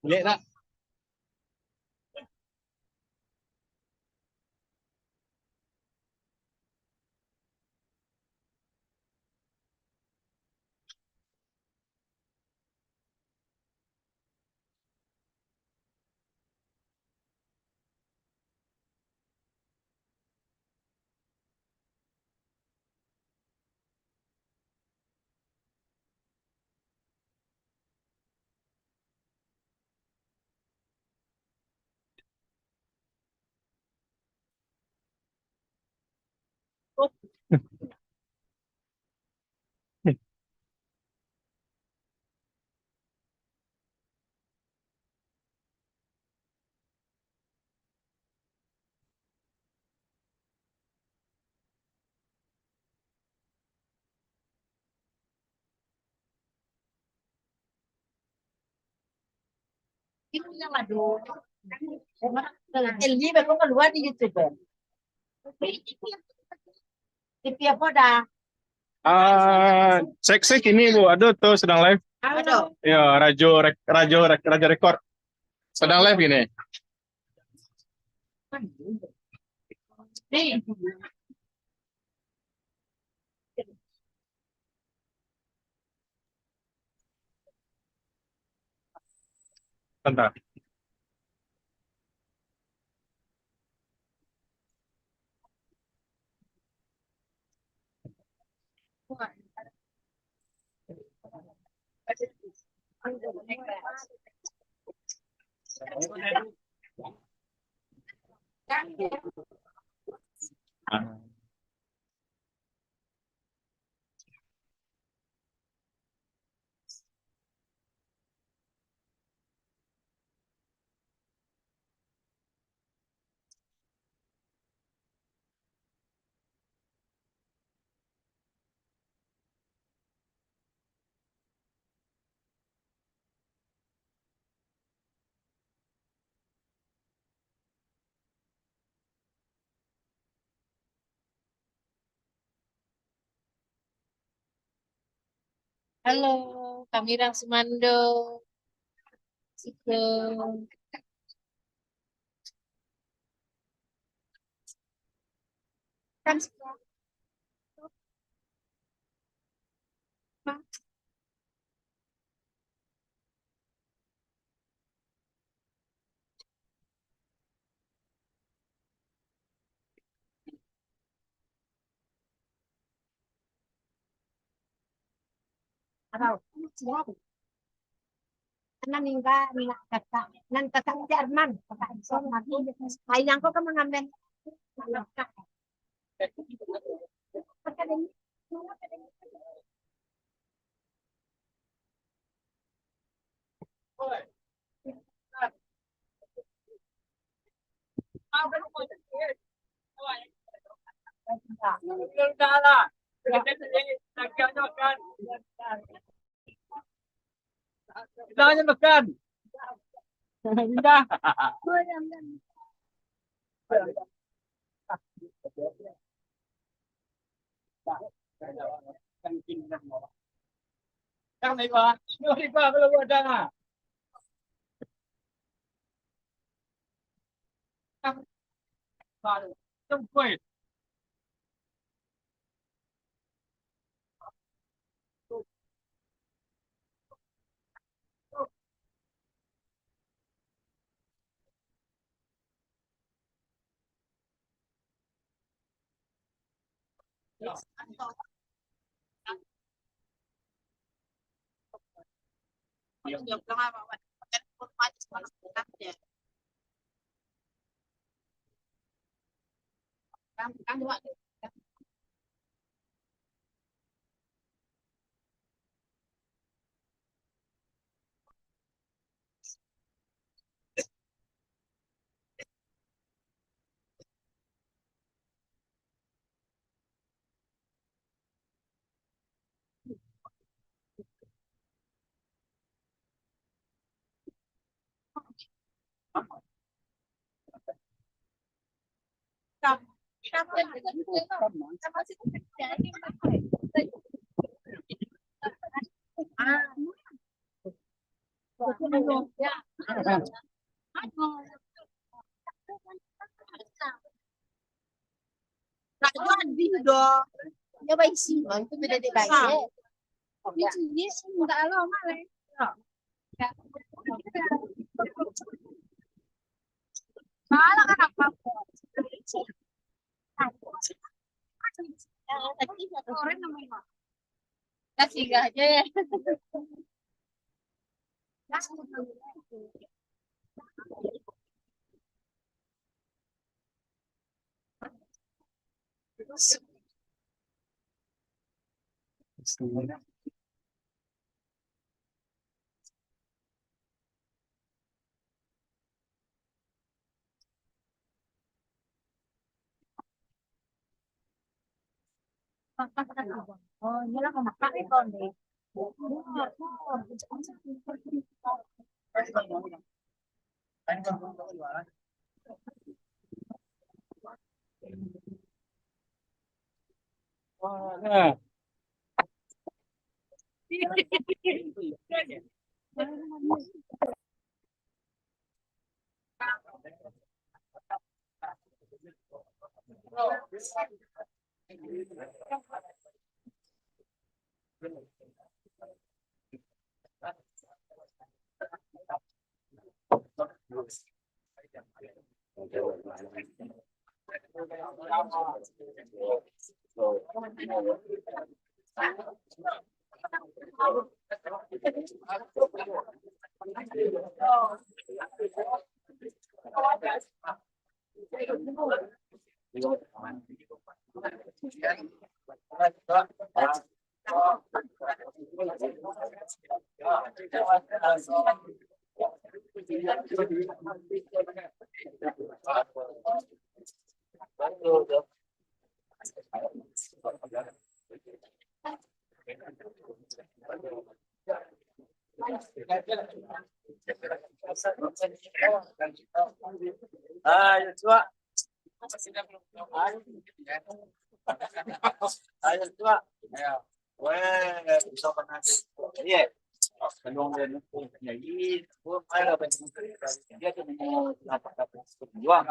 Lek nak? Eli baru keluar di YouTube. T V apa dah? Ah, cek-cek ini, Bu, ada tuh sedang live. Ada. Ya, Rajo Rek-, Rajo Rek-, Rajo Record. Sedang live ini. Nih. Bentar. Halo, kami urang Sumando. Siko. Kan Nan ningga, nan kakak, nan kakak si Arman, kakak si Arman. Sayang kok ka mangambil. Kita hanya makan. Indah. Yang lima, lima, lima, kalau ada. Nak jadi doh. Dia baisi, itu beda dia baik. Dia sendiri enggak lama lah. Malah kan apa-apa. Orang namanya. Kasih aja ya. Oh, iyalah, kau makan ni, kau ni. Ah, Yosua. Ah, Yosua. Weh, bisa pernah. Iya. Kalau dia nanti jadi, gua malah banyak. Dia tu mau apa-apa. Juang.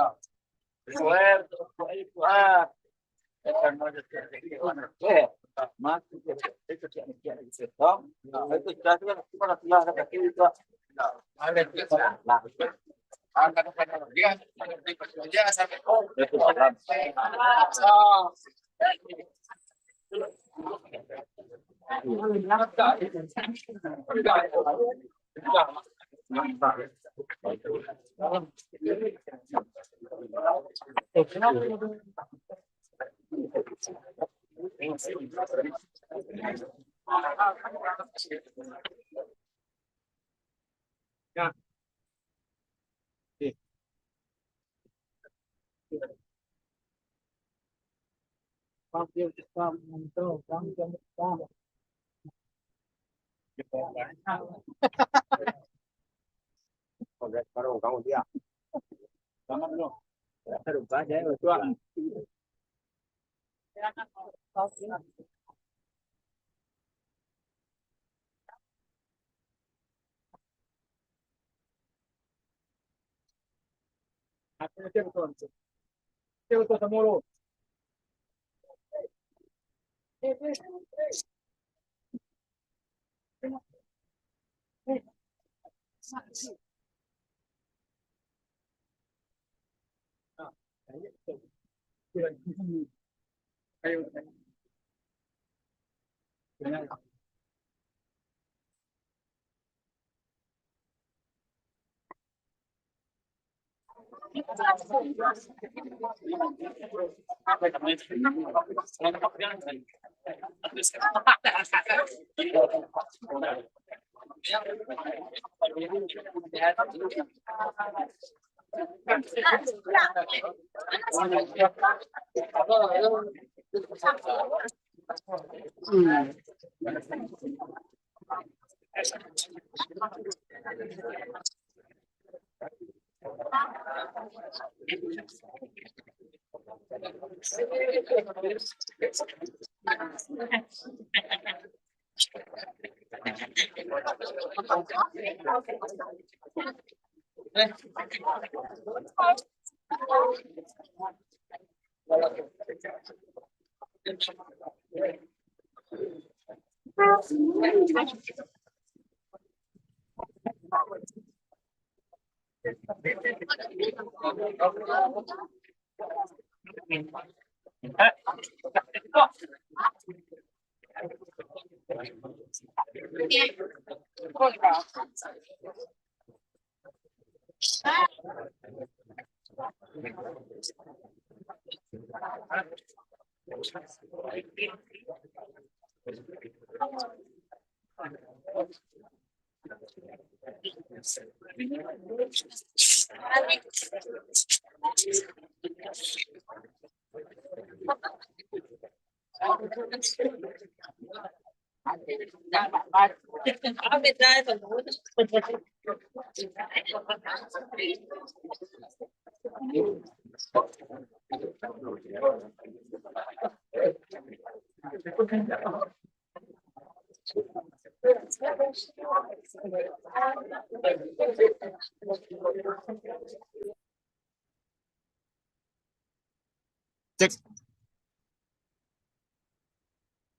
Cek.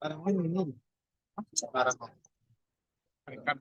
Barang ini. Barang. Barang.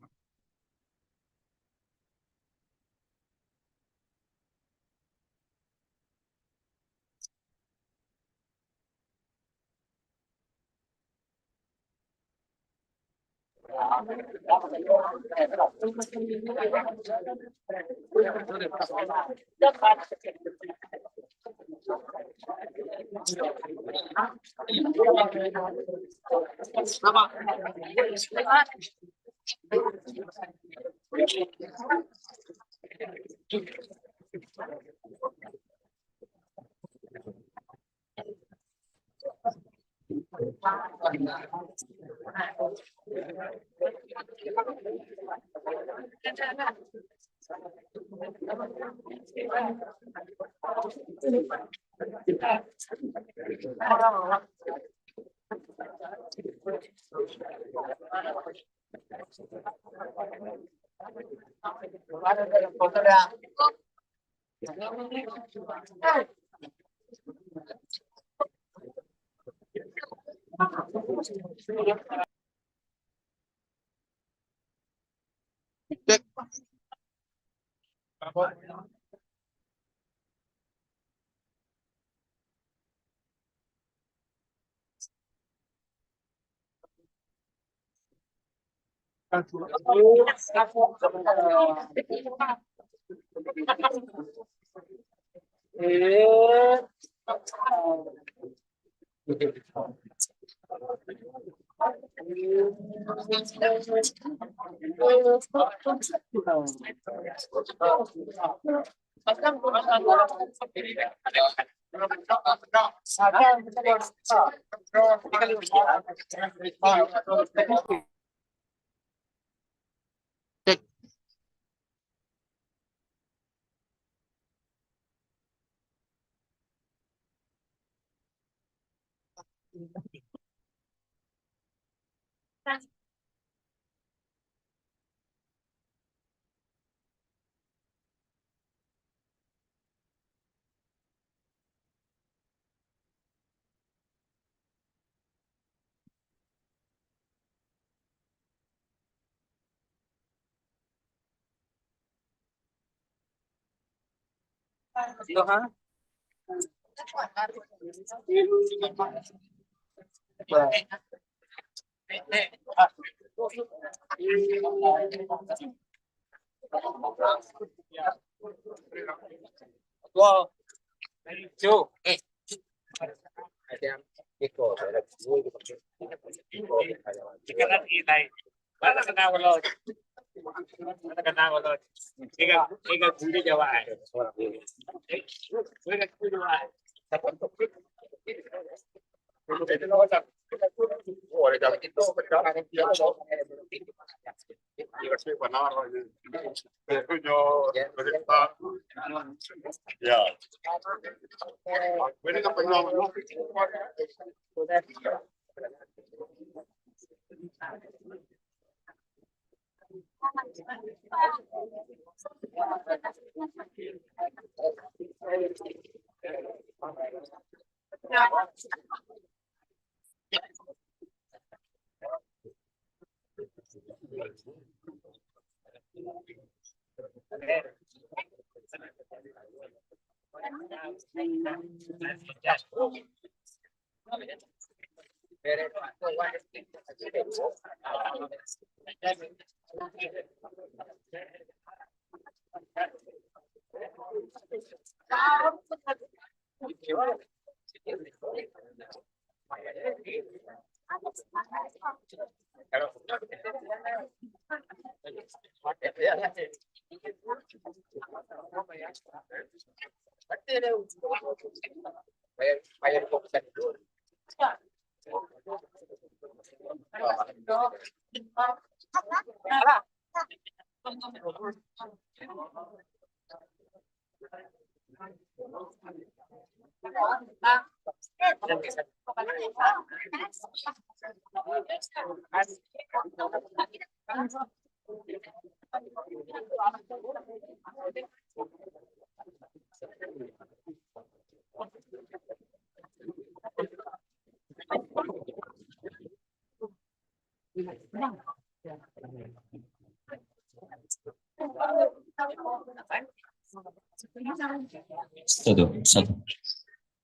Satu, satu.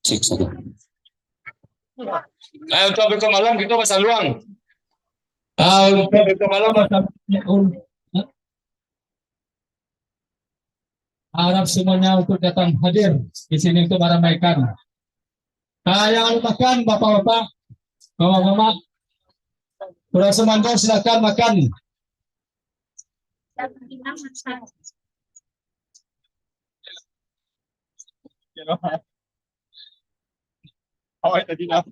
Cek satu. Eh, untuk besok malam kita pasang luang. Ah, untuk besok malam pasang luang. Harap semuanya untuk datang hadir di sini untuk meramaikan. Ah, yang makan, bapak-bapak, mama-mama, kurang semangkok silakan makan. Awak tadi lah.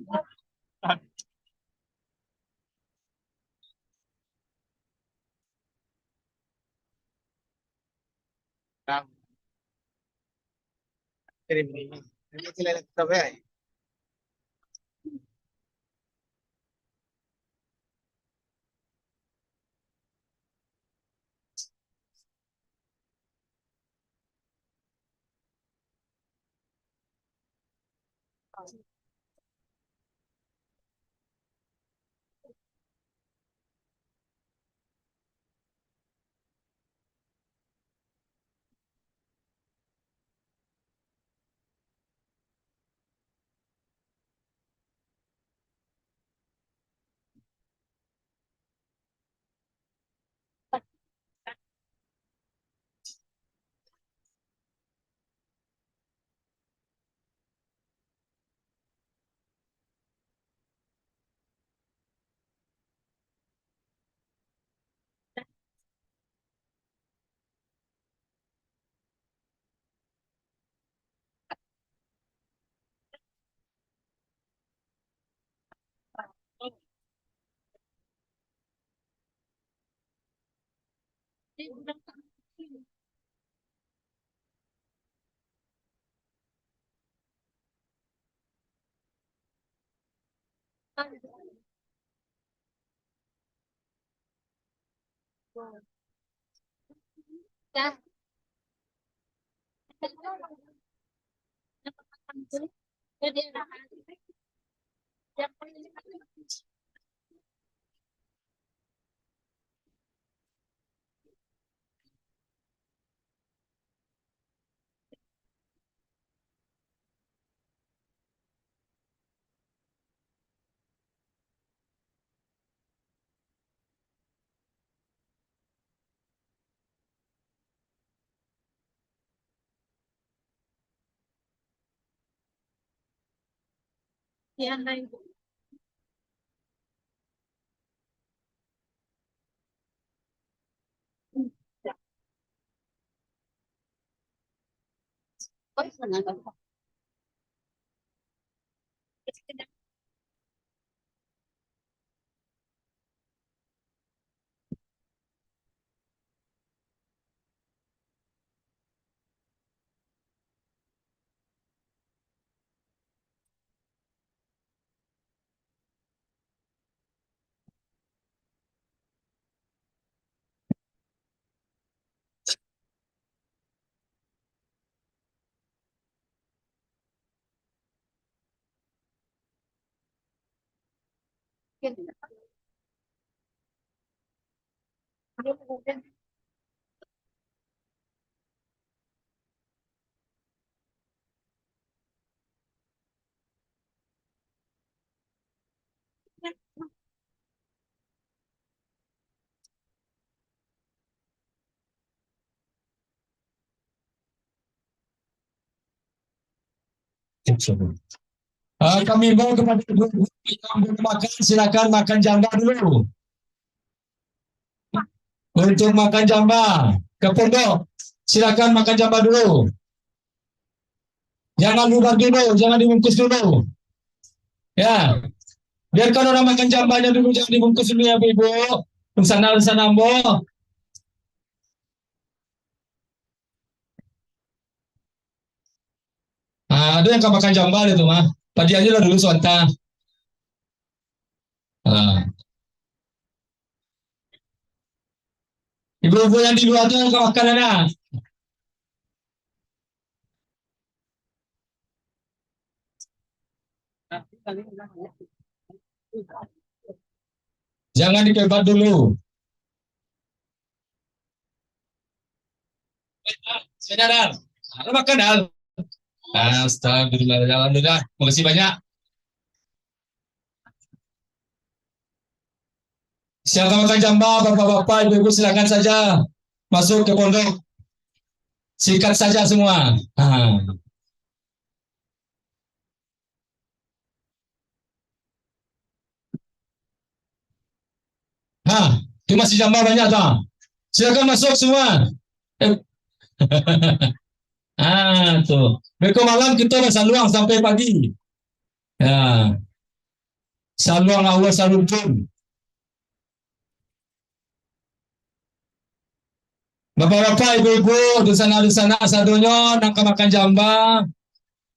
Kirim ni. Ini sila laptop ya. Ah, kami imbau kepada ibu-ibu yang belum makan, silakan makan jamba dulu. Untuk makan jamba, ke pondok, silakan makan jamba dulu. Jangan lubar dulu, jangan dibungkus dulu. Ya, biarkan orang makan jambanya dulu, jangan dibungkus dulu ya, Bu, Ibu. Unsanak-unsanak ambo. Ah, ado yang ka makan jamba tu mah. Padiahnyo lah dulu sabanta. Ah. Ibu-ibu yang di lua tu ka makan lah. Jangan dikebat dulu. Saudara, halo makan, hal. Astagfirullah, alhamdulillah. Makasih banyak. Siapa makan jamba, bapak-bapak, ibu-ibu, silakan saja masuk ke pondok. Sikat saja semua. Ha. Ha, tu masih jamba banyak tu. Silakan masuk semua. Eh. Ah, tu. Beko malam kita basaluang sampai pagi. Ya. Saluang Allah sarumpun. Bapak-bapak, ibu-ibu, dunsanak-dunsanak sadonyo nan ka makan jamba,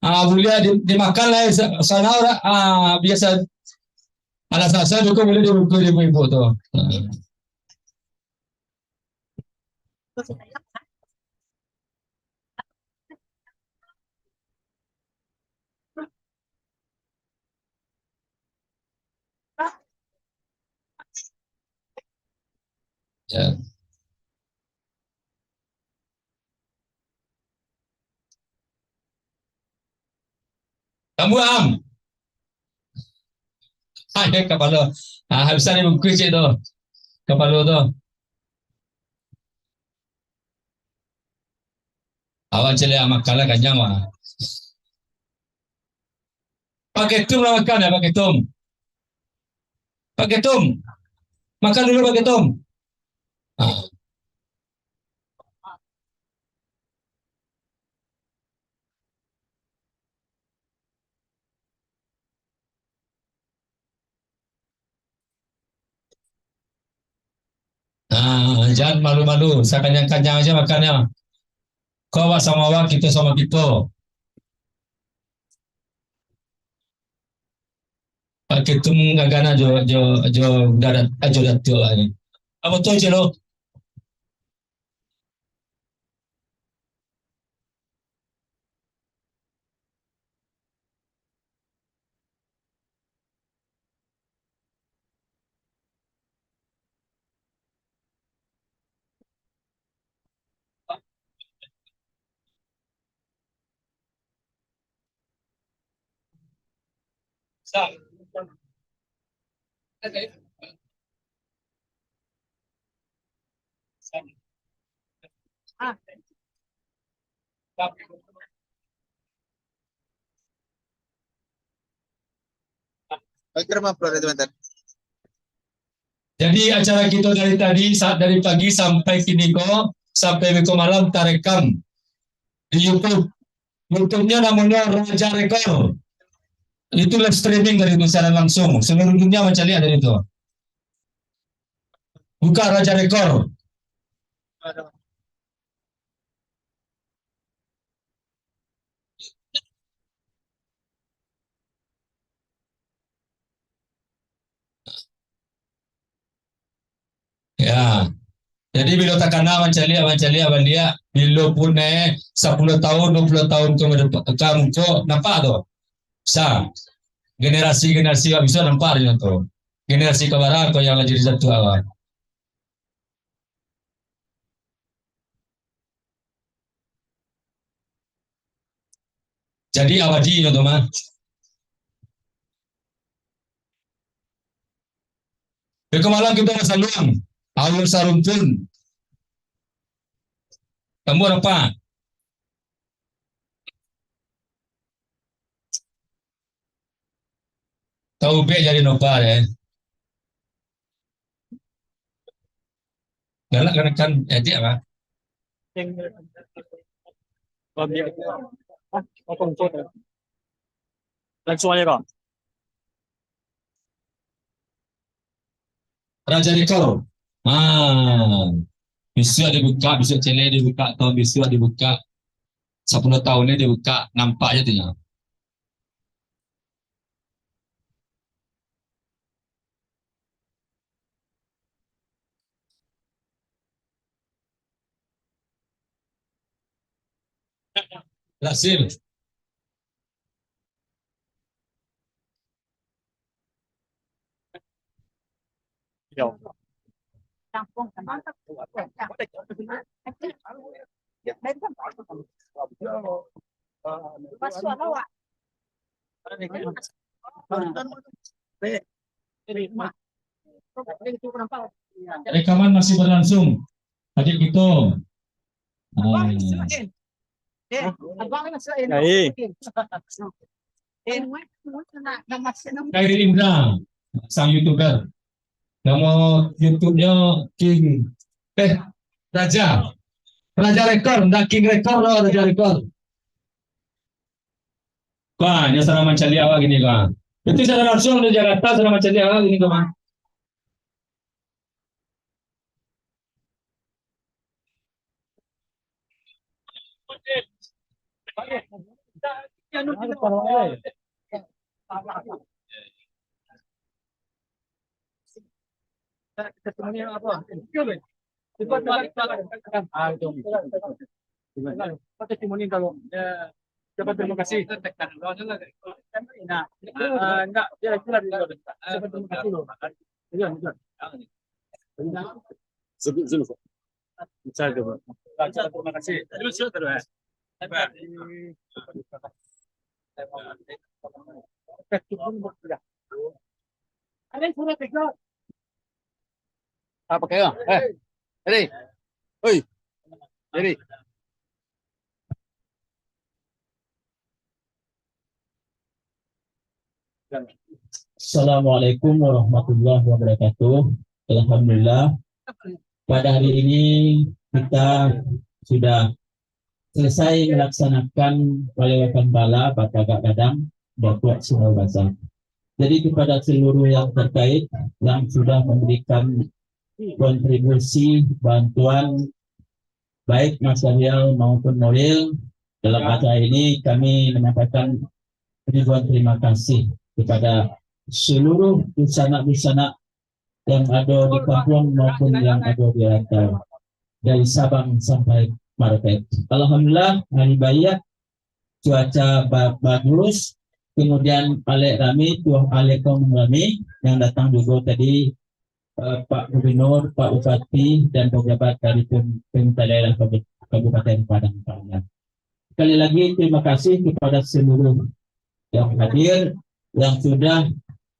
ah, buliah di, dimakan lah sa-, sana urang, ah, biasa anak sasa juga buliah dibuka di ibu-ibu tu. Ah. Ya. Rambuak am. Hai, kapalo. Ah, bisa dibungkus cik tu. Kapalo tu. Awak caliak makan lah, kanyang lah. Pak Ketum lah makan ya, Pak Ketum. Pak Ketum. Makan dulu, Pak Ketum. Ah. Ah, jan malu-malu, sakanyang-kanyang aja makannyo. Ko awak samo awak, kito samo kito. Pak Ketum gagana jo, jo, jo darat, jo datuak lah ni. Apo tu, Celo? Oke, Bang, upload itu, bentar. Jadi, acara kito dari tadi, sa-, dari pagi sampai kini ko, sampai beko malam tarekam di YouTube. YouTube-nyo namonyo Raja Rekor. Itu live streaming dari itu, siaran langsung. Seluruh dunia mancaliak dari itu. Buka Raja Rekor. Ya. Jadi, bilo takana mancaliak, mancaliak baliak, bilo pun, eh, sapuluah tahun, duo puluah tahun ka depa-, ka muko, nampak tu? Sa, generasi-generasi awak bisuak nampak di situ. Generasi ka bara ko yang lah jadi satu awak. Jadi abadi nyo tu mah. Beko malam kito basaluang, aur sarumpun. Tambua apa? Tahu be jadi nobar, eh. Galak kan, kan, eh, dia apa? Langsung aja, Kak. Raja Rekor. Ah, bisuak dibuka, bisuak caliak dibuka, tahun bisuak dibuka. Sapuluah tahun ni dibuka, nampak je tu nyo. Berhasil. Rekaman masih berlangsung. Adik kito. Ah. Abang Ismail. Eh, Abang Ismail. Hai. Eh, Khairi Indra, sang YouTuber. Nama YouTube-nyo King, eh, Raja. Raja Rekor, ndak King Rekor doh, Raja Rekor. Wah, nyo sadang mancaliak awak kini ko. Itu sadang langsung dari Jakarta, sadang mancaliak awak kini ko, Bang. Testimoni apa? Coba, coba, coba. Ah, itu. Coba testimoni kalau, ya, ucapan terima kasih. Nah, ah, enggak, ya, itulah dia. Ucapan terima kasih, loh. Iya, iya. Sebut dulu, Pak. Bisa, coba. Ucapan terima kasih. Terus, terus, terus. Ada yang surat tiga. Ah, pakai lah. Eh. Jadi. Oi. Jadi. Assalamualaikum warahmatullahi wabarakatuh. Alhamdulillah, pada hari ini kita sudah selesai melaksanakan palewatan bala batagak gadang Datuak Sungai Basah. Jadi, kepada seluruh yang terkait yang sudah memberikan kontribusi bantuan baik material maupun moral dalam acara ini, kami menyampaikan ribuan terima kasih kepada seluruh dunsanak-dunsanak yang ado di kampuang maupun yang ado di rantau, dari Sabang sampai Merauke. Alhamdulillah, hari baiak, cuaca ba-, bagus, kemudian alek rami, tuah alek ko rami, yang datang jugo tadi, eh, Pak Gubernur, Pak Bupati, dan pejabat dari pem-, pemerintah daerah Kabu-, Kabupaten Padang Panjang. Sekali lagi, terima kasih kepada seluruh yang hadir, yang sudah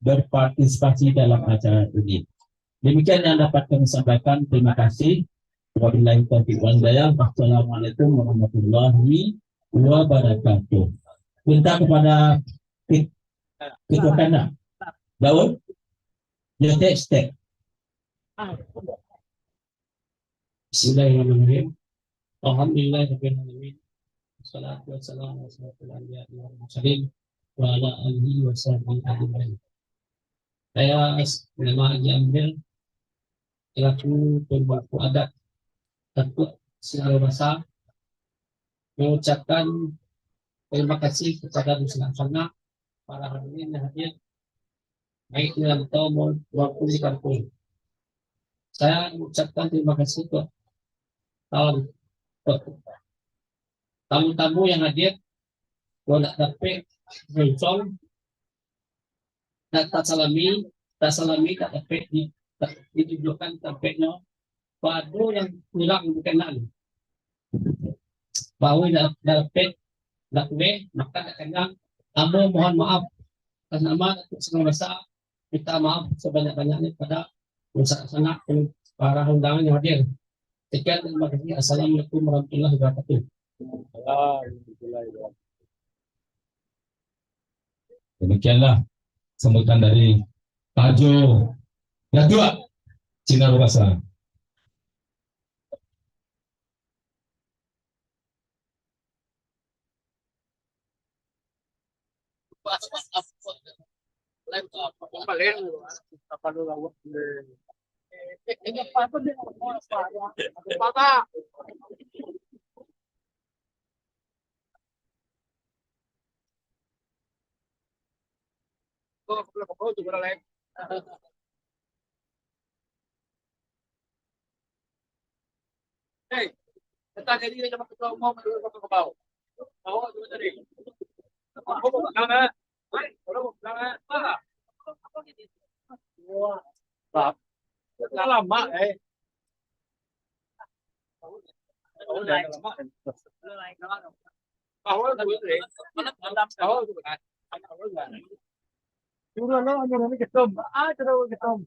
berpartisipasi dalam acara ini. Demikian yang dapat kami sampaikan. Terima kasih. Wabillahi taufiq wal hidayah. Wassalamualaikum warahmatullahi wabarakatuh. Minta kepada Ketua Kanda. Daun? Nyetek-setek. Bismillahirrahmanirrahim. Alhamdulillahirabbil alamin. Wassalatu wassalamu ala asyrafil anbiya'i wal mursalin, wa ala alihi wa sahbihi ajmain. Saya, nama Haji Amir, selaku pemangku adat Datuak Sinar Basa, mengucapkan terima kasih kepada dunsanak-sanak, para hadirin yang hadir, baik di rantau mau-, maupun di kampung. Saya mengucapkan terima kasih untuk tamu-tamu yang hadir, kalau nak dapek, langsung nak tasalami, tasalami tak dapek di, ditunjukkan tampeknyo, pado yang kurang dikenal. Bahwa dah, dah dapek, dah kueh, makan dah kenyang. Ambo mohon maaf. Atas nama Datuak Sinar Basa, minta maaf sebanyak-banyaknya kepada sanak-sanak para undangan yang hadir. Sekian, terima kasih. Assalamualaikum warahmatullahi wabarakatuh. Demikianlah sambutan dari Tajo Datuak Sinar Basa. Hei, datang jadi dia dapat ketua umum dulu, kau kau. Awak tu tadi. Kau kau pegang, eh? Hei, kau kau pegang, eh? Ah. Wah. Bab. Dah lama, eh. Oh, dah lama, eh. Awal tu, eh. Awal tu, eh. Suruh lo, suruh ni ketum. Ah, suruh ketum.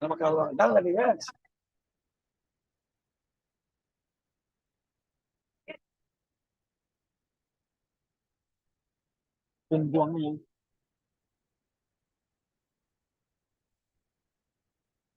Nama kawan dah lagi, kan? Pungguang ni.